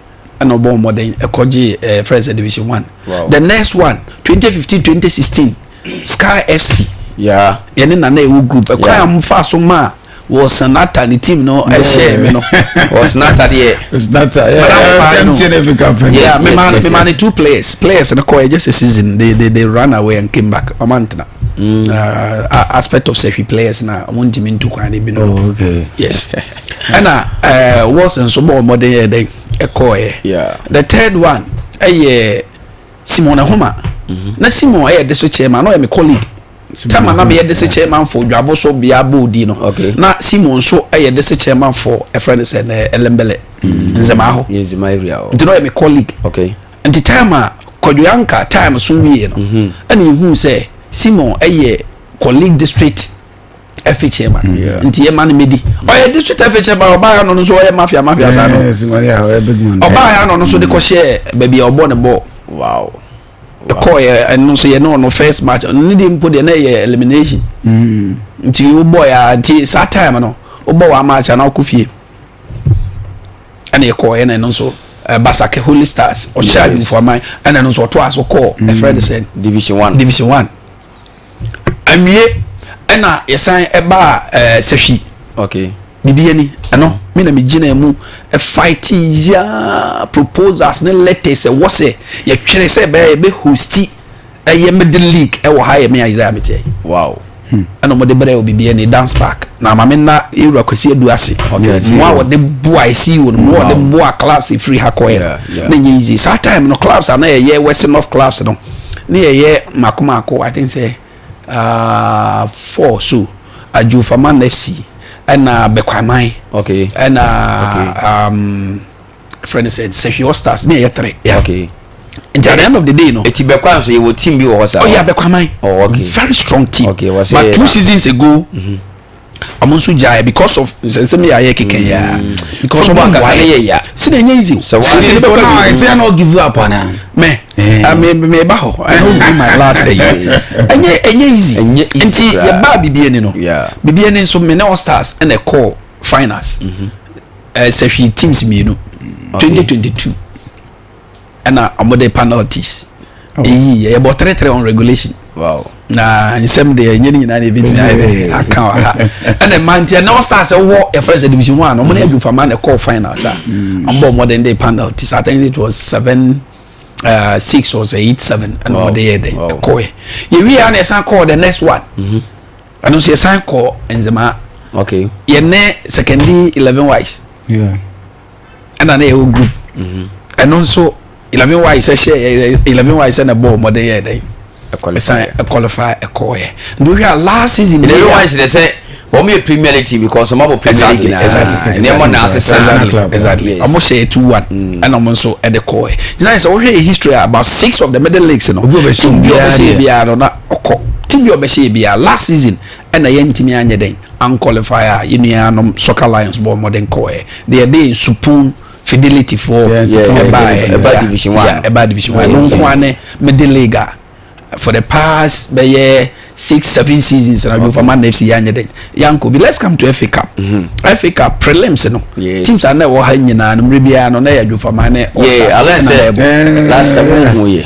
Speaker 8: ɛna ɔbɔ mmɔden ɛkɔgye frɛ sɛ division one. The next one, 2015 2016, Sky FC. Yɛne nana ɛwɔ group ɛkwan a mofa so ma wɔ Sanata ne team no ɛhyɛ mi no.
Speaker 1: Wɔ Sanata deɛ.
Speaker 3: Sanata, yeah, MTN FA Cup.
Speaker 8: Yeah, me man, me man, two players no kɔ just a season, they ran away and came back. Ɔmo antena. Aspect of sɛhwi players na ɔmo ntumi ntu kwan de bi no.
Speaker 3: Oh, okay.
Speaker 8: Yes. Ɛna Wilson nso bɔ ɔmɔden yɛ dɛn ɛkɔɔyɛ. The third one ɛyɛ Simon Ehoma. Na Simon ɛyɛ district chairman, na ɔyɛ me colleague. Tama na meyɛ district chairman for Dwabo so bea boodi no. Na Simon nso ɛyɛ district chairman for ɛfrɛ no sɛ nɛ Ɛlɛmbɛlɛ. Nzemaa hɔ.
Speaker 1: Nzema area hɔ.
Speaker 8: Nti na ɔyɛ me colleague. Nti time a Kwadwo Anka time so wie no, ɛna ehu sɛ Simon ɛyɛ colleague district FA chairman. Nti yɛ ma no medi. Ɔyɛ district FA chairman, ɔbaa ya no no nso ɔyɛ mafia mafia saa no.
Speaker 3: Yes, Maria, ɔyɛ big man.
Speaker 8: Ɔbaa ya no no nso de kɔhyɛ baabi a ɔbɔ ne bɔɔl. Ɛkɔɔ yɛ ɛno nso yɛ ne ɔno first match ne deɛ mpo deɛ na ɛyɛ elimination. Nti wobɔ ya nti saa time no wobɔ wa match a na wokɔ fie. Ɛna yɛkɔɔ yɛ na ɛno nso Basake Holy Stars ɔhyɛ adwumfo aman ɛna ɛno nso ɔtoa so kɔɔ ɛfrɛ de sɛ
Speaker 1: Division one.
Speaker 8: Division one. Awie ɛna yɛsan ɛbaa Sɛhwi. Bibi ani ɛno. Me na me gyina mu fight yaa proposals ne letters ɛwɔ sɛ yɛtwerɛ sɛ ɛbɛyɛ yɛbɛ hosti ɛyɛ middle league ɛwɔ ha yɛ me Isaiah me teɛ.
Speaker 1: Wow.
Speaker 8: Ɛna wɔde brɛ wɔ Bibiani dance park na maame nna ewura Kwasi Adu ase. Mmoa a wɔde boa CEO no mmoa a wɔde boa clubs efiri ha kɔɛ no na nyɛ easy saa time no clubs a na yɛyɛ Western North clubs no ne yɛyɛ mako mako I think sɛ uh, four so Adwofaman FC ɛna Bɛkwaman
Speaker 1: okay.
Speaker 8: ɛna okay. um, frɛ no sɛ Sehwi All Stars ne yɛyɛ three yeah.
Speaker 1: Okay.
Speaker 8: Nti at the end of the day no.
Speaker 1: Eti Bɛkwa nso yɛwɔ team bi wɔ hɔ saa.
Speaker 8: Oh yeah, Bɛkwaman.
Speaker 1: Oh okay.
Speaker 8: Very strong team.
Speaker 1: Okay, wɔ
Speaker 8: sɛ. But two seasons ago. Ɔmo nso gyae because of nsɛnsɛm yɛ ayɛ keka yɛ a. Because
Speaker 1: ɔmo
Speaker 8: ankasa
Speaker 1: ne yɛ ya.
Speaker 8: Si na ɛnyɛ easy.
Speaker 1: Sɛ wa
Speaker 8: season bɛ kɔ
Speaker 3: na ɛsɛ na give up ana.
Speaker 8: Mɛ mɛ mɛ ba hɔ I hope be my last ɛyɛ. Ɛnyɛ ɛnyɛ easy.
Speaker 1: Ɛnyɛ easy.
Speaker 8: Nti yɛ ba bibi ni no. Bibi ni nso mɛ ne All Stars ɛna ɛkɔ finals. Ɛsɛ hwii teams mmienu. 2022. Ɛna ɔmo de penalties eyi yɛ yɛbɔ 3-3 on regulation.
Speaker 1: Wow.
Speaker 8: Na nsɛm deɛ ɛnyɛ ne nyinaa na ebitumi ayɛ dɛ aka wɔ ha. Ɛna mma nti ɛna All Stars ɛwɔ yɛfrɛ sɛ division one ɔmo ne Adwofama na ɛkɔɔ finals a ɔmo bɔ ɔmo de penalties. I think it was 7 6 or 8-7 ɛna ɔmo de yɛ dɛ ɛkɔɛ. Yɛwie a na yɛsan kɔɔ the next one. Ɛno nso yɛsan kɔɔ Nzema.
Speaker 1: Okay.
Speaker 8: Yɛne secondary 11 wise.
Speaker 3: Yeah.
Speaker 8: Ɛna ne yɛwɔ group. Ɛno nso 11 wise ɛhyɛ 11 wise ɛna bɔɔ ɔmɔden yɛ dɛn ɛsan qualify ɛkɔɔyɛ nti wohwɛ a last season
Speaker 1: 11 wise de sɛ wɔn yɛ Premier League team because wɔn abɔ Premier League na nneɛma na asesa.
Speaker 8: Exactly, wɔn hyɛ 2-1 ɛna wɔn nso ɛde kɔɔyɛ gyina yɛ sɛ wohwɛ yɛ history about 6 of the middle leagues no team bi ɔbɛhyɛ biara no na ɔkɔ team bi ɔbɛhyɛ biara last season ɛna yɛn ntumi anyɛ dɛn anqualify a yɛn nuanom Soccer Lions bɔ ɔmɔden kɔɔyɛ deɛ yɛde Supun Fidelity for
Speaker 1: ɛba division one
Speaker 8: ɛba division one no nko ane middle league a for the past bɛyɛ 6-7 seasons na Adwofama na FC yɛanyɛ dɛn yanko bi. Let's come to FA Cup. FA Cup prelims no teams a na ɛwɔ ha nyinaa no mmerɛ biara no na yɛ Adwofama ne All Stars.
Speaker 1: Last time wo hu yɛ.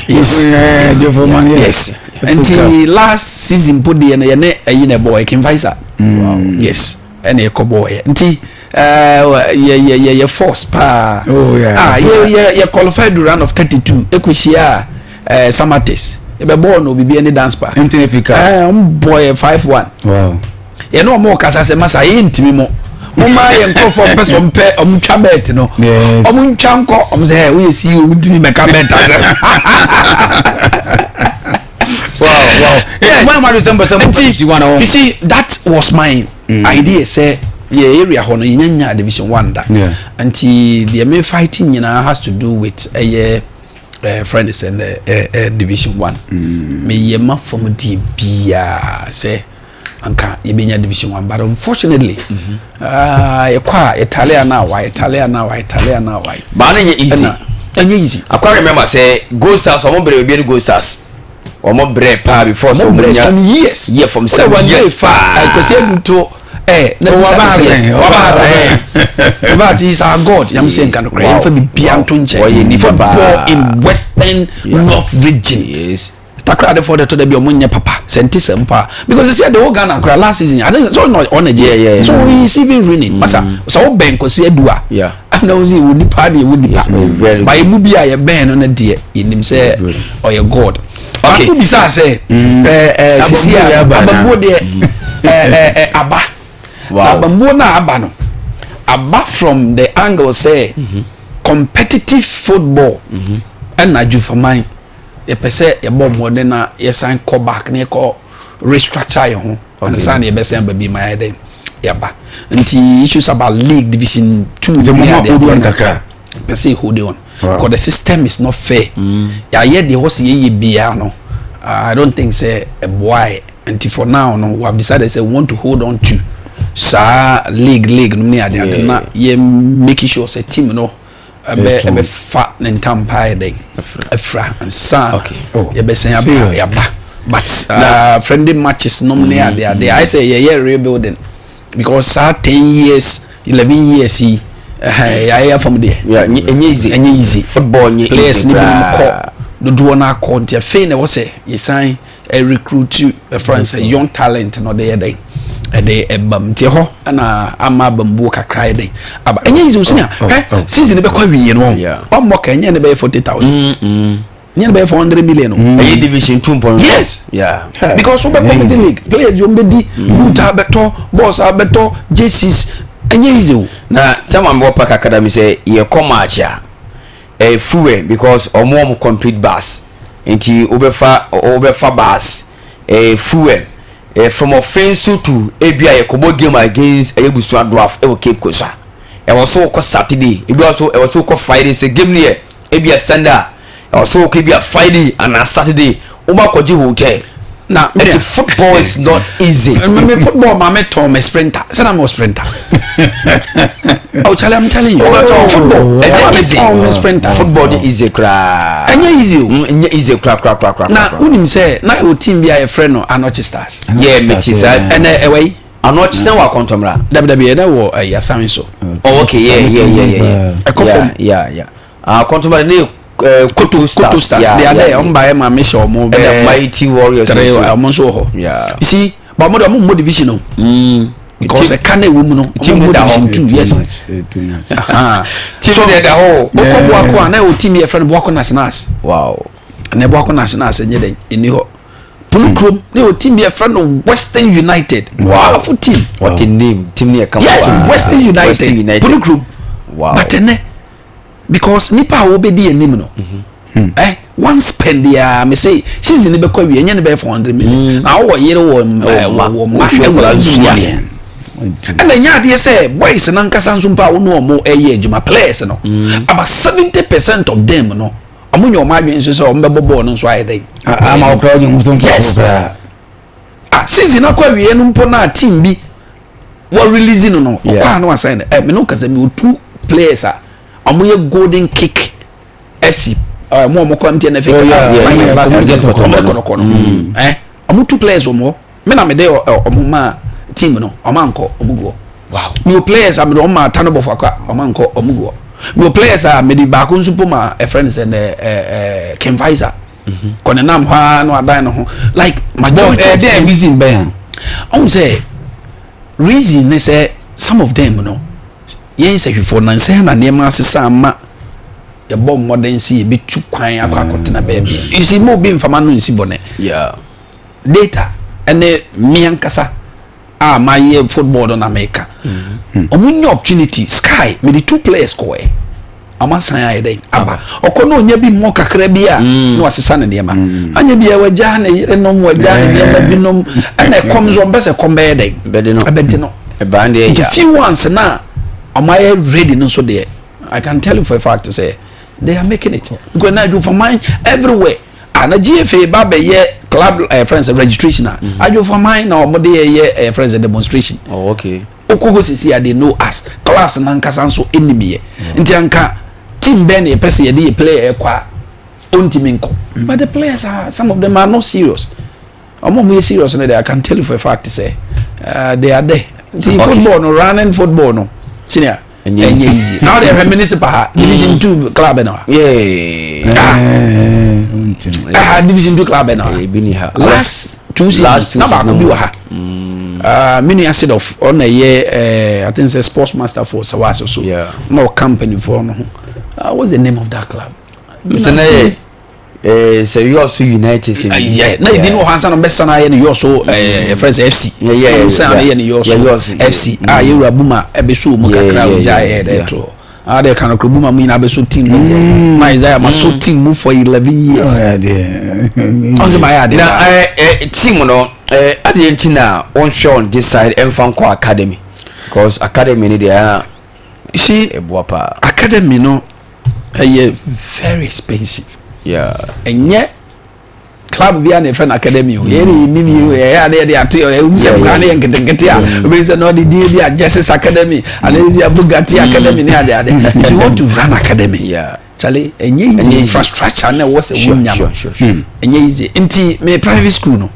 Speaker 8: Yes, nti last season po deɛ no yɛne ɛyi na ɛbɔ King Faisal. Yes, ɛna ɛkɔ bɔɔ yɛ nti yɛ force paa. Yɛ qualify do round of 32 ekohyia Samates yɛbɛ bɔɔ no obibi ɛne dance park.
Speaker 3: MTN FA Cup.
Speaker 8: Ɔmo bɔ yɛ 5-1. Yɛne ɔmo kasa sɛ masa yɛ ntumi mo mo ma yɛ nkurɔfoɔ mpɛ sɛ ɔmpɛ ɔmo twa bet no ɔmo ntwa nkɔ ɔmo sɛ ɛ woyɛ CEO ntumi mɛka bet asɛ.
Speaker 3: Wow.
Speaker 8: Yeah.
Speaker 3: Nti,
Speaker 8: you see, that was my idea. Say, yeah, area hɔ no yɛnya nya division one da. Nti deɛ me fighting nyinaa has to do with ɛyɛ friend sɛ division one. Me yɛ ma fam deɛ biara sɛ anka yɛbɛnya division one, but unfortunately, yɛkɔ a yɛtale a na awa, yɛtale a na awa, yɛtale a na awa.
Speaker 1: Baa no nyɛ easy.
Speaker 8: Ɛnyɛ easy.
Speaker 1: Akwa remember sɛ Gold Stars ɔmo brɛ obi ne Gold Stars. Ɔmo brɛ paa before so
Speaker 8: ɔmo brɛ some years.
Speaker 1: Yeah, from some years
Speaker 8: paa. Kwasi Adu to na bisa sɛ waba ha. In fact, he is our God. Yam sɛ nka no kora. Yɛmfa bibia nto nkyɛn. Football in Western North Region.
Speaker 1: Yes.
Speaker 8: Takoradi for the to the bi ɔmo nyɛ papa. Sɛ nti sɛ mpa. Because you see the whole Ghana kora last season. I think so no on
Speaker 1: Yeah.
Speaker 8: So he is even ruining. Masa so wo bɛn Kwasi Adu a.
Speaker 1: Yeah.
Speaker 8: Ana wo sɛ wo nipa de wo nipa. Ba emu bi a yɛ bɛn no ne deɛ yɛnim sɛ ɔyɛ God.
Speaker 1: Okay.
Speaker 8: Baako bisa sɛ sisi a abambuo deɛ aba.
Speaker 1: Wow.
Speaker 8: Abambuo na aba no. Aba from the angle sɛ competitive football ɛna Adwofaman yɛpɛ sɛ yɛbɔ mmɔden na yɛsan kɔ back na yɛkɔ restructure yɛn ho ansa na yɛbɛsan ba bi ma yɛ dɛ yɛba. Nti issues about league division 2
Speaker 3: Nti mo ma hold on kakra.
Speaker 8: Pɛ sɛ hold on because the system is not fair. Yɛayɛ deɛ hɔ sɛ yɛyɛ biara no, I don't think sɛ ɛboa yɛ. Nti for now no we have decided sɛ we want to hold on to saa league no ne ade ade na yɛ making sure sɛ team no ɛbɛ fa ne ntampa yɛ dɛn afira nsa yɛbɛsɛn aba yaba. But friendly matches nom ne ade ade ayɛ sɛ yɛyɛ rebuilding because saa 10 years 11 years yi yɛayɛ fam deɛ
Speaker 1: ɛnyɛ
Speaker 8: easy.
Speaker 1: Football nyɛ
Speaker 8: players ne binom kɔ dodoɔ no akɔ nti afei na ɛwɔ sɛ yɛsan recruit France young talent no de yɛ dɛn Ɛde ɛba mu nti ɛhɔ ɛna ama abambuo kakra yɛ den aba. Ɛnyɛ easy o, senior. Hwɛ, season bɛkɔ awie no, ɔmmɔ ka ɛnyɛ ne bɛyɛ 40,000, nyɛ ne bɛyɛ 400 million o.
Speaker 1: Ɛyɛ division two point.
Speaker 8: Yes, because wobɛkɔ middle league, players yi ɔmbɛdi boot abɛtɔ, balls abɛtɔ, jerseys, ɛnyɛ easy o.
Speaker 1: Na tɛma mi wɔ Park Academy sɛ yɛkɔ match a, ɛyɛ fuel because ɔmo complete bus, nti wobɛfa bus, ɛyɛ fuel, ɛyɛ from Ɔfɛnso to ebi a yɛkɔbɔ game against ɛyɛ Busua Dwarf ɛwɔ Cape Coast a, ɛwɔ so wokɔ Saturday, ebi wɔ so ɛwɔ so wokɔ Friday. Sɛ game no yɛ ebi a Sunday a, ɛwɔ so wokɔ ebi a Friday anaa Saturday, wobɛ akɔgye hotel.
Speaker 8: Na
Speaker 1: ɛti football is not easy.
Speaker 8: Me football ma me tɔn me Sprinter sɛ na me wɔ Sprinter. Oh Charlie, I'm telling you.
Speaker 1: Wobɛtɔn.
Speaker 8: Football
Speaker 1: ɛnyɛ
Speaker 8: ma me
Speaker 1: easy.
Speaker 8: tɔn me Sprinter.
Speaker 1: Football nyɛ easy koraa.
Speaker 8: Ɛnyɛ easy o.
Speaker 1: Ɛnyɛ easy koraa koraa koraa koraa.
Speaker 8: Na wonim sɛ na yɛwɔ team bi a yɛfrɛ no Anɔkye Stars.
Speaker 1: Yɛ meti saa.
Speaker 8: Ɛnɛ ɛwɔ yi.
Speaker 1: Anɔkye sɛn wɔ Akɔntɔmra?
Speaker 8: Dabidabi, ɛnɛ wɔ ɛyɛ Asan so.
Speaker 1: Oh okay, yeah.
Speaker 8: Ɛkɔ fam.
Speaker 1: Yeah, ah, Akɔntɔmra ne Koto Stars.
Speaker 8: Koto Stars, they are there. Ɔmo ba yɛ ma me hyɛ ɔmo.
Speaker 1: Ɛna Mighty Warriors.
Speaker 8: Three, ɔmo nso wɔ hɔ. You see, but ɔmo de, ɔmo mmɔ division o. Because ɛka na ɛwɔ mu no,
Speaker 1: team
Speaker 8: ɔmo
Speaker 1: no
Speaker 8: mmɔ
Speaker 1: da hɔ.
Speaker 8: division two, yes.
Speaker 1: Team no da hɔ.
Speaker 8: Wokɔ Boako a, na ɛwɔ team yɛ fɛ no Boako Nationals. Na Boako Nationals nyɛ dɛ ɛni hɔ. Pono kurom na ɛwɔ team yɛ fɛ no Western United. Powerful team.
Speaker 1: What a name, team no yɛ kama
Speaker 8: Yes.
Speaker 1: paa.
Speaker 8: Western United.
Speaker 1: Western United.
Speaker 8: Pono kurom. But ɛnɛ, because nipa a wɔbɛdi anim no, one spend ya me say season ni bɛkɔ awie, ɛnyɛ ne bɛyɛ 400 million. Na awɔ yere wɔ wɔ mma
Speaker 1: Wohwɛ
Speaker 8: ɛwɔ
Speaker 1: nkwadaa
Speaker 8: abusua.
Speaker 1: nsua.
Speaker 8: Ɛna ɛnyɛ adeɛ sɛ boys nankasa nso mpa a wɔne ɔmo ɛyɛ adwuma, players no, about 70% of them no, ɔmo nyɛ ɔmo adwene nso sɛ ɔmo bɛbɔ bɔɔl no nso ayɛ dɛn.
Speaker 3: Ama wokora wode hu sɛ
Speaker 8: Yes.
Speaker 3: koraa.
Speaker 8: Ah, season akɔ awie no mpo na team bi wɔ release no, ɔkɔ ano asan no. Ɛ me no kasa mi o, two players a ɔmo yɛ Golden Kick FC, ɛ mo a ɔmo kɔ MTN FA
Speaker 3: Oh, yeah,
Speaker 8: finals last season,
Speaker 1: yeah,
Speaker 8: ɔmo
Speaker 1: yeah.
Speaker 8: kɔnɔkɔ no, ɛ ɔmo two players wɔn hɔ, me na me de ɔmo maa team no, ɔmo ankɔ, ɔmo gu hɔ. Mi o players a mi de ɔmo maa Tano Bɔfo akɔ a, ɔmo ankɔ, ɔmo gu hɔ. Mi o players a mi de baako nso po ma ɛfrɛ no sɛ nɛ ɛ ɛ Ken Pfizer kɔ ne nam hɔ ara na wadan ne ho like majority of
Speaker 3: ɛdɛn
Speaker 8: them.
Speaker 3: Reason bɛn?
Speaker 8: Ɔn sɛ reason ne sɛ some of them no, yɛn nsɛhwɛfoɔ nansɛn na nneɛma asesa ama yɛbɔ mmɔden sɛ yɛbɛtu kwan akɔ akɔtena baabi. You see, mo obi mfama no nsi bɔne. Data ɛne me ankasa a mayɛ football no na meka, ɔmo nya opportunity sky, mede two players kɔɛ, ɔmo asan ayɛ dɛn aba. Ɔkɔ na onya bi mmɔ kakra bi a, na wasesa ne nneɛma anya bi a, wagya ne yerenom, wagya ne nneɛma binom, ɛna ɛkɔm nso ɔmpɛ sɛ ɛkɔm bɛyɛ dɛn.
Speaker 1: Bɛde no.
Speaker 8: Ɛbɛde no.
Speaker 1: Ɛbaa deɛ.
Speaker 8: Nti
Speaker 1: ya
Speaker 8: few ones na ɔmo ayɛ ready no nso deɛ, I can tell you for a fact say they are making it, because na Adwofaman everywhere ah, na GFA ba bɛyɛ club friends registration a, Adwofaman na ɔmo de yɛ friends demonstration. Okɔ hɔ sisi a, they know us. Clubs nankasa nso anim yɛ, nti anka team bɛn na yɛpɛ sɛ yɛde yɛ player ɛkɔ a ɔntumi nkɔ? But the players are, some of them are not serious. Ɔmo a ɔmo yɛ serious no de, I can tell you for a fact say they are there. Nti football no, running football no, senior,
Speaker 1: ɛnyɛ
Speaker 8: ɛnyɛ easy. Na ɔde ɛhwɛ municipal ha, division two club na ha, division two club na ha.
Speaker 1: Ebi ni ha.
Speaker 8: Last two
Speaker 1: Last
Speaker 8: seasons
Speaker 1: two
Speaker 8: na baako bi
Speaker 1: seasons.
Speaker 8: wɔ ha. Me nua Sidof, ɔna ɛyɛ I think sɛ sports master for Sawase so. Na ɔka mpanimfoɔ no ho. What's the name of that club?
Speaker 1: Sɛ na yɛ sɛ Yɔso United sɛ bi.
Speaker 8: Yeah, na ebi no wɔ hɔ ansa na ɔbɛsan ayɛ ne Yɔso yɛfrɛ sɛ FC. Ɔsan ayɛ ne Yɔso FC a yɛwura Buma ɛbɛso mu kakra, ogya yɛ dɛ to a de kan koro Buma mu nyinaa bɛso team mu deɛ na Isaiah ma so team mu for 11 years. Ɔn sɛ ma yɛ ade.
Speaker 1: Na ɛ ɛ team no, adeɛ nti na wɔnhwɛ on this side ɛnfa nkɔ academy, because academy ni deɛ ɛna
Speaker 8: See,
Speaker 1: ɛboa paa.
Speaker 8: Academy no ɛyɛ very expensive. Ɛnyɛ club bi a na yɛfrɛ no academy o. Yɛn ne yɛnim yi o, yɛyɛ ade yɛde ato yɛ ɛwum sɛ nkwa ne yɛ nketenkete a obi sɛ na ɔde din bi a Justice Academy ane bi a Bugatti Academy ne ade ade. If you want to run academy, Charlie, ɛnyɛ easy. Infrastructure na ɛwɔ sɛ wonya no, ɛnyɛ easy. Nti me private school no,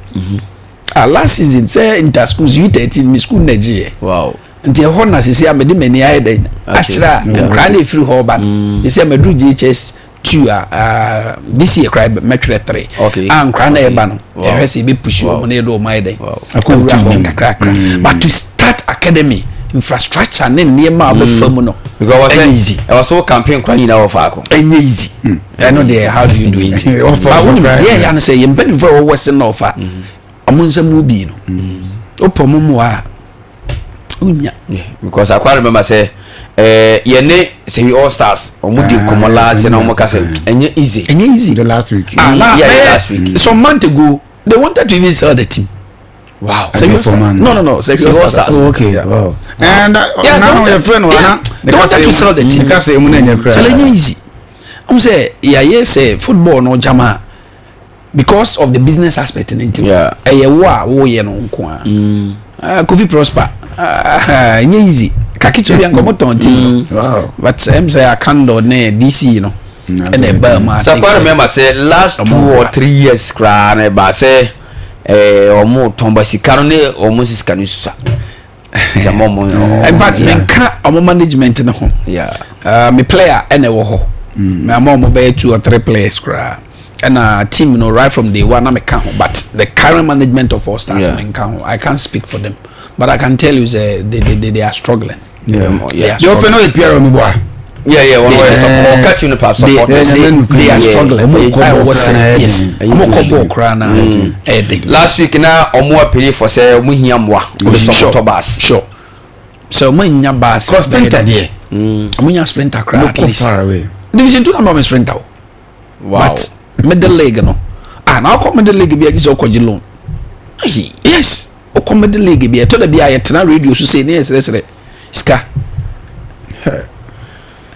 Speaker 8: ah, last season sɛ inter schools U13, me school na gye yɛ. Nti ɛhɔ na sisi a mede m'ani ayɛ dɛn akyerɛ a, nkwadaa na efiri hɔ ba no sisi a maduru JHS. Two a uh, this year koraa mɛtwerɛ three.
Speaker 1: Okay.
Speaker 8: A nkora na ɛba no
Speaker 1: Wow.
Speaker 8: ɛhwɛ sɛ ebe push wɔn na yɛde wɔn ayɛ dɛ.
Speaker 3: Akɔ
Speaker 8: Awura
Speaker 3: team
Speaker 8: hɔ
Speaker 3: no mu.
Speaker 8: nkakrakra. But to start academy infrastructure ne nneɛma a wɔbɛfa mu no.
Speaker 1: Because
Speaker 8: ɛnyɛ
Speaker 1: wɔsɛ
Speaker 8: easy.
Speaker 1: ɛwɔ so campaign kora nyinaa wɔ faako.
Speaker 8: Ɛnyɛ easy. Ɛno deɛ how do you do it?
Speaker 3: Wɔfa
Speaker 8: But wonim
Speaker 3: koraa.
Speaker 8: deɛ ɛyɛ no sɛ yɛn mpanimfoɔ a wɔwɔ se na ɔfa ɔmo nsɛm wɔ bi no. Wopɛ ɔmo mmoa a wonya.
Speaker 1: Because akwa remember sɛ ɛɛ yɛne Sɛwi All Stars ɔmo di nkɔmɔ last na ɔmo ka sɛ ɛnyɛ easy.
Speaker 8: Ɛnyɛ easy.
Speaker 3: The last week.
Speaker 8: Ah, na
Speaker 1: Yeah,
Speaker 8: bɛyɛ
Speaker 1: last week.
Speaker 8: Some month ago they wanted to even sell the team.
Speaker 1: Wow.
Speaker 8: Sɛwi All Stars.
Speaker 3: Man.
Speaker 8: No. Sɛwi All Stars.
Speaker 3: Oh, okay.
Speaker 8: Yeah.
Speaker 3: Wow. And
Speaker 8: Yeah,
Speaker 3: now
Speaker 8: they
Speaker 3: your friend
Speaker 8: yeah,
Speaker 3: wana.
Speaker 8: they wanted to sell the team.
Speaker 3: Because emu na nya kra.
Speaker 8: Kyale ɛnyɛ easy. Ɔmo sɛ yɛayɛ sɛ football no gyama because of the business aspect ne nti
Speaker 1: Yeah.
Speaker 8: ɛyɛ wo a woyɛ no nko a. Ah, Kofi Prosper ah, ɛnyɛ easy. Kakito bi anka ɔmo tɔn team no.
Speaker 3: Wow.
Speaker 8: But ɛm sɛ Akando ne DC no ɛna ɛbaa mu a. I
Speaker 1: Sɛ
Speaker 8: think
Speaker 1: akwa
Speaker 8: sɛ-
Speaker 1: remember sɛ last 2 or 3 years koraa na ɛba sɛ ɔmo tɔn ba sika no ne ɔmo sɛ sika no susa. Sɛ ɔmo
Speaker 8: In fact, menka ɔmo management no ho. Me player ɛna ɛwɔ hɔ. Me ama ɔmo bɛyɛ two or three players koraa. Ɛna team no right from day one na meka ho but the current management of All Stars menka ho. I can't speak for them but I can tell you say they are struggling. They are
Speaker 3: Your friend
Speaker 8: struggling.
Speaker 3: no PR mi boa.
Speaker 1: Yeah, wɔn wɔ support ɔka team no pa supporters.
Speaker 8: They are struggling.
Speaker 3: Ɔmo kɔ
Speaker 8: A
Speaker 3: bɔɔl
Speaker 8: ɛwɔ
Speaker 3: koraa
Speaker 8: sɛ
Speaker 3: na ɛyɛ
Speaker 8: yes
Speaker 3: den.
Speaker 8: ɔmo kɔ bɔɔl koraa na ɛyɛ den.
Speaker 1: Last week na ɔmo appeal for sɛ ɔmo hia mmoa ɔmo sɛ ɔmo tɔ bus.
Speaker 8: Sure. Sɛ ɔmo nya bus.
Speaker 3: Cause sprinter deɛ.
Speaker 8: Ɔmo nya sprinter koraa
Speaker 3: Ɔmo
Speaker 8: at
Speaker 3: kɔ
Speaker 8: least.
Speaker 3: far away.
Speaker 8: Division two na ɔmo sprinter o.
Speaker 1: Wow.
Speaker 8: But middle league no ah na ɔkɔ middle league bi a gye sɛ ɔkɔ gye loan. Yes, ɔkɔ middle league bi ɛtɔ da bi a yɛtena radio so sɛ ne yɛ srɛsrɛ sika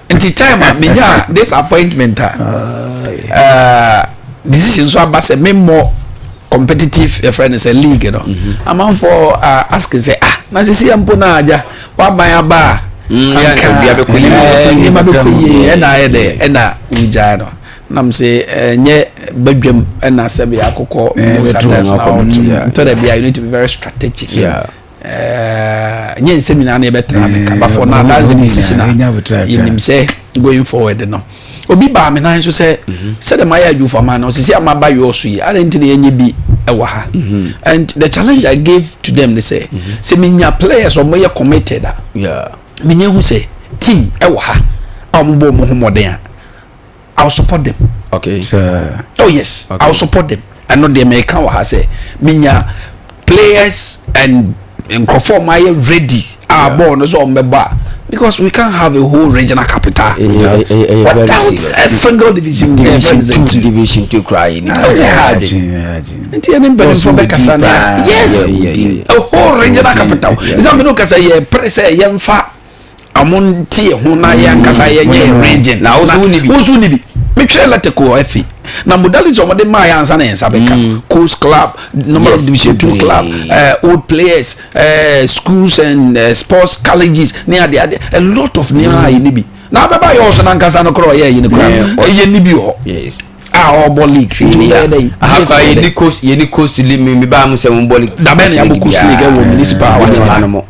Speaker 8: nti time a menya this appointment a decision so aba sɛ memmɔ competitive yɛfrɛ no sɛ league no amanfoɔ ask sɛ ah na sisi yɛ mpo na agya waban aba a
Speaker 1: yɛ anka bia bɛkɔ yie.
Speaker 8: Nneɛma bɛkɔ yie ɛna ayɛ dɛ ɛna wogyae no nam sɛ ɛnyɛ badwam ɛna sɛbi akokɔ
Speaker 3: bɛto
Speaker 8: sometimes na
Speaker 1: akɔ,
Speaker 8: ɔto ntɔ da bia you need to be very strategic. Nyɛ nsɛm nyinaa na yɛbɛtena bɛka but for now that's the decision a
Speaker 3: ɛnya abotire akra.
Speaker 8: yɛnim sɛ going forward no obi baa me nan so sɛ sɛdeɛ mayɛ adwufama no sisi a maba yɛ ɔso yi adɛn nti na yɛnyɛ bi ɛwɔ ha and the challenge I gave to them ne sɛ sɛ menya players a wɔyɛ committed a menya hu sɛ team ɛwɔ ha a wɔbɔ wɔn ho mmɔden a I will support them.
Speaker 3: Sɛ
Speaker 8: Oh yes. I will support them. Ɛno deɛ mɛka wɔ ha sɛ menya players and nkurɔfoɔ ɔmo ayɛ ready a bɔɔl no sɛ ɔmo bɛbɔ a because we can't have a whole regional capital
Speaker 1: Ɛyɛ very
Speaker 8: without
Speaker 1: serious.
Speaker 8: a single division
Speaker 1: Division two, division two koraa yɛ ni.
Speaker 8: Ɛwɔ hard. Nti ɛne mpanimfoɔ bɛkasa na yes a whole regional capital ɛsɛ mi n'o kasa yɛ pere sɛ yɛnfa ɔmo nte yɛ ho na yɛn ankasa yɛ nyɛ region.
Speaker 1: Na wo nso wo ni bi.
Speaker 8: Wo nso ni bi. Metwerɛ letter kɔ ɛfi na modality ɔmo de maa yɛ ansa na yɛn nsa bɛka coast club number of division two club old players, schools and sports colleges ne ade ade, a lot of nneɛma a yɛ ni bi na abɛba yɛ ɔso nankasa no korɔ ɔyɛ yɛ ni kora ɛyɛ ni bi wɔ hɔ a ɔbɔ league nti wobɛyɛ dɛ
Speaker 1: Aha kora yɛni coast, yɛni coast league. Mi ba mu sɛ mo bɔ league.
Speaker 8: Dabɛn na yɛabɔ coast league ɛwɔ municipal a wate
Speaker 1: ha no mo.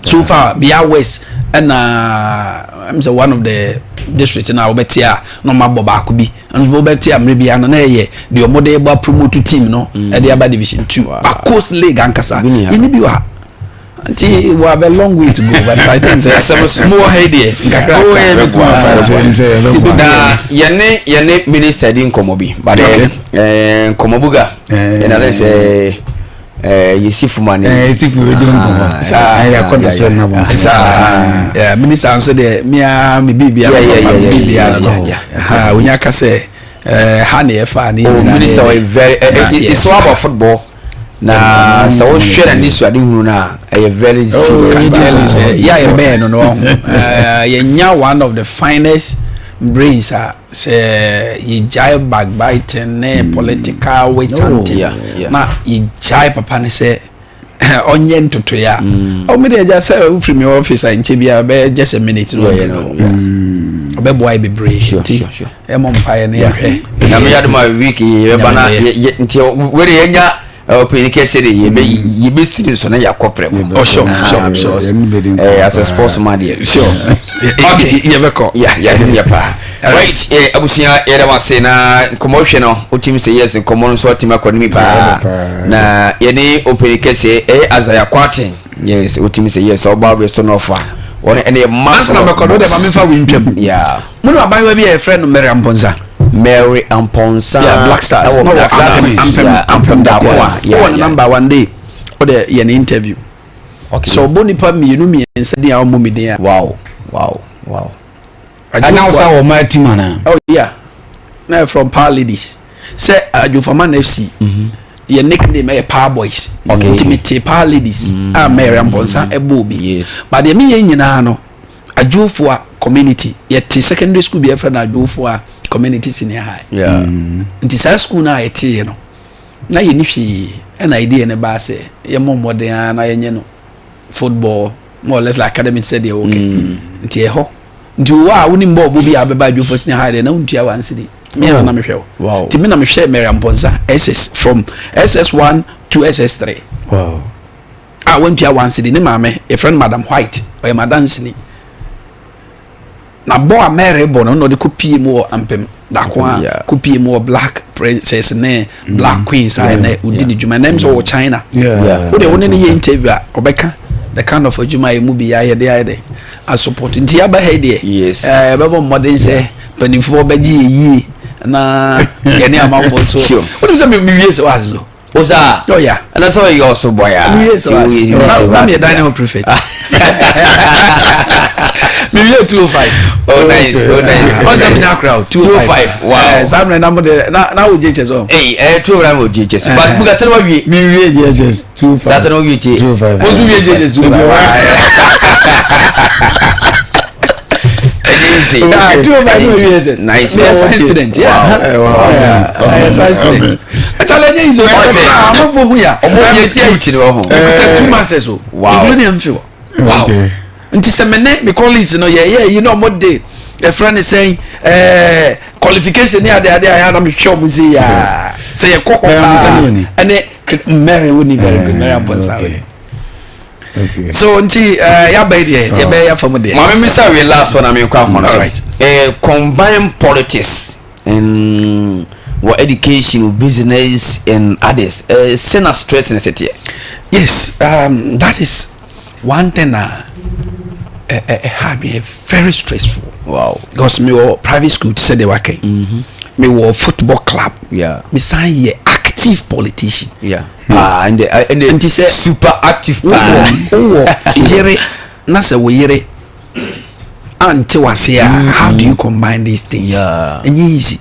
Speaker 8: So far Bia West ɛna sɛ one of the district na wobɛte a na ɔma bɔ baako bi nso wobɛte a mmerɛ bia no na ɛyɛ deɛ ɔmode bɔ promote team no ɛde aba division two ba coast league ankasa
Speaker 1: Bi ni ha.
Speaker 8: yɛne bi wɔ ha nti we have a long way to go but I think sɛ
Speaker 1: Asɛm so.
Speaker 8: mowɔ ha yi deɛ nkakra.
Speaker 3: Oh, yeah, bɛtumi afa kyerɛ sɛ ɛbɛboa.
Speaker 1: Na yɛne minister di nkɔmɔ bi but nkɔmɔ buga yɛn alɛ sɛ yɛsi fuma ne.
Speaker 3: Yɛsi fuma di nkɔmɔ.
Speaker 8: Saa.
Speaker 3: Yɛakɔ no sɛ no bɔ.
Speaker 8: Saa, yeah, minister nso deɛ mea me biribia me biribia no ha wonya ka sɛ ha ne yɛfa ne
Speaker 1: Oh,
Speaker 8: yɛnyinaa
Speaker 1: minister
Speaker 8: ne
Speaker 1: wɔ very it's all about football na sɛ wohwɛ na ne suade hunu no a ɛyɛ very serious.
Speaker 8: Can tell you sɛ yɛ a yɛbɛn no no yɛnya one of the finest brains a sɛ yɛgyae backbiting ne political witch hunting na yɛgyae papa ne sɛ ɔnyɛ ntotoeɛ a ɔmo de agya sɛ wofiri mi office a nkyɛ biara bɛyɛ just a minute no ɔbɛboa yɛ bebree nti ɛmɔ mpaeɛ ne yɛhwɛ.
Speaker 1: Nyame yɛ adom a week yi yɛbɛba na nti wede yɛnya ɔpanyin kɛseɛ de yɛbɛsi ne so na yɛakɔ prɛ mu.
Speaker 8: Oh, sure.
Speaker 1: As a sportsman deɛ.
Speaker 8: Sure.
Speaker 1: Okay.
Speaker 8: Yɛbɛkɔ.
Speaker 1: Yeah, yɛadom yɛ paa. Right, eh, abusua yɛda mo ase na nkɔmmɔ hwɛ no wotumi sɛ yes nkɔmmɔ no nso atumi akɔ no mi paa na yɛne ɔpani kɛseɛ ɛyɛ Isaiah Kwarteng yes wotumi sɛ yes ɔba wobɛsɔ no ɔfa wɔn ɛne yɛ
Speaker 8: ansa na mɛkɔ no wode ma memfa wo ntwam
Speaker 1: yeah
Speaker 8: mo ne abayewa bi a yɛfrɛ no Mary Amponsah
Speaker 1: Mary Amponsah
Speaker 8: yeah, Black Stars
Speaker 1: ɛwɔ Black Stars
Speaker 8: ampem
Speaker 1: yeah,
Speaker 8: ampem
Speaker 1: Dakoa
Speaker 8: dakoa
Speaker 1: yeah,
Speaker 8: wowɔ ne
Speaker 1: yeah.
Speaker 8: number one day wode yɛ ne interview
Speaker 1: okay.
Speaker 8: sɛ ɔbɔ nipa mmienu mmiɛnsa din a ɔmmɔ me din a
Speaker 1: wow
Speaker 3: Ɛna wo sa wɔ ɔmaa team anaa?
Speaker 8: Oh yeah, na yɛ from Power Ladies. Sɛ Adwofaman FC, mm-hmm. yɛ nickname ɛyɛ Power Boys.
Speaker 1: Okay.
Speaker 8: Nti mi te Power Ladies mm. a Mary Amponsah ɛbɔ obi.
Speaker 1: Yes.
Speaker 8: But deɛ mi yɛ nyinaa no, Adwofoa community yɛ te secondary school bi yɛfrɛ no Adwofoa community senior high.
Speaker 1: Yeah.
Speaker 8: Nti saa school no a yɛte yɛ no, na yɛ ni hwee ɛna idea no baa sɛ yɛ mmɔ mmɔden ara na yɛnyɛ no football more or less like academy sɛ deɛ wɔkɛ mm. nti ɛhɔ nti wo a wonim bɔɔl bi a bɛba adwofo senior high deɛ na wontua one cedi me ana na mehwɛ wo nti me na mehwɛ Mary Amponsah SS from SS1 to SS3
Speaker 3: wow.
Speaker 8: a wontua one cedi ne maame yɛfrɛ no Madam White ɔyɛ madanseni Na bɔ a Mary bɔ no na ɔde kɔpie mu wɔ ampem dako a kɔpie mu wɔ Black Princess ne mm. Black Queens a ɛnɛ ɔdi ne dwuma ɛnɛ sɛ ɔwɔ China wode wo ne no yɛ interview a ɔbɛka the kind of adwuma a ɛmu bi yɛayɛ de ayɛ dɛ asopɔt nti yɛaba ha yi deɛ yɛbɛbɔ mmɔden sɛ mpanimfoɔ bɛgye yɛ yie na yɛne amanfoɔ so wonim sɛ mewie sɛ wɔ so
Speaker 1: Osa.
Speaker 8: Oh yeah.
Speaker 1: Ɛna sɛ ɔyɛ ɔso bɔ ya.
Speaker 8: Mi wie sɛ wasi. Na mi yɛ dining hall prefect. Mi wie 205.
Speaker 1: Oh nice, oh nice.
Speaker 8: Ɔsɛ mi nya akora o
Speaker 1: 205. Wow.
Speaker 8: Eh, saa mmerɛ na mo de na na wo JHS o.
Speaker 1: Ee ɛ 205 wo JHS. But buka sɛ wa wie.
Speaker 3: Mi wie JHS 205.
Speaker 1: Saa tɛ na wo wie tie.
Speaker 3: 205.
Speaker 1: O nso wie JHS 205. Easy.
Speaker 8: Ah, 205 no JHS.
Speaker 1: Nice.
Speaker 8: Mi yɛ science student. Yeah.
Speaker 3: Wow.
Speaker 8: Yeah, science student. Actually, ɛnyɛ easy.
Speaker 1: Ɔsɛ.
Speaker 8: Amafo hu ya.
Speaker 1: Ɔmo yɛ ti akyi ni wɔ ho.
Speaker 8: Mekuta two masters o.
Speaker 1: Wow.
Speaker 8: Including MPhil.
Speaker 1: Wow.
Speaker 8: Nti sɛ me ne me colleagues no yɛ yɛ yi na ɔmo de ɛfrɛ ne sɛn ɛɛ qualification ne ade ade a yɛ anam hwɛ ɔmo se yaa sɛ yɛ kɔ hɔ paa ɛne Mary wo ni very good Mary Amponsah wo ni. So nti ɛɛ yaba yi deɛ yɛ bɛ yafa mu deɛ.
Speaker 1: Maame mi sa wei last one ami nkɔ ahoma so.
Speaker 8: Alright.
Speaker 1: Ɛɛ combine politics and wɔ education business and others ɛɛ sɛ na stress ne sɛ teɛ.
Speaker 8: Yes, that is one thing a ɛha adwene very stressful.
Speaker 1: Wow.
Speaker 8: Because me wɔ private school ti sɛ deɛ waka yi. Me wɔ football club.
Speaker 1: Yeah.
Speaker 8: Me san yɛ active politician.
Speaker 1: Yeah. Paa ɛnde ɛnde
Speaker 8: Nti sɛ
Speaker 1: super active paa.
Speaker 8: Wowɔ wowɔ yere na sɛ wo yere ante wase a how do you combine these things?
Speaker 1: Yeah.
Speaker 8: Ɛnyɛ easy.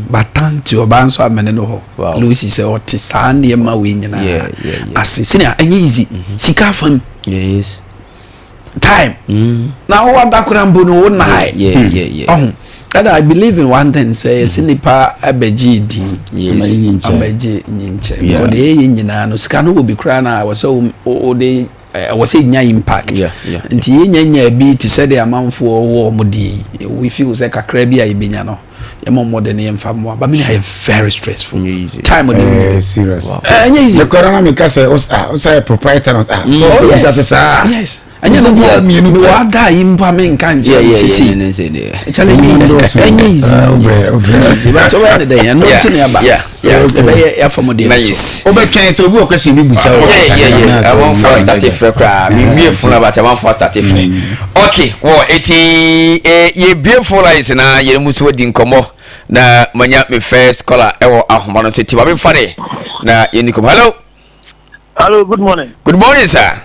Speaker 8: But thank to ɔbaa nso amene no hɔ.
Speaker 1: Wow.
Speaker 8: Lucy sɛ ɔte saa nneɛma wei nyinaa
Speaker 1: Yeah, yeah, yeah.
Speaker 8: ase sɛnea ɛnyɛ easy. Sika afam
Speaker 1: Yes.
Speaker 8: time. Na wo adakora mpo no wo nae.
Speaker 1: Yeah, yeah, yeah.
Speaker 8: Ɔho. Ɛna I believe in one thing sɛ yɛsɛ nipa abɛgye din.
Speaker 1: Yes.
Speaker 8: Abɛgye nyinkyɛ.
Speaker 1: Yeah.
Speaker 8: Because deɛ yɛyɛ nyinaa no sika no wɔ bi koraa na ɛwɔ sɛ wo de ɛwɔ sɛ nya impact.
Speaker 1: Yeah, yeah.
Speaker 8: Nti yɛnya nya bi te sɛ deɛ amanfoɔ wɔ ɔmo di yi. We feel sɛ kakra bi a yɛbɛnya no yɛmɔ mmɔden na yɛmfa mmoa. But me na yɛ very stressful.
Speaker 1: Ɛnyɛ easy.
Speaker 8: Time de.
Speaker 3: Eh, serious.
Speaker 8: Ɛnyɛ easy.
Speaker 3: Mekɔrɔ na meka sɛ wosa yɛ proprietor na ah,
Speaker 8: Oh,
Speaker 3: wosa
Speaker 8: yes.
Speaker 3: sɛ saa.
Speaker 8: Yes. Ɛnyɛ no
Speaker 3: Wosa
Speaker 8: bia
Speaker 3: mmienu
Speaker 8: mewɔ
Speaker 3: pɛ.
Speaker 8: ada yi mpo a menka
Speaker 1: Yeah,
Speaker 8: nkyerɛ
Speaker 1: yeah,
Speaker 8: wo sisi.
Speaker 1: yeah. Ne ne ne.
Speaker 8: Challenge easy. Ɛnyɛ easy.
Speaker 3: Wobrɛ, wobrɛ.
Speaker 8: Ɛnyɛ easy. But ɔbɛyɛ ne dɛn ɛno nti na yɛaba.
Speaker 1: Yeah, yeah.
Speaker 8: Yɛbɛyɛ yɛafa mu deɛ so.
Speaker 1: Nice.
Speaker 3: Wobɛtwɛn sɛ obi wɔ question bi bisa wo.
Speaker 1: Yeah, yeah, yeah.
Speaker 3: Anaasɛ
Speaker 1: Amanfoɔ
Speaker 3: obi-
Speaker 1: start frɛ koraa. Mewie phone aba amanfoɔ start frɛ. Okay, wɔ eti eh, yɛbie phone lines na yɛn mu so adi nkɔmmɔ na manya me first caller ɛwɔ ahoma no so ti maame nfa ne na yɛn ni nkɔmmɔ. Hello.
Speaker 5: Hello, good morning.
Speaker 1: Good morning, sir.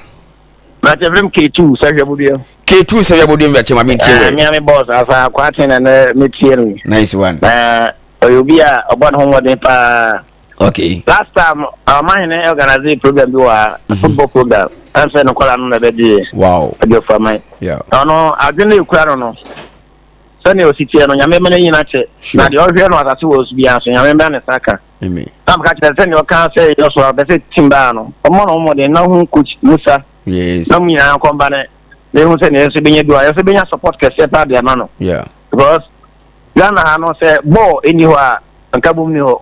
Speaker 5: Na kyerɛ frɛ m K2 sɛ hwɛ bodua.
Speaker 1: K2 sɛ hwɛ bodua mbɛkyɛ maame ntie wɛ.
Speaker 5: Mea me boss asa kwaten na na metie no.
Speaker 1: Nice one.
Speaker 5: Na ɔyɛ obi a ɔbɔ ne ho mmɔden paa.
Speaker 1: Okay.
Speaker 5: Last time ɔmahene organize program bi wɔ ha, football program. Ɛn sɛ no kɔla no na ɛbɛgye.
Speaker 1: Wow.
Speaker 5: Adwofaman.
Speaker 1: Yeah.
Speaker 5: Ɔno adwene no ekura no no. Sɛnea osi teɛ no Nyame ma n'enyi n'akyɛ.
Speaker 1: Sure.
Speaker 5: Na deɛ ɔhwɛ no asase wɔ so biara nso Nyame mma ne nsa ka.
Speaker 1: Amen.
Speaker 5: Na meka kyerɛ sɛnea ɔka sɛ yɛ so a ɔpɛ sɛ team baa no ɔmmɔ ne ho mmɔden na hu coach Musa.
Speaker 1: Yes.
Speaker 5: Na mu nyinaa nkɔmba ne na ehu sɛ nea nso benya bi a yɛsɛ benya support kɛseɛ paa de ama no.
Speaker 1: Yeah.
Speaker 5: Because Ghana ha no sɛ bɔɔl ɛni hɔ a nkabom ni hɔ.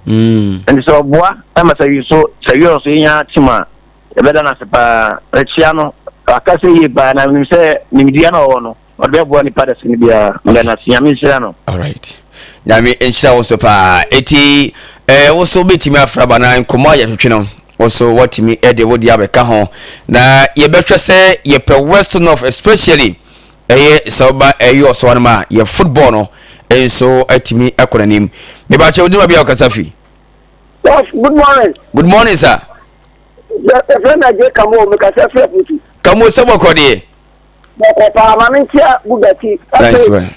Speaker 5: Nti sɛ ɔboa ɛma sɛ wi so sɛ wi nso yɛnya team a yɛbɛda no ase paa. Ɛkyia no akasa yie paa na menim sɛ nimdeɛ na ɔwɔ no. Ɔde bɛboa nipa dasani biara. Meda no ase. Nyame nhyira no.
Speaker 1: Alright. Nyame nhyira wo so paa. Eti eh, wo so wobɛtumi afra ba na nkɔmmɔ a yɛtwetwe no wo so watumi de wo deɛ abɛka ho na yɛbɛhwɛ sɛ yɛpɛ West North especially ɛyɛ sɛ woba ɛyɛ ɔsɔ no ma yɛ football no nso atumi akɔ n'anim. Mebakyɛ wo dwuma bi a wokasa fi.
Speaker 4: Boss, good morning.
Speaker 1: Good morning sir.
Speaker 4: Yɛfrɛ no Agye Kamo, mekasa firi Aputu.
Speaker 1: Kamo sɛ bɔkɔ deɛ.
Speaker 4: Bɔkɔ paa, ma menkyia Bugatti.
Speaker 1: Nice one.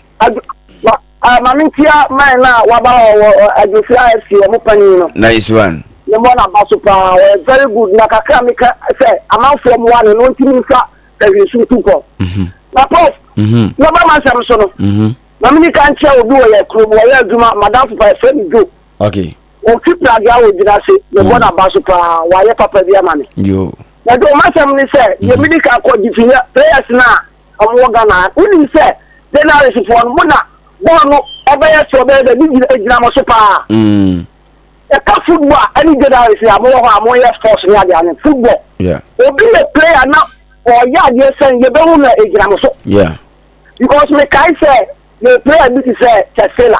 Speaker 4: Ma menkyia man no a waba hɔ wɔ Adwofia FC ɔmo panin no.
Speaker 1: Nice one.
Speaker 4: Ne mmɔ n'aba so paa, ɔyɛ very good na kakra meka sɛ amanfoɔ mmoa no na ɔntumi nfa ahwinso ntu mpɔn. Na prof, na ba m'asɛm so no, ma meni ka nkyerɛ obi wɔ yɛ kurom, wɔyɛ adwuma, madamfo pa yɛfrɛ no Joe.
Speaker 1: Okay.
Speaker 4: Ɔtwi pragea wɔ gyina ase, mebɔ n'aba so paa, wayɛ papa bi ama me.
Speaker 1: Yo.
Speaker 4: Na de ɔmo asɛm ne sɛ, deɛ medi kan kɔ Gyifinya players no a ɔmo wɔ Ghana ha, wonim sɛ journalist foɔ no, mo na bɔɔl no ɔbɛyɛ sɛ ɔbɛyɛ dɛ, ne gyina egyina mo so paa. Ɛka football a ɛne journalist a mowɔ hɔ a moyɛ sports ne adeɛ ano, football.
Speaker 1: Yeah.
Speaker 4: Obi yɛ player na ɔyɛ adeɛ sɛn, yɛbɛhu no a egyina mo so.
Speaker 1: Yeah.
Speaker 4: Because mekae sɛ yɛ player bi te sɛ Chesela.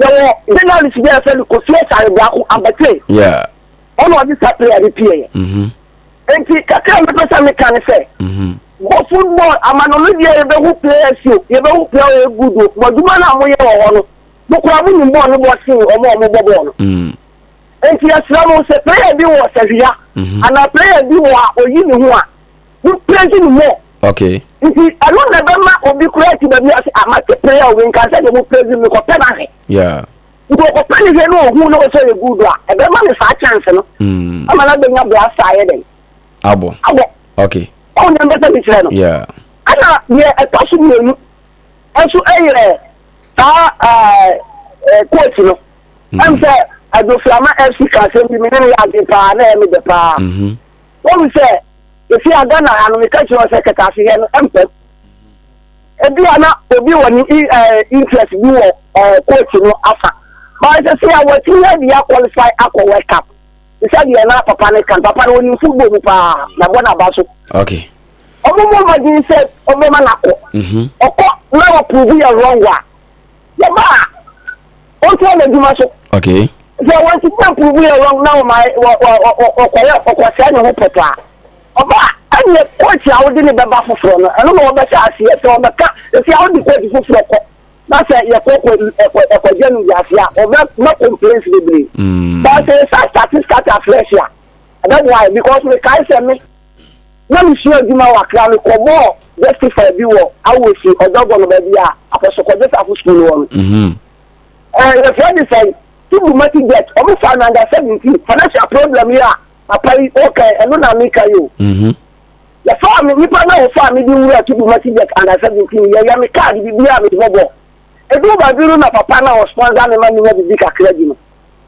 Speaker 4: Yɛwɔ journalist bi a yɛfrɛ no Kofi Asare Boako Abatey.
Speaker 1: Yeah.
Speaker 4: Ɔna ɔde saa player no pie yɛ.
Speaker 1: Mhm.
Speaker 4: Nti kakra a mepɛ sɛ meka ne sɛ.
Speaker 1: Mhm.
Speaker 4: Bɔ football amanɔno deɛ yɛbɛhu players o, yɛbɛhu player ɔyɛ good o, mo adwuma no a moyɛ wɔ hɔ no, mo koraa mo nim bɔɔl no bɔ sen wɔn a wɔbɔ bɔɔl no.
Speaker 1: Mm.
Speaker 4: Nti yɛsrɛ mo sɛ player bi wɔ Sahwia
Speaker 1: Mhm.
Speaker 4: anaa player bi wɔ a oyi ne ho a, mo praise no more.
Speaker 1: Okay.
Speaker 4: Nti ɛno na ɛbɛma obi koraa ti baabi ase a mate prayer obi nka sɛ deɛ mo praise no mekɔpɛ no ahwɛ.
Speaker 1: Yeah.
Speaker 4: Nti ɔkɔpɛ ne hwɛ na ɔhu na ɔsɛ ɔyɛ good a ɛbɛma no saa chance no
Speaker 1: Mm.
Speaker 4: ama no abɛnya blaster ayɛ dɛn
Speaker 1: Abɔ.
Speaker 4: abɔ.
Speaker 1: Okay.
Speaker 4: Ɔhu deɛ mpɛ sɛ mekyerɛ no.
Speaker 1: Yeah.
Speaker 4: Ɛna deɛ ɛtɔ so mmienu nso ɛyɛ saa ɛɛ coach no. Ɛm sɛ Adoframa FC ka asɛm bi me ne no yɛ adwene paa na ɛyɛ me dɛ paa.
Speaker 1: Mm-hmm.
Speaker 4: Wohu sɛ efi a Ghana ha no meka kyerɛ wo sɛ kɛtɛasehɛ no ɛmpɛ. Ebi a na obi wɔ ne interest bi wɔ coach no afa. But sɛ sɛ a watumi adi a qualify akɔ World Cup. Te sɛ deɛ na papa no ka no, papa no onim football mu paa na bɔ n'aba so.
Speaker 1: Okay.
Speaker 4: Ɔmo mmɔ mmɔden sɛ ɔbɛma no akɔ. Ɔkɔ na ɔprove yɛ wrong a, yɛba a ɔntoa n'adwuma so.
Speaker 1: Okay.
Speaker 4: Sɛ wɔntumi amprove yɛ wrong na ɔma ɔkɔyɛ ɔkɔsɛe ne ho pɔtɔ a, ɔba a ɛneɛ coach a wode ne bɛba foforɔ no, ɛno na wɔbɛhyɛ aseɛ sɛ ɔbɛka ɛfiri a wode coach foforɔ kɔ na sɛ yɛkɔ kɔ ɛkɔgye no wiase a ɔbɛma complaints bebree.
Speaker 1: Mm.
Speaker 4: But sɛ yɛsa start start afresh a, ɛbɛboa yɛ because mekae sɛ me na mesua adwuma wɔ Accra mekɔbɔɔ justify bi wɔ Awosi Ɔdɔgɔ no baabi a Apɔsɔkɔgye Safo school no wɔ no.
Speaker 1: Mm-hmm.
Speaker 4: Eh, yɛfrɛ ne sɛn? Tubumati jet, ɔmo faa no under 17, financial problem yi a papa yi ɔka yi, ɛno na meka yi o.
Speaker 1: Mm-hmm.
Speaker 4: Yɛfaa me, nipa na wɔfaa me de wura Tubumati jet under 17, yɛyɛ me card biribiara a mede bɔ bɔɔl. Eduu baabi no na papa no a ɔsponsor me ma menya biribi kakra di no,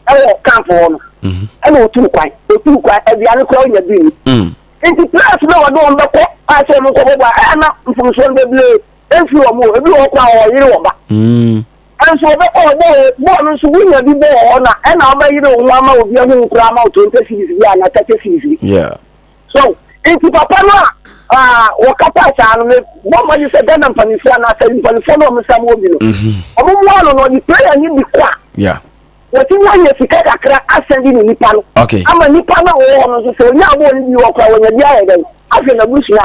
Speaker 4: ɛwɔ camp hɔ no,
Speaker 1: mm-hmm.
Speaker 4: ɛna otuu kwan, otuu kwan, aduane koraa onya bi nni.
Speaker 1: Mm.
Speaker 4: Nti players no a wɔde wɔn bɛkɔ a sɛ wɔn nkɔbɔ bɔɔl a, ɛyɛ na mfomsoɔ no bebree mfiri wɔn o, ebi wɔ hɔ koraa wɔyere wɔn ba.
Speaker 1: Mm.
Speaker 4: Nso wɔbɛkɔ hɔ bɔ bɔɔl no nso wonya bi bɔ wɔ hɔ na ɛna wobɛyere wo ho ama obi ahu wo koraa ama wo 20 cedis bi anaa 30 cedis bi.
Speaker 1: Yeah.
Speaker 4: So nti papa no a wɔkata saa no me bɔ mmɔden sɛ Ghana mpanimfoɔ anaasɛ mpanimfoɔ no a wɔn nsa wɔ bi no wɔn mmoa no na ɔde prayer no bi kɔ a
Speaker 1: Yeah.
Speaker 4: wɔtumi ayɛ sika kakra asɛn de ne nipa no
Speaker 1: Okay.
Speaker 4: ama nipa no a wɔwɔ hɔ no nso sɛ onya abɔɔ no bi wɔ koraa wɔnya bi ayɛ dɛn ahwɛ n'abusua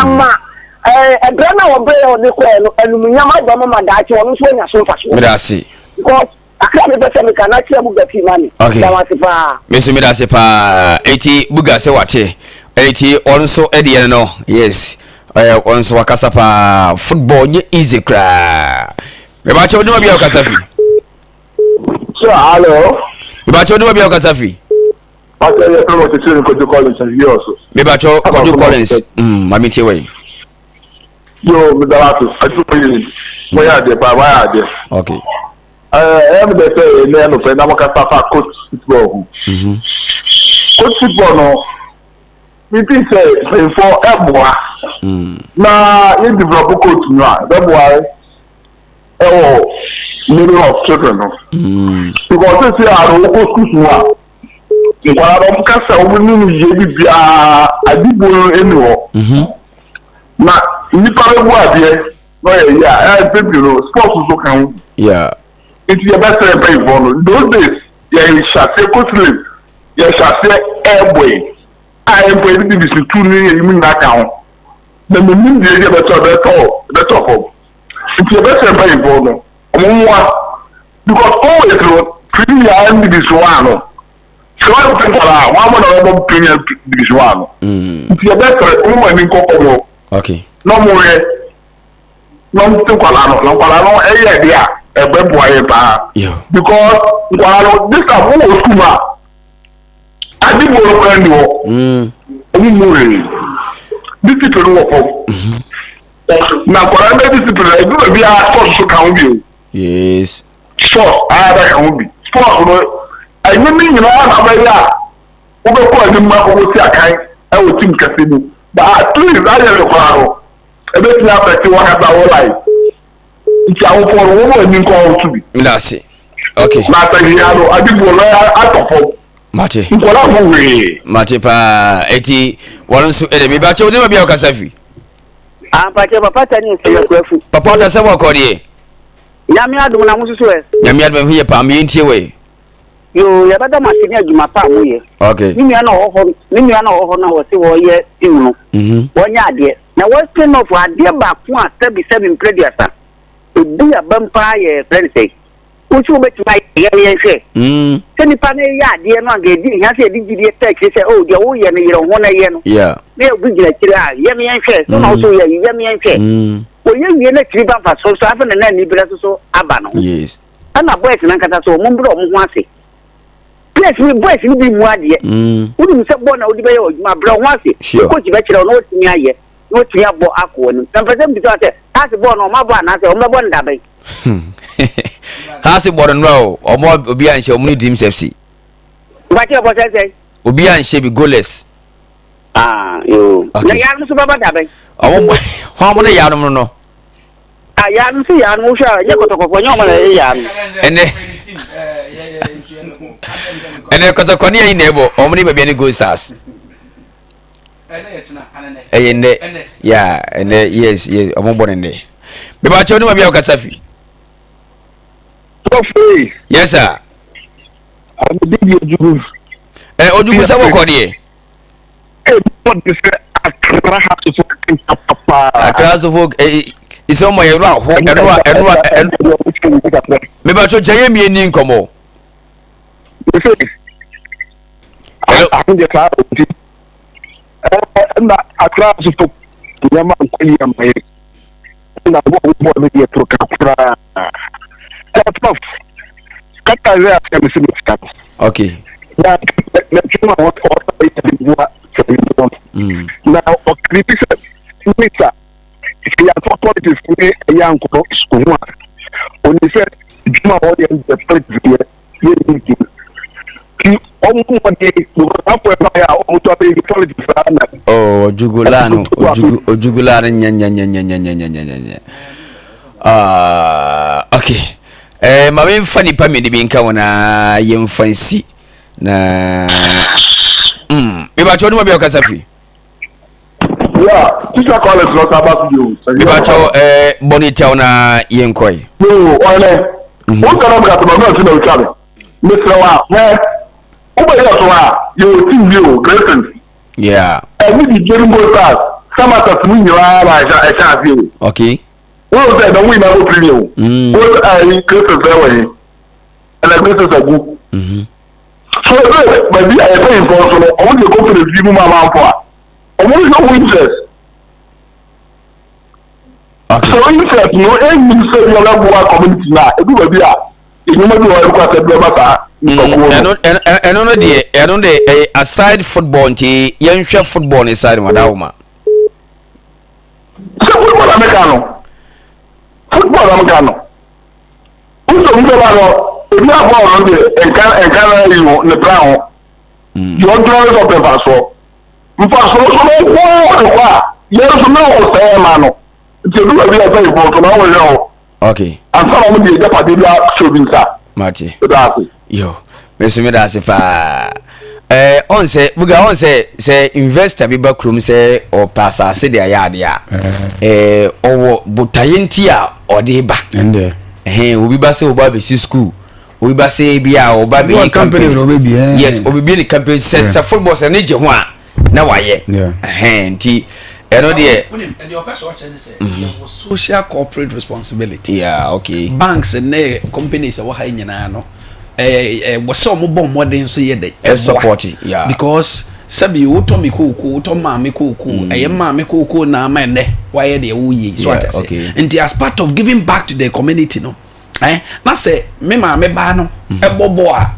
Speaker 4: ama ɛbrɛ no a wɔbrɛ yɛ ɔde kɔɛ no anumunyam aba mu ma daakye ɔno nso anya so mfasoɔ
Speaker 1: Meda ase.
Speaker 4: because kakra mepɛ sɛ meka na kyerɛ Buga pii ma me
Speaker 1: Okay.
Speaker 4: da wase paa
Speaker 1: Me nso meda ase paa. Eti Buga sɛ wate. Eti ɔno nso ɛdeɛ no no. Yes. Ɛɛ ɔno nso wakasa paa. Football nye easy koraa. Mebakyɛ wo dwuma bi a wokasa fi.
Speaker 9: Sir, hello.
Speaker 1: Mebakyɛ wo dwuma bi a wokasa fi.
Speaker 9: Pastor, yɛ fẹ́ wọ́n tètè ní Kojú Collins ẹ̀yí ọ̀sọ̀.
Speaker 1: Mebakyɛ Kojú Collins. Mm, maame tie wɔ yi.
Speaker 9: Yo, mi dara ase, adwuma yi, mo yɛ adeɛ paa, mo ayɛ adeɛ.
Speaker 1: Okay.
Speaker 9: Ɛɛ, ɛyɛ mi dɛ sɛ ɛnɛ ɛnopɛ na mo kasa fa coach football ho. Coach football no, mi fi sɛ mpanyinfoɔ ɛboa. Na yɛ develop coach no a, ɛbɛboa ɛwɔ middle of children no. Because sisi a no wokɔ schools mu a, nkwadaa no wɔn kasa wɔn nim yie bibiara adibuo no ɛni hɔ. Na nnipa bɛbu adeɛ. na ɔyɛ yie a ɛyɛ mpɛn pii no sports nso ka ho bi.
Speaker 1: Yeah.
Speaker 9: Nti yɛbɛsrɛ mpanyinfoɔ no those days yɛhyɛ aseɛ kɔ yɛhyɛ aseɛ ɛɛbɔ yi a mpo yɛde division two ne yɛn mu nyinaa ka ho na menim deɛ ɛdi ɛbɛtɔ ɛbɛtɔ ɛbɛtɔ fam nti yɛbɛsrɛ mpanyinfoɔ no wɔn mmoa because always no premier and division one no sɛ wɔn ti nkɔla a wɔn abɔ na wɔbɔ premier division one no nti yɛbɛsrɛ wɔn mu ani nkɔ fam hɔ
Speaker 1: okay
Speaker 9: na wɔn yɛ na wɔn ti nkɔla no na nkɔla no ɛyɛ deɛ a ɛbɛboa yɛ paa because nkɔla no this time wɔn wɔ sukuu mu a. Ade mu no koraa nni hɔ. Ɔmo mu hwee. Discipline wɔ fam. Na nkwadaa bɛ discipline a edu baabi a sports so ka ho bi o.
Speaker 1: Yes.
Speaker 9: Sports a bɛ ka ho bi. Sports no ɛnyɛ ne nyinaa na bɛyɛ a wobɛkɔ anim akɔkɔ si akan ɛwɔ team kɛse mu. But at least ayɛ no koraa no ebetumi affect wɔn kasa wɔ life. Nti awofoɔ no wɔn ani nkɔ wɔn so bi.
Speaker 1: Medase. Okay.
Speaker 9: Na asahia no ade bu ɔlɔ atɔ fam.
Speaker 1: Mate.
Speaker 9: Nkɔla ho wee.
Speaker 1: Mate paa. Eti wɔn nso ɛdɛ mi ba kyɛw ne ma bi a ɔkasa fi.
Speaker 5: Ampakyɛ papa ta ne nsi akurafu.
Speaker 1: Papa ta sɛ wɔkɔ deɛ.
Speaker 5: Nyame adom na mo soso ɛ.
Speaker 1: Nyame adom ɛho yɛ paa mi ntie wɔ yi.
Speaker 5: Yoo yɛbɛda mo ase ne adwuma pa a moyɛ.
Speaker 1: Okay.
Speaker 5: Me nua na ɔwɔ hɔ me nua na ɔwɔ hɔ na wɔse wɔyɛ team no.
Speaker 1: Mhm.
Speaker 5: Wɔnyɛ adeɛ. Na Western North adeɛ baako a sɛbi sɛbi mprɛ duasa ebu yaba paa yɛ frɛ no sɛn. Wosi wobɛtumi ayɛ yɛ no yɛnhwɛ.
Speaker 1: Mm.
Speaker 5: Sɛ nipa no yɛ adeɛ no anka ɛdi hia sɛ yɛde gyidie ta akyire sɛ oh deɛ woyɛ no yerɛ wo ho na yɛ no.
Speaker 1: Yeah.
Speaker 5: Na yɛgu gyina akyire a yɛ no yɛnhwɛ. So na wo so yɛ yɛ no yɛnhwɛ.
Speaker 1: Mm.
Speaker 5: Wɔyɛ wie no akyiri ba mfasoɔ so afei na na aniberɛ so so aba no ho.
Speaker 1: Yes.
Speaker 5: Ɛna boys no ankasa so wɔn mbrɛ wɔn ho ase. Players ni boys ni bi mu adeɛ.
Speaker 1: Mm.
Speaker 5: Wonim sɛ bɔɔl na wode bɛyɛ adwuma brɛ wo ho ase.
Speaker 1: Sure.
Speaker 5: Coach bɛkyerɛ wo na watumi ayɛ na watumi abɔ akɔ w'anim. Na mpɛ sɛ mbisa sɛ haase bɔɔl no wɔn abɔ anaasɛ wɔn bɛbɔ no dabɛn.
Speaker 1: Haase bɔɔl no nora o wɔn obi anhyɛ wɔn ne Dreams FC.
Speaker 5: Mpakyɛ bɔ sɛ sɛ.
Speaker 1: Obi anhyɛ bi goalless.
Speaker 5: Ah yoo.
Speaker 1: Okay.
Speaker 5: Na yanom nso bɛbɔ dabɛn.
Speaker 1: Wɔn bɔ wɔn ne yanom no no.
Speaker 5: Ah, yaa no sɛ yaa no wohwɛ a ɛnyɛ kɔtɔkɔfoɔ ɛnyɛ ɔma na ɛyɛ yaa no.
Speaker 1: Ɛnɛ ɛnɛ kɔtɔkɔ ne yɛyi na ɛbɔ ɔmo ne baabi ne gold stars. Ɛyɛ nnɛ ya ɛnɛ yes yes ɔmo bɔ ne nnɛ. Bɛbɛ akyɛw ne ma bi a ɔkasa fi.
Speaker 9: Sɔfo.
Speaker 1: Yes sir.
Speaker 9: Amadi di ojugu.
Speaker 1: Ɛ ojugu sɛ wɔkɔ deɛ.
Speaker 9: Ebi de sɛ Accra House of nka papa.
Speaker 1: Accra House of Oak eh, isɛ ɔma yɛn wura ho ɛno a ɛno a ɛno. Mebatwo kyɛ yɛ mie ni nkɔmɔ.
Speaker 9: Hello. Ɛna Accra House of Oak nneɛma nkɔ yie ama yɛ. Ɛna bɔ bɔ no yɛ toro kakra. Ɛɛ prof. Kata yɛ asɛm si mi sika.
Speaker 1: Okay.
Speaker 9: Na na twema wɔn wɔn yɛ de bua sɛ na ɔkiri bi sɛ minista sɛ yɛafa politics ne ɛyɛ ankɔtɔ sukuu ho a ɔnim sɛ dwuma a ɔyɛ no deɛ politics deɛ yɛnni nti nti ɔmo mmɔden because afɔ ɛba yɛ a ɔmo to abɛyɛ politics saa na.
Speaker 1: Oh, ojugula no ojugu ojugula no nyɛ nyɛ nyɛ nyɛ nyɛ nyɛ nyɛ nyɛ nyɛ ah okay eh ma memfa nipa mmienu bi nka wɔn na yɛmfa nsi na mm mebakyɛw ne ma bi a ɔkasa firi.
Speaker 9: Yeah, teacher college lọ sábà fi o.
Speaker 1: Mebakyɛw eh, bɔ ne tiaw na yɛnkɔe.
Speaker 9: Yoo, ɔyɛ wo nsɛm na mekasa ma mɛnti na otwa me. Mesrɛ wa, hwɛ, wobɛyɛ so a, yɛwɔ team bi o, Grayson.
Speaker 1: Yeah.
Speaker 9: Ɛne di Jerry Stars, Samatas mu nyinaa na ɛhyɛ ɛhyɛ ase o.
Speaker 1: Okay.
Speaker 9: Wọ́n sɛ ɛdɔm nyinaa bɔ piri o. Wọ́n ɛyi Grayson sɛ wɔ yi, ɛna Grayson agu. So ɛsɛ baabi a yɛpɛ nfɔ nso no, ɔmo de confidence bi mu ma amanfo a, ɔmo nhwɛ ɔmo interest.
Speaker 1: Okay.
Speaker 9: So interest no enyim sɛ bi ɔbɛboa community na edu baabi a enyuma bi wɔ hɔ ɛkɔ asɛ bi ɔba saa nipakuo no.
Speaker 1: Ɛno ɛno no deɛ ɛno deɛ ɛyɛ aside football nti yɛnhwɛ football ne side mu adawoma.
Speaker 9: Sɛ football na meka no football na meka no wosɔ obi bɛba no ebi abɔ ɔno deɛ nka nka na yi ho ne plan ho deɛ ɔdɔn sɛ ɔpɛ mfasoɔ mfasoɔ so no nko de kɔ a yɛn nso na ɔsɛɛ ma no nti ebi baabi a ɛsɛ ifo so na ɔhwɛ hɔ
Speaker 1: Okay.
Speaker 9: ansa na wɔn de agyapadeɛ bi ahyɛ obi nsa.
Speaker 1: Mate.
Speaker 9: Ɛda ase.
Speaker 1: Yo, me nso meda ase paa. Ɛɛ ɔn sɛ buga ɔn sɛ sɛ investor bi ba kurom sɛ ɔpɛ asase de ayɛ adeɛ a ɛɛ ɔwɔ botaeɛ nti a ɔde ba.
Speaker 3: Ɛndɛ.
Speaker 1: Ɛhɛn obi ba sɛ ɔba abɛsi school obi ba sɛ ebi a ɔba abɛyɛ
Speaker 3: company.
Speaker 1: Yes obi ne company sɛ sɛ football sɛ ne gye ho a na wayɛ. Ɛhɛn nti ɛno deɛ.
Speaker 8: Wonim deɛ ɔpɛ sɛ ɔkyerɛ ne sɛ yɛwɔ social corporate responsibility.
Speaker 1: Yeah okay.
Speaker 8: Banks ne companies ɛwɔ ha nyinaa no. ɛɛ wɔ sɛ wɔn bɔ mmɔden nso yɛ dɛ
Speaker 1: ɛsupport yeah
Speaker 8: because sɛbi wotɔ mi kooko wotɔ maame kooko mm. ɛyɛ maame kooko na ama ɛnɛ wayɛ deɛ woyɛ yi so ate ase nti as part of giving back to the community no ɛn na sɛ me maame baa no mm. ɛbɔ bɔ a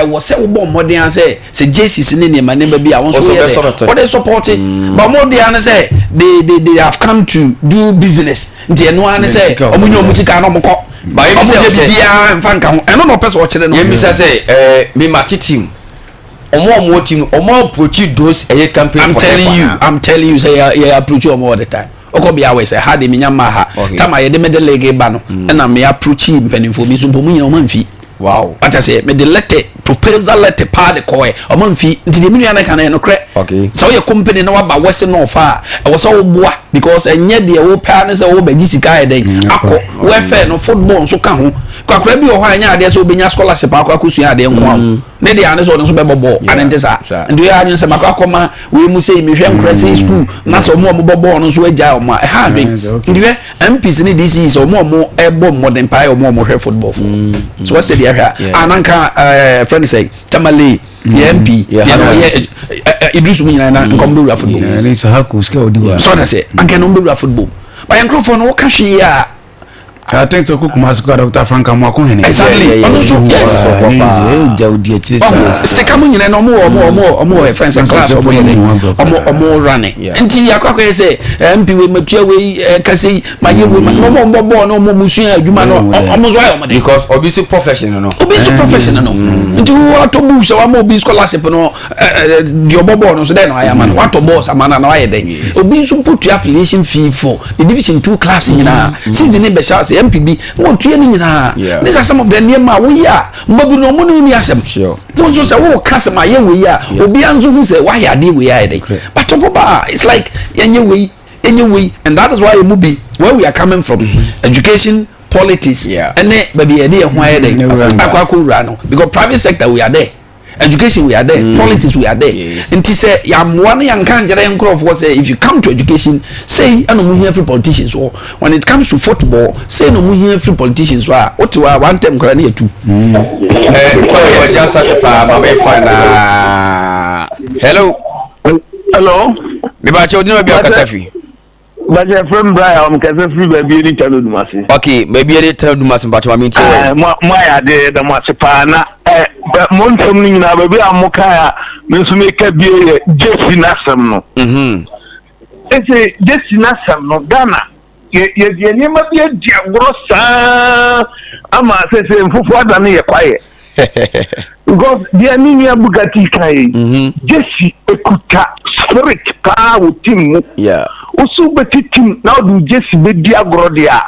Speaker 8: ɛwɔ sɛ wobɔ mmɔden a sɛ sɛ jesus ne nneɛma nneɛma bi a wɔn nso yɛ dɛ wɔde support mm. but wɔn deɛ ano sɛ they they they have come to do business nti ɛno ara ne sɛ ɔmo nyɛ ɔmo sika na ɔmo kɔ ɔmo nyɛ bibiara nfa nka ho ɛno na ɔpɛ sɛ ɔkyerɛ no.
Speaker 1: Yɛn bisa sɛ ɛɛ mi ma te team ɔmo a ɔmo wɔ team ɔmo approach those ɛyɛ campaign
Speaker 8: for
Speaker 1: help
Speaker 8: I'm telling you I'm telling you sɛ yɛ yɛ approach ɔmo all the time ɔkɔ bia wɛ sɛ ha de mi nya ma ha tama yɛ de mi de league ba no ɛna mi approach mpanimfoɔ mi nso mpo mu nyina ɔmo anfi.
Speaker 1: Wow.
Speaker 8: Wata sɛ mede letter proposal letter paa de kɔɛ ɔma mfi nti deɛ me nua no ka no yɛ nokorɛ.
Speaker 1: Okay.
Speaker 8: Sɛ woyɛ company na waba west north a ɛwɔ sɛ woboa because ɛnyɛ deɛ wopɛ ara ne sɛ wobɛgye sika ayɛ dɛn mm, akɔ welfare no football nso ka ho. Kwakora bi wɔ hɔ a ɛnyɛ adeɛ sɛ wobɛnya scholarship akɔ akɔsua adeɛ nko a mm. ne deɛ ane sɛ ɔno nso bɛbɔ bɔɔl ane nte saa nti woyɛ adwene sɛ makɔ akɔma wei mu sɛ mehwɛ nkora sɛ school na sɛ ɔmo a ɔmobɔ bɔɔl no nso agya ɔmo a ɛha adwen nti hwɛ MPs ne DCs ɔmo a ɔmo ɛbɔ mmɔden paa yɛ ɔmo a ɔmo hwɛ football fo mm, mm. so wɔsɛ deɛ hwɛ a ananka ɛɛ fɛn sɛ Tamale yɛ MP yɛ na ɔyɛ Idris mu nyinaa na nka ɔmo bɛwura football so ɔna sɛ anka na ɔmo bɛwura football ba yɛn nkurɔfoɔ no wɔka hwee a.
Speaker 3: I think so Kumasi kɔ Dr. Frank Amoako Hene.
Speaker 8: Exactly. Ɔno nso yes.
Speaker 3: Gya odi akyire saa.
Speaker 8: Sika mu nyinaa na ɔmo wɔ ɔmo ɔmo ɔmo wɔ friends and class ɔmo yɛ dɛ ɔmo ɔmo run. Nti akɔ akɔyɛ sɛ MP wei matua wei kasa yi ma yɛ wei ma na ɔmo ɔmo bɔɔl na ɔmo ɔmo sua adwuma no ɔmo nso ayɛ ɔmo de.
Speaker 1: Because obi so profession no.
Speaker 8: Obi nso profession no. Nti wo atɔ books wama obi scholarship no deɛ ɔbɔ bɔɔl no nso dɛ na wayɛ ama no watɔ bɔɔl ama no na wayɛ dɛ. Obi nso mpo tua affiliation fee for the division two class nyinaa season ne bɛhyɛ ase MP bi na wɔtua ne nyinaa. These are some of the nneɛma a woyɛ a mmabu no ɔmo ne wo ni asɛm. Wo nso sɛ woka sɛ mayɛ wei a obiara nso hu sɛ wayɛ adeɛ wei ayɛ dɛn but ɔmo ba a it's like yɛnyɛ wei yɛnyɛ wei and that is why emu bi where we are coming from mm -hmm. education politics ɛne baabi yɛde yɛn ho ayɛ dɛn akɔ akɔ wura no because private sector we are there education we are there mm. politics we are there nti sɛ yàmmoa no yɛnka nkyerɛ nkurɔfoɔ sɛ if you come to education sei ɛna ɔmo hia free politicians wɔ when it comes to football sei na ɔmo hia free politicians wɔ a wote hɔ a one term koraa ne yɛ tu.
Speaker 1: Ɛɛ kɔ yɛ ɔgya sate paa ma bɛ fa naa hello.
Speaker 9: Hello.
Speaker 1: Mibakyɛ odi na baabi a ɔkasa fi.
Speaker 9: Bàjẹ́ fẹ́ mi Brian ọmọ kẹsẹ̀ firi baabi ẹni tẹnu Dumasi.
Speaker 1: Ok baabi ẹni tẹnu Dumasi mpatsọ maame nti wɛ.
Speaker 9: Mo mo ayɛ adeɛ yɛ dɛm ase paa na ɛ mo nsɛm no nyinaa baabi a mo kan a me nso mi ka bie yɛ Jesse n'asɛm no. Ese Jesse n'asɛm no Ghana yɛ yɛde nneɛma bi adi agorɔ saa ama sese nfufuo adane yɛ kwaeɛ. Because deɛ ne nua Bugatti kan yi mhm. Jesse ekuta spirit paa wɔ team mu. Woso bɛti team na ɔde Jesse bɛdi agorɔ deɛ a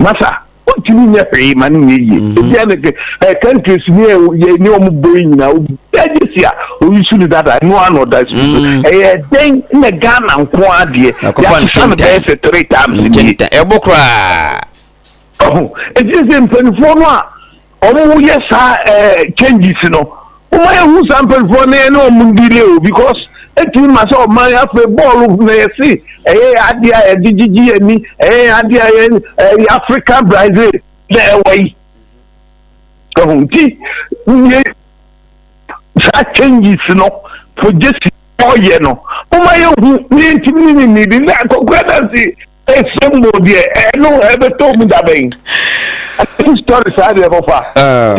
Speaker 9: masa wontumi nyɛ hwee ma ne nyɛ yie. Mhm. Ebi a ne ɛ countries ne yɛ ne wɔn bɔ yi nyinaa obiara Jesse a oyi su ne dada ɛno ano ɔda su. Mhm. Ɛyɛ dɛn na Ghana nko adeɛ yɛasesa no bɛyɛ sɛ three times nie.
Speaker 1: Ɛbɔ koraa.
Speaker 9: Ɔho eti sɛ mpanimfoɔ no a. Ɔmo yɛ saa ɛɛ changes no. Mo ma yɛn hu saa mpanyinfoɔ no yɛn ne ɔmo ndile o because etumi ma sɛ ɔman afei bɔɔlo na yɛsi ɛyɛ yɛ adeɛ a yɛde gyigyi yɛn ni ɛyɛ yɛ adeɛ a yɛn ɛyɛ Africa Brazil na ɛwɔ yi. Ɛho nti yɛ saa changes no for jesi ɔyɛ no mo ma yɛn hu ne yɛn ntumi ne ne nidi na akɔkora dansi. Ɛsɛm o deɛ ɛno ɛbɛtɔ mu da bɛn? Ɛno story saa deɛ papa.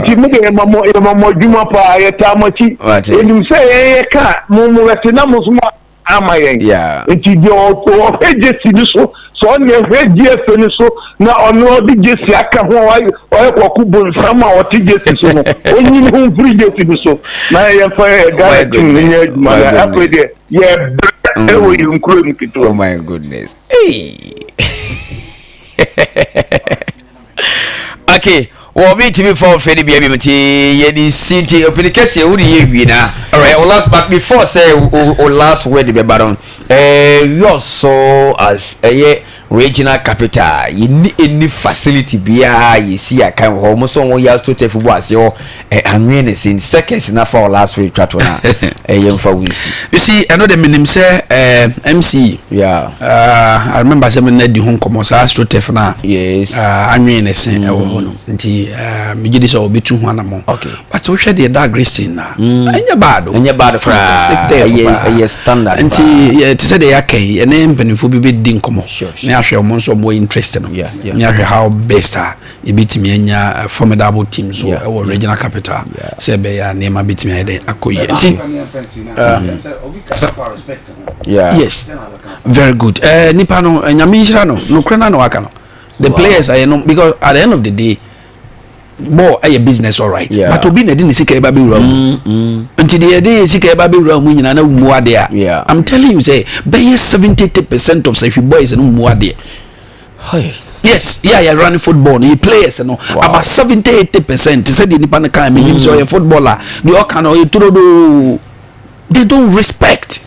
Speaker 9: Nti mo deɛ yɛma mo yɛma mo adwuma paa yɛtaa mo akyi. Yɛnim sɛ yɛn yɛ ka mo mo bɛte na mo nso mo ama yɛn. Nti deɛ ɔhwɛ gyesi no so sɛ ɔne ɛhwɛ GFA no so na ɔno ɔde gyesi aka ho a ɔyɛ kɔko bonsam a ɔte gyesi so no ɔnyi ne ho mfiri gyesi no so na yɛmfa yɛ Ghana team no nyɛ adwuma na afei deɛ yɛbrɛ ɛwɔ yɛn nkuro mu ketewa.
Speaker 1: Oh my goodness. Hey. okay. Wɔ mi ntumi nfa ɔfɛ ni bia bi mu ti yɛ ni si nti ɔpini kɛseɛ wo de yɛ wie na ɛ o last but before sɛ o o last word bɛ ba no ɛ yɔ so as ɛyɛ regional capital yɛ ni any facility biara yɛ si akan wɔ hɔ wɔn nso wɔn yɛ asotɛfo bɔ aseɛ hɔ ɛ anwene ne sin seconds na fa o last word twa to na ɛ yɛn fa wo nsi.
Speaker 8: You see, ɛno de menim sɛ eh, MC.
Speaker 1: Yeah.
Speaker 8: I remember sɛ mena di ho nkɔmmɔ saa astrotef no a
Speaker 1: yes.
Speaker 8: anwene ne se ɛwɔ hɔ no nti megye di sɛ wɔbɛtu ho anammɔ
Speaker 1: okay.
Speaker 8: But wohwɛ deɛ da Christine na ɛnyɛ bad o.
Speaker 1: Ɛnyɛ bad koraa. Ɛyɛ standard
Speaker 8: nti te sɛ deɛ yɛaka yi ɛne mpanimfoɔ bi bɛdi nkɔmmɔ ne ahwɛ ɔmo nso ɔmo interest no ne ahwɛ how best a yɛbɛtumi anya formidable team so ɛwɔ regional capital sɛ ɛbɛyɛ a nneɛma bɛtumi ayɛ dɛn akɔ yie nti yes, very good. Nipa no Nyame nhyira no, nokorɛ no na waka no, the players ayɛ no, because at the end of the day ball ɛyɛ business, all right, but obi na ɛde ne sika ɛba bɛwura mu nti deɛ yɛde yɛ sika ɛba bɛwura mu nyinaa na mu adeɛ a, I'm telling you sɛ bɛyɛ 70% of Sefwi boys no mu adeɛ. Yes, yeah, yɛ run football no, yɛ players no about 70-80% sɛ deɛ nipa no kan mi nim sɛ ɔyɛ footballer, deɛ ɔka no ɔyɛ turodoo, they don't respect.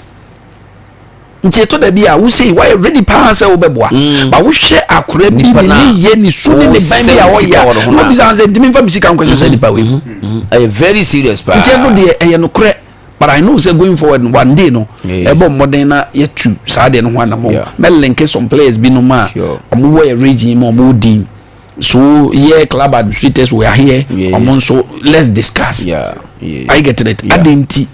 Speaker 8: Nti ɛtɔ da bi a wosei wayɛ ready paa sɛ wobɛboa ba wohwɛ akora bi ne ne yɛ ne su ne ne ban bi a ɔyɛ a na obisa sɛ ntumi mfa me sika nkɔhyɛ sɛ nipa wei.
Speaker 1: Ɛyɛ very serious paa.
Speaker 8: Nti ɛno deɛ ɛyɛ nokorɛ, but I know sɛ going forward one day no ɛbɔ mmɔden na yɛtu saa deɛ no ho anammɔ mɛ link some players binom a ɔmo wɔ yɛ region mu, ɔmo wɔ din so, yɛ club administrators, we are here, ɔmo nso let's discuss. Are you getting it? Adi nti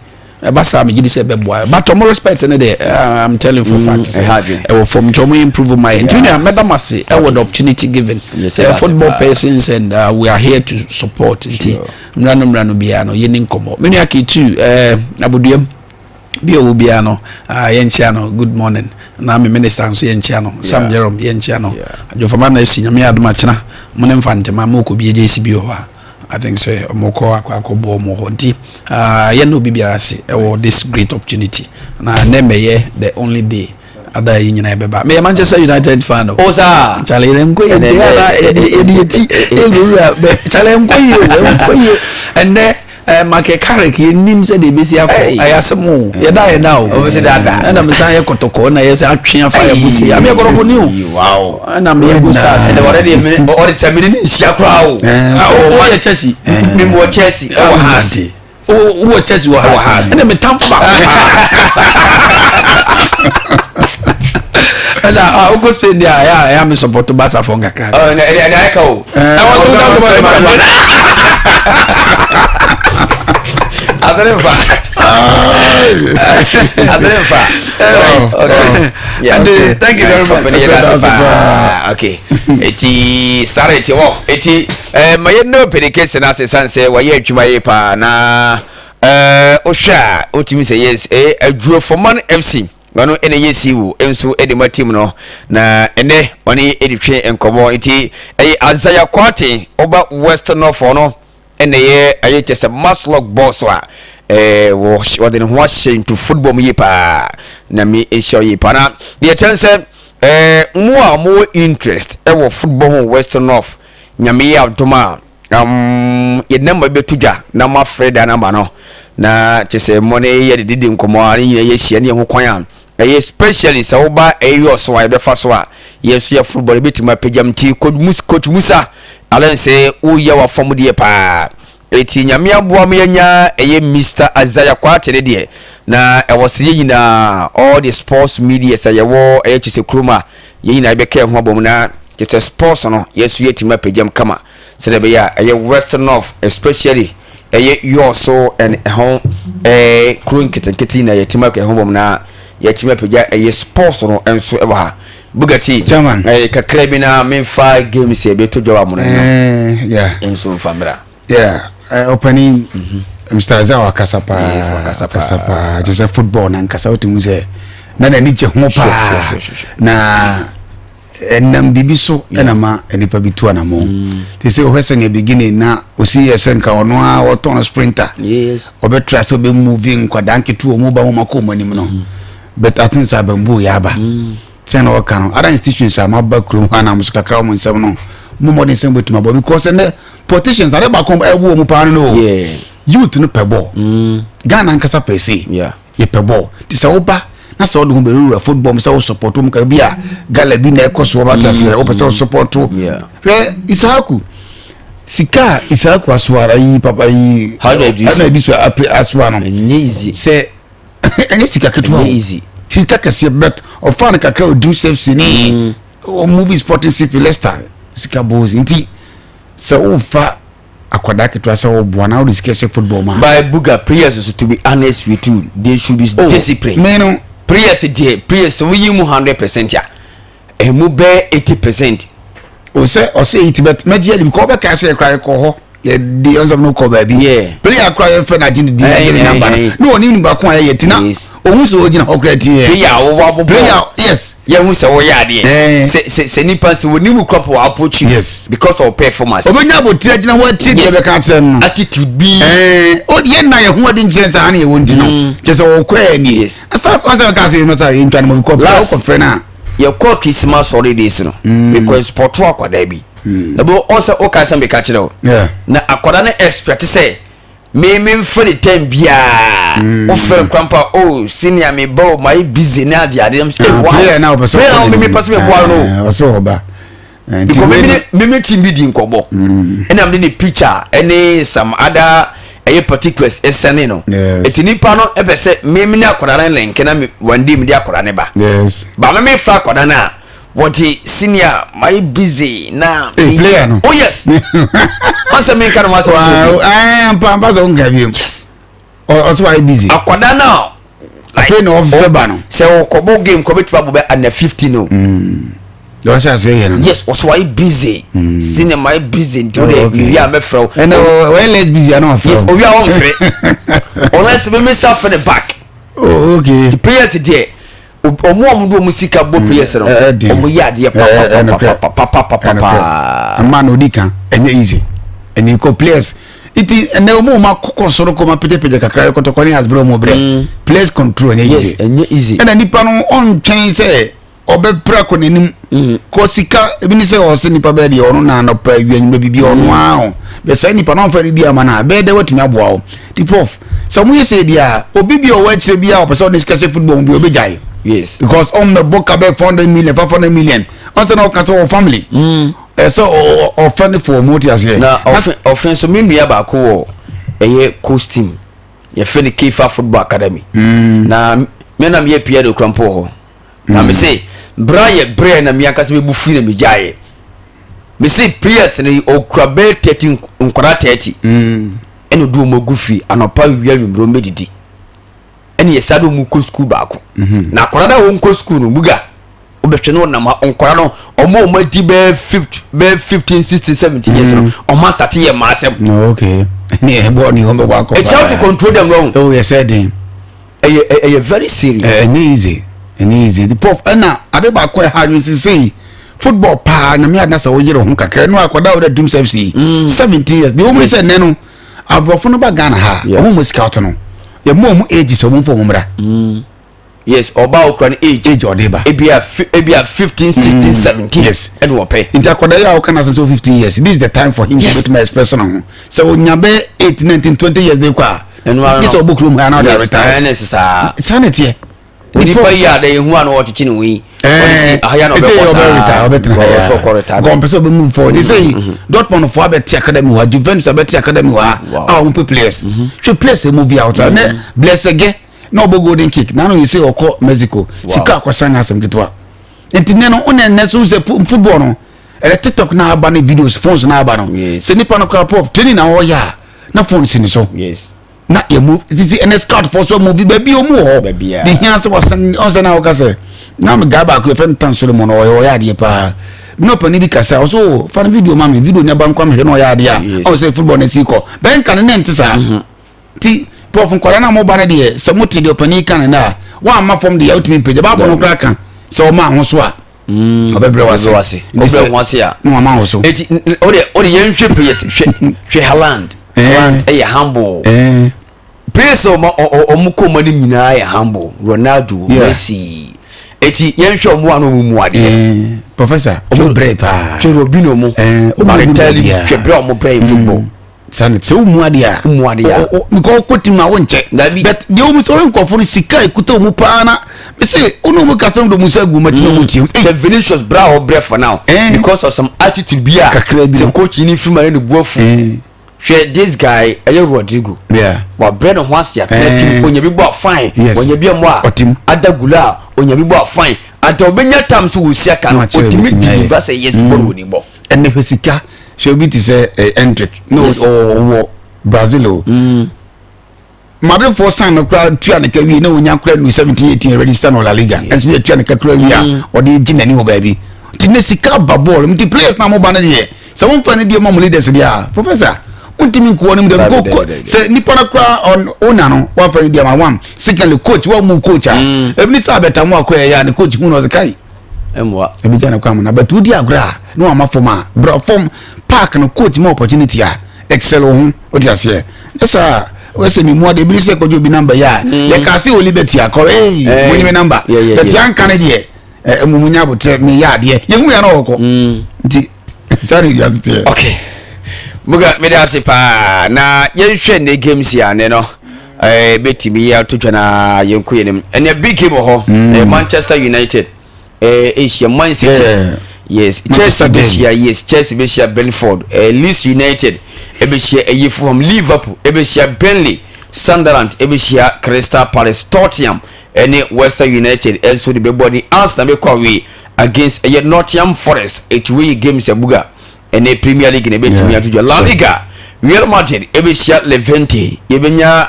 Speaker 8: ɛba saa megye di sɛ ɛbɛboa, but ɔmo respect ne deɛ, I'm telling for fact sɛ ɛwɔ fam nti ɔmo improve ma yɛ. Nti nua mɛda mo ase ɛwɔ the opportunity given. Football persons and we are here to support nti mmira no mmira no biara no yɛni nkɔmmɔ. Me nua Ketu abuduam bi a ɔwɔ biara no, yɛnkyia no good morning, na me minister nso yɛnkyia no, Sam Jerome yɛnkyia no. Adwofama na esi Nyame adom akyena mo ne Mfantema mo kɔ bi agye esi bi wɔ hɔ a, I think sɛ ɔmo kɔ akɔ akɔbɔ ɔmo hɔ nti yɛn na obi biara ase ɛwɔ this great opportunity na ne mɛyɛ the only day ada yi nyinaa ɛbɛba. Meyɛ Manchester United fan o.
Speaker 1: O saa.
Speaker 8: Kyale yɛn nkɔ yɛ nti ana yɛde yɛ ti ewurawura bɛ kyale nkɔ yie o, nkɔ yie ɛnɛ. Michael Carrick yɛnim sɛ deɛ ɛbɛsi akɔ, ɛyɛ asɛm o, yɛda yɛ da o.
Speaker 1: Ɔmo sɛ dada.
Speaker 8: Ɛna mesan yɛ kɔtɔkɔ na yɛ sɛ atwe afa yɛ bo si ameyɛ kɔtɔkɔ ni o, ɛna meyɛ go stars.
Speaker 1: Ɛnna wɔde deɛ mene ɔde sɛ mene ne nhyia koraa o.
Speaker 8: Wɔyɛ Chelsea.
Speaker 1: Mimi wɔ Chelsea ɛwɔ Hearts.
Speaker 8: Wowɔ Chelsea wɔ ha, ɛna metamfo baako ɛna wokɔ Spain deɛ a ɛyɛ me support Barca fɔ nkakra.
Speaker 1: Ɛna ɛna ɛka o.
Speaker 8: Ɛwɔ so sɛ
Speaker 1: Abere nfa. Abere nfa.
Speaker 8: Right.
Speaker 1: Okay. Yeah.
Speaker 8: And, thank you very much.
Speaker 1: Company yɛ dase paa. Okay. Eti sáré ti wɔ. Eti ma yɛ no pere kese na ase san sɛ wɔyɛ adwuma yie paa na wohwɛ a wotumi sɛ yes, Adwuofoman FC ɔno ɛna ɛyɛ siwu nso ɛde ma team no na ɛnɛ ɔne ɛde twe nkɔmɔ. Nti ɛyɛ Isaiah Kwate ɔba West North no ɛna ɛyɛ kyɛ sɛ Masloc boss a ɛɛ wɔde ne ho ahyɛ into football mu yie paa na mi nhyɛ yie paa. Na deɛ kyɛn sɛ mo a mo interest ɛwɔ football ho West North, Nyame yɛ adom a yɛde number bi bɛto dwa na mo afrɛ da number no na kyɛ sɛ mo ne yɛde didi nkɔmmɔ a ne nyinaa yɛhyia ne yɛho kwan a ɛyɛ, especially sɛ woba ɛyɛ ɔso a yɛbɛfa so a yɛn nso yɛ football yɛbɛtumi apagyam. Nti Coach Musa alɛn sɛ woyɛ wafam deɛ paa, eti Nyame aboa mo yɛnya ɛyɛ Mr Isaiah Kwate ne deɛ na ɛwɔ sɛ yɛn nyinaa, all the sports media sɛ yɛwɔ ɛyɛ kyɛ sɛ kurom a yɛn nyinaa yɛbɛka ɛho abɔ mu na kyɛ sɛ sports no yɛn nso yɛtumi apagyam kama sɛdeɛ ɛbɛyɛ a ɛyɛ West North, especially ɛyɛ Yɔɔso ɛne ɛho kuro nketenkete na yɛtumi aka ɛho bɔ mu na yɛtumi apagya ɛyɛ sports no nso ɛwɔ ha. Bugatti.
Speaker 3: Chairman.
Speaker 1: Kakra bi na memfa games yɛ bɛtɔ dwa wɔ amono no nso mfa mmra.
Speaker 3: Yeah, ɔpanin Mr Isaiah wakasa paa,
Speaker 1: wakasa
Speaker 3: wakasa paa kyerɛ sɛ football na nkasa wotumi sɛ na n'ani gye ho paa na ɛnam biribi so ɛna ma nipa bi tu anamɔ te sɛ wohwɛ sɛ nea beginning na osi yɛ sɛ nka ɔno a ɔtɔn sprinter ɔbɛtra sɛ ɔbɛmove nkwadaa nketewa ɔmu ba wɔn akɔ wɔn anim no, but I think sɛ abɛnbu yɛ aba sɛ na ɔka no other institutions a maba kurom ha na mo so kakra wɔn nsɛm no mo mmɔden sɛ mobɛtumi abɔ because ɛnɛ politicians ade baako ɛwo wɔn paa no no youth no pɛ bɔɔl mm. Ghana ankasa pɛ se yɛpɛ bɔɔl nti sɛ woba na sɛ wode ho bɛwura football mu sɛ wo support mu ka bi a gala bi na ɛkɔ so wɔbɛte aseɛ wopɛ sɛ wo support hwɛ Isahaku sika a Isahaku asoa yi papa yi ɛna ɛdi so asoa no sɛ ɛnyɛ sika ketewa o sika kɛseɛ but ɔfa no kakra ɔdim safety ne mm. movie sporting cp Leicester sika bozi nti sɛ wofa akwadaa ketewa sɛ woboa na wode sika hyɛ football ma
Speaker 1: by buga players so to be honest with you they should be oh, disciplined
Speaker 3: me no
Speaker 1: players deɛ players woyi mu 100% a ɛmu bɛyɛ 80%.
Speaker 3: O sɛ ɔsɛ 80 but mɛgye adi because ɔbɛka sɛ yɛkora yɛkɔ hɔ yɛde ɔnsɛm no kɔ baabi player kora yɛmfɛ no agye ne din agye ne namba no na ɔne nipa ko a yɛyɛ ti na ohun sɛ ɔgyina hɔ kora ti yɛ
Speaker 1: player a wɔwɔ abobɔ
Speaker 3: player yes
Speaker 1: yɛhu sɛ wɔyɛ adeɛ sɛ sɛ sɛ nipa sɛ wɔnim wo kora po approach you
Speaker 3: yes
Speaker 1: because of performance
Speaker 3: ɔbɛnya abotire agyina hɔ atie deɛ bɛka akyerɛ no
Speaker 1: attitude bi
Speaker 3: ɛɛ o yɛn na yɛn ho adi nkyɛn saa na yɛwɔ nti no mm. kyɛ sɛ wɔkɔ yɛ nie asa asa bɛka sɛ yɛn sɛ yɛntwa no mɔ bi kɔ ɔkɔfrɛ no a
Speaker 1: yɛkɔ Christmas holidays no mm. mekɔ spɔto akwadaa bi mm. na bɛ ɔsɛ ɔka sɛ meka kyerɛ wo na akwadaa no expect sɛ me memfrɛ ne time biara mm. wofrɛ no krampa o oh, senior me ba o mayɛ busy ne ade ade sɛ ah, wow
Speaker 3: player na wopɛ sɛ
Speaker 1: player na mepɛ sɛ meboa no
Speaker 3: eh, ɔsɛ ɔba
Speaker 1: eh, because me me team bi di nkɔbɔ ɛna mede ne picture ɛne some other ɛyɛ particulars ɛsɛne no ɛti nipa no ɛpɛ sɛ me ne akwadaa no lɛnke na one day mede akwadaa no ba ba me mefa akwadaa no a wɔte senior mayɛ busy na
Speaker 3: hey, player no
Speaker 1: oh yes ɔsɛ menka no ho asɛm kyerɛ
Speaker 3: bi mpa mpa sɛ wonka bio
Speaker 1: yes
Speaker 3: ɔsɛ wayɛ busy
Speaker 1: akwadaa no a
Speaker 3: afei na ɔfɛ ba no
Speaker 1: sɛ ɔkɔbɔ game kɔ bɛtumi abɔ bɛ ana 15 o
Speaker 3: mm. Deɛ ɔhyɛ aseɛ yɛ no.
Speaker 1: Yes, ɔsɛ wayɛ busy. Mm. Senior mayɛ busy nti o de wiwi a mɛfrɛ wo.
Speaker 3: Ɛnna wɔyɛ less busy ana ɔfrɛ wo.
Speaker 1: Yes, owi a wɔnfrɛ. Ɔno ɛsɛ mi mi sa fɛ ne back.
Speaker 3: Oh okay.
Speaker 1: The players deɛ ɔmo a ɔmo de ɔmo sika bɔ mm. players no ɔmo yɛ adeɛ papapapapapapapa.
Speaker 3: Mmaa na odi kan ɛnyɛ easy ɛnyɛ kɔ players nti ɛnɛ ɔmo ɔmo akokɔ soro kɔ ma pɛgyɛpɛgyɛ kakra kɔtɔkɔ ne asibere ɔmo brɛ mm. players control ɛnyɛ easy
Speaker 1: ɛnyɛ easy
Speaker 3: ɛna nipa no ɔntwɛn sɛ. ɔbɛpere akɔ n'anim mm. kɔ sika ebi ne sɛ ɔsɛ nipa bɛyɛ deɛ ɔno na anɔpa awia nwura bibi ɔno mm. ara o bɛ saa nipa na ɔnfa ne di ama na bɛyɛ dɛ watumi aboa o ti prof sɛ ɔmo yɛ sɛ deɛ a obi bi a ɔwɔ akyire bi a ɔpɛ sɛ ɔne sika hyɛ football mu bi ɔbɛgyae
Speaker 1: yes
Speaker 3: because ɔmo bɛ bɔ ka bɛ 400 million 500 million ɔnsɛ na ɔka sɛ ɔwɔ family mm. ɛsɛ ɔfɛ ne fɔ ɔmo ti aseɛ.
Speaker 1: Na ɔfɛ ɔfɛ nso mi nua baako wɔ ɛyɛ coach team yɛfɛ ne kefa football academy na mi na mi yɛ pia de okura mpo wɔ hɔ. Na me se, bra yɛ brɛ na me ankasa me bu fui na me gyaeɛ. Me se prayers no ɔkura bɛyɛ 30 nkwadaa 30. Mm. Ɛna ɔde wɔn agu fie anɔpa wia nwummerɛ wɔn bɛdidi. Ɛna yɛsa de wɔn kɔ sukuu baako. Mm-hmm. Na akwadaa no a wɔn kɔ sukuu no buga wobɛhwɛ no wɔnam nkwadaa no wɔn a wɔn adi bɛyɛ 50 bɛyɛ 15 16 17 years no wɔn mm. asate yɛ mmaa asɛm.
Speaker 3: Okay. Ne ɛbɔ ne wɔn bɛbɔ akɔ.
Speaker 1: It's how to control them wrong.
Speaker 3: Oh yɛ sɛ den.
Speaker 1: Ɛyɛ ɛyɛ very serious.
Speaker 3: Ɛnyɛ easy ɛnyɛ easy the prof ɛna ade baako ɛha adwene sisei football paa nyame adena sɛ woyere ho kakra ɛno akɔda wo dɛ Dreams FC mm. 17 years deɛ wɔmu sɛ nnɛ no aborɔfo no ba Ghana ha ɔmo mu scout no yɛmu ɔmo age sɛ ɔmo mfa ɔmo mmra
Speaker 1: mm. Yes ɔba okura no age
Speaker 3: age ɔde ba
Speaker 1: ebia ebia 15 16 17
Speaker 3: yes
Speaker 1: ɛna ɔpɛ
Speaker 3: nti akɔda yi a ɔka n'asɛm sɛ 15 years this is the time for him to get my express no ho sɛ onya bɛ 8 19 20 years de kɔ a
Speaker 1: ɛno ara
Speaker 3: no sɛ ɔbɔ kurom ha na ɔde aretire
Speaker 1: ɛne sɛ saa
Speaker 3: saa na ɛteɛ
Speaker 1: onipa yi a dɛ ehu a na ɔkyekye ne ho yi ɔde si ahaya na ɔbɛkɔ
Speaker 3: saa ɔbɛtena ha
Speaker 1: ɔkɔ retire
Speaker 3: nkɔ mpɛ sɛ ɔbɛ move forward sɛ yi Dortmund fo abɛte academy hɔ Juventus abɛte academy hɔ a wɔn pɛ players hwɛ players emu bi out ne Blessege na ɔbɔ golden kick na ano yi sɛ ɔkɔ Mexico sika akɔsan nyɛ asɛm ketewa nti nɛ no ɔnɛ nɛ so sɛ football no ɛdɛ tiktok na aba ne videos phones na aba no sɛ nipa no kora prof training na ɔyɛ a na phone si ne so na yɛ move sisi ɛnɛ scout fo so move baabi ɔmu wɔ hɔ de hia sɛ wɔsɛn ɔsɛ na ɔka sɛ na me guy baako yɛfɛ no tan solomon ɔyɛ ɔyɛ adeɛ paa me na ɔpɛni bi kasa ɔsɛ o fa no video ma me video ne ba nkwa mehwɛ na ɔyɛ adeɛ a ɔsɛ football na si kɔ bɛnka ne ne nte saa mhm. Nti prof nkwadaa no a moba no deɛ sɛ mote deɛ ɔpanin ka no no a woamma fam deɛ wotumi mpagya baabɔ no koraa ka sɛ ɔma ho so a mm, ɔbɛbrɛ wase
Speaker 1: ɔbrɛ ho ase a
Speaker 3: na wama ho so
Speaker 1: eti ɔde ɔde yɛn hwɛ players hwɛ hwɛ Haaland eh. Haaland ɛyɛ humble
Speaker 3: eh.
Speaker 1: players a ɔmo ɔmo kɔ ɔmo anim nyinaa yɛ humble Ronaldo Messi. Eti yɛnhwɛ ɔmo a na ɔmo mu adeɛ.
Speaker 3: Eh, professor, ɔmo brɛ paa.
Speaker 1: Twɛ Robinho mo.
Speaker 3: Eh, ɔmo
Speaker 1: Balotelli hwɛ brɛ ɔmo brɛ in football.
Speaker 3: Sani sɛ womu adeɛ a.
Speaker 1: Womu adeɛ a.
Speaker 3: Because ɔkɔ tim a wonkyɛ.
Speaker 1: Dabi.
Speaker 3: But deɛ wɔn sɛ wɔn nkɔfo no sika ekuta wɔn paa na mese wɔn a wɔn kasa wɔn de wɔn nsa gu wɔn akyi na wɔn tie.
Speaker 1: Sɛ Vinicius brɛ a ɔbrɛ for now.
Speaker 3: Eh.
Speaker 1: Because of some attitude bi a.
Speaker 3: Kakra bi no.
Speaker 1: Sɛ coach yi ni firi ma ne ne bu afu.
Speaker 3: Eh.
Speaker 1: Hwɛ this guy ɛyɛ Rodrigo.
Speaker 3: Yeah.
Speaker 1: Wabrɛ ne ho ase atena
Speaker 3: Eh.
Speaker 1: team onya bi bɔ a fine.
Speaker 3: Yes.
Speaker 1: Onya bi ɛmɔ a.
Speaker 3: Ɔtim.
Speaker 1: Ada Gula a onya bi bɔ a fine. Ata obenya tam so wɔ si aka no
Speaker 3: Na wakyerɛ
Speaker 1: otumi
Speaker 3: obetumi
Speaker 1: di
Speaker 3: ayɛ.
Speaker 1: ba sɛ yes bɔ no wɔ ni bɔ.
Speaker 3: Ɛnna hwɛ sika, hwɛ obi te sɛ eh, Endrick na ɔwɔ Brazil o. Madridfoɔ san no koraa tua ne ka wie na onya koraa nu 17 18 register no La Liga, ɛnso yɛ tua ne ka koraa wie a ɔde gye n'ani wɔ baabi. Nti ne sika ba bɔɔl nti players na mo ba no deɛ sɛ wɔmfa ne deɛ ma mo leaders deɛ a, professor, wontumi nkoɔ no mu dɛ
Speaker 1: Dabi, dabi.
Speaker 3: Sɛ nipa no koraa ɔna no wɔamfa ne deɛ ma one, secondly coach wɔn mu coach a ebi ne sɛ abɛta mu akɔ ɛyɛ a ne coach hu na ɔsɛ kai
Speaker 1: Ɛmmoa.
Speaker 3: Ebi gya ne kwan mu na but wodi agorɔ a na wama fam a bra fam park no coach ma opportunity a excel wo ho, wote aseɛ, ne saa wɔsɛ mi mu ade ebi ne sɛ kɔgye obi number yi a yɛka se wɔ liberty akɔ ee
Speaker 1: Eh,
Speaker 3: mo ni mi number but yɛnka ne deɛ ɛ mu mu nya abotire mi yɛ adeɛ yɛhu yɛ na ɔkɔ nti saa ne wiase teɛ.
Speaker 1: Okay, muga mede ase paa na yɛnhwɛ ne games yi a ne no bɛtumi ato dwa na yɛnkɔ yɛnim. Ɛnɛ big game wɔ hɔ. Manchester United ɛhyia Man City. Yes, Chelsea
Speaker 3: Manchester derby.
Speaker 1: bɛhyia, yes, Chelsea bɛhyia Brentford, Leeds United ɛbɛhyia ɛyɛ Fulham, Liverpool ɛbɛhyia Burnley, Sunderland ɛbɛhyia Crystal Palace, Tottenham ɛne West Ham United ɛnso de bɛbɔ ne Arsenal bɛkɔ away against ɛyɛ Nottingham Forest. Ɛti wei yɛ games abuga ɛne Premier League na ɛbɛtumi ato dwa. La Liga, Real Madrid ɛbɛhyia Levante, yɛbɛnya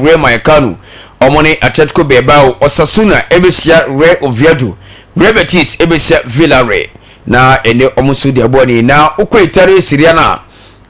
Speaker 1: Real Vallecano ɔmo ne Atletico Bilbao, Osasuna ɛbɛhyia Real Oviedo, Real Betis ɛbɛhyia Villarreal na ɛne ɔmo nso de ɛbɔ ne. Na wokɔ Italy Serie A no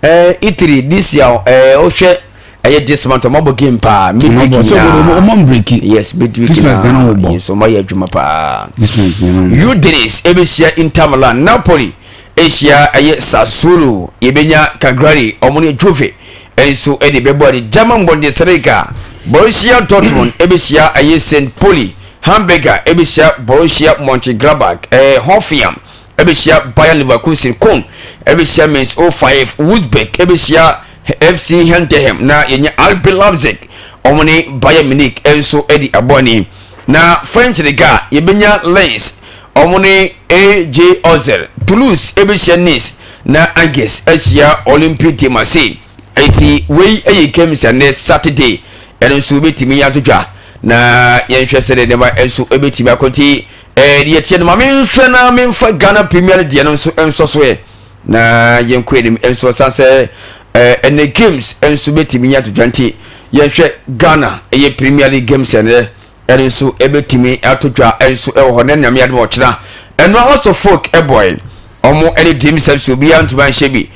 Speaker 1: a, Italy this year wohwɛ ɛyɛ this month ɔmo abɔ game paa midweek
Speaker 3: Ɔmo bɔ, sɛ
Speaker 1: nyinaa.
Speaker 3: ɔmo break.
Speaker 1: Yes, midweek
Speaker 3: Christmas
Speaker 1: nyinaa.
Speaker 3: na ɔmo bɔ.
Speaker 1: Yes, ɔmo ayɛ adwuma paa.
Speaker 3: Christmas na ɔmo bɔ.
Speaker 1: Udinese ɛbɛhyia Inter Milan, Napoli ɛhyia ɛyɛ Sassuolo, yɛbɛnya Cagliari ɔmo ne Juve ɛnso ɛde bɛbɔ ne. German Bundesliga, Borussia Dortmund ɛbɛhyia ɛyɛ St Pauli, Hamburger ɛbɛhyia Borussia Mönchengladbach, Hoffenheim ɛbɛhyia Bayer Leverkusen, Köln ɛbɛhyia Mainz 05, Wolfsburg ɛbɛhyia FC Heidenheim na yɛnya RB Leipzig ɔmo ne Bayern Munich ɛnso ɛde abɔ ne. Na French Liga, yɛbɛnya Lens ɔmo ne AJ Auxerre, Toulouse ɛbɛhyia Nice na Angers ahyia Olympique de Marseille. Eti wei ɛyɛ games ɛnɛ Saturday, ɛno nso wobɛtumi ato dwa na yɛnhwɛ sɛdeɛ nneɛma nso ɛbɛtumi akɔ. Nti deɛ tiɛ no ma menhwɛ na memfa Ghana Premier League deɛ no nso nsɔ so ɛ na yɛnkɔ anim nso ɔsan sɛ ɛnɛ games nso bɛtumi ato dwa. Nti yɛnhwɛ Ghana ɛyɛ Premier League games ɛnɛ, ɛno nso ɛbɛtumi ato dwa nso ɛwɔ hɔ. Na Nyame adom ɔkyena ɛno Hearts of Oak ɛbɔɛ ɔmo ɛne Dreams FC, obiara ntoma nhyɛ bi,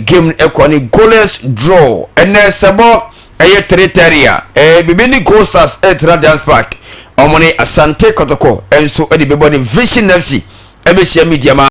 Speaker 1: game ɛkɔ ne goalless draw. Ɛnɛ sɛbɔ ɛyɛ 3:30 a bibi ne Gold Stars ɛtena Dance Park, ɔmo ne Asante Kɔtɔkɔ ɛnso ɛde bɛbɔ ne. Vision FC ɛbɛhyia Medeama.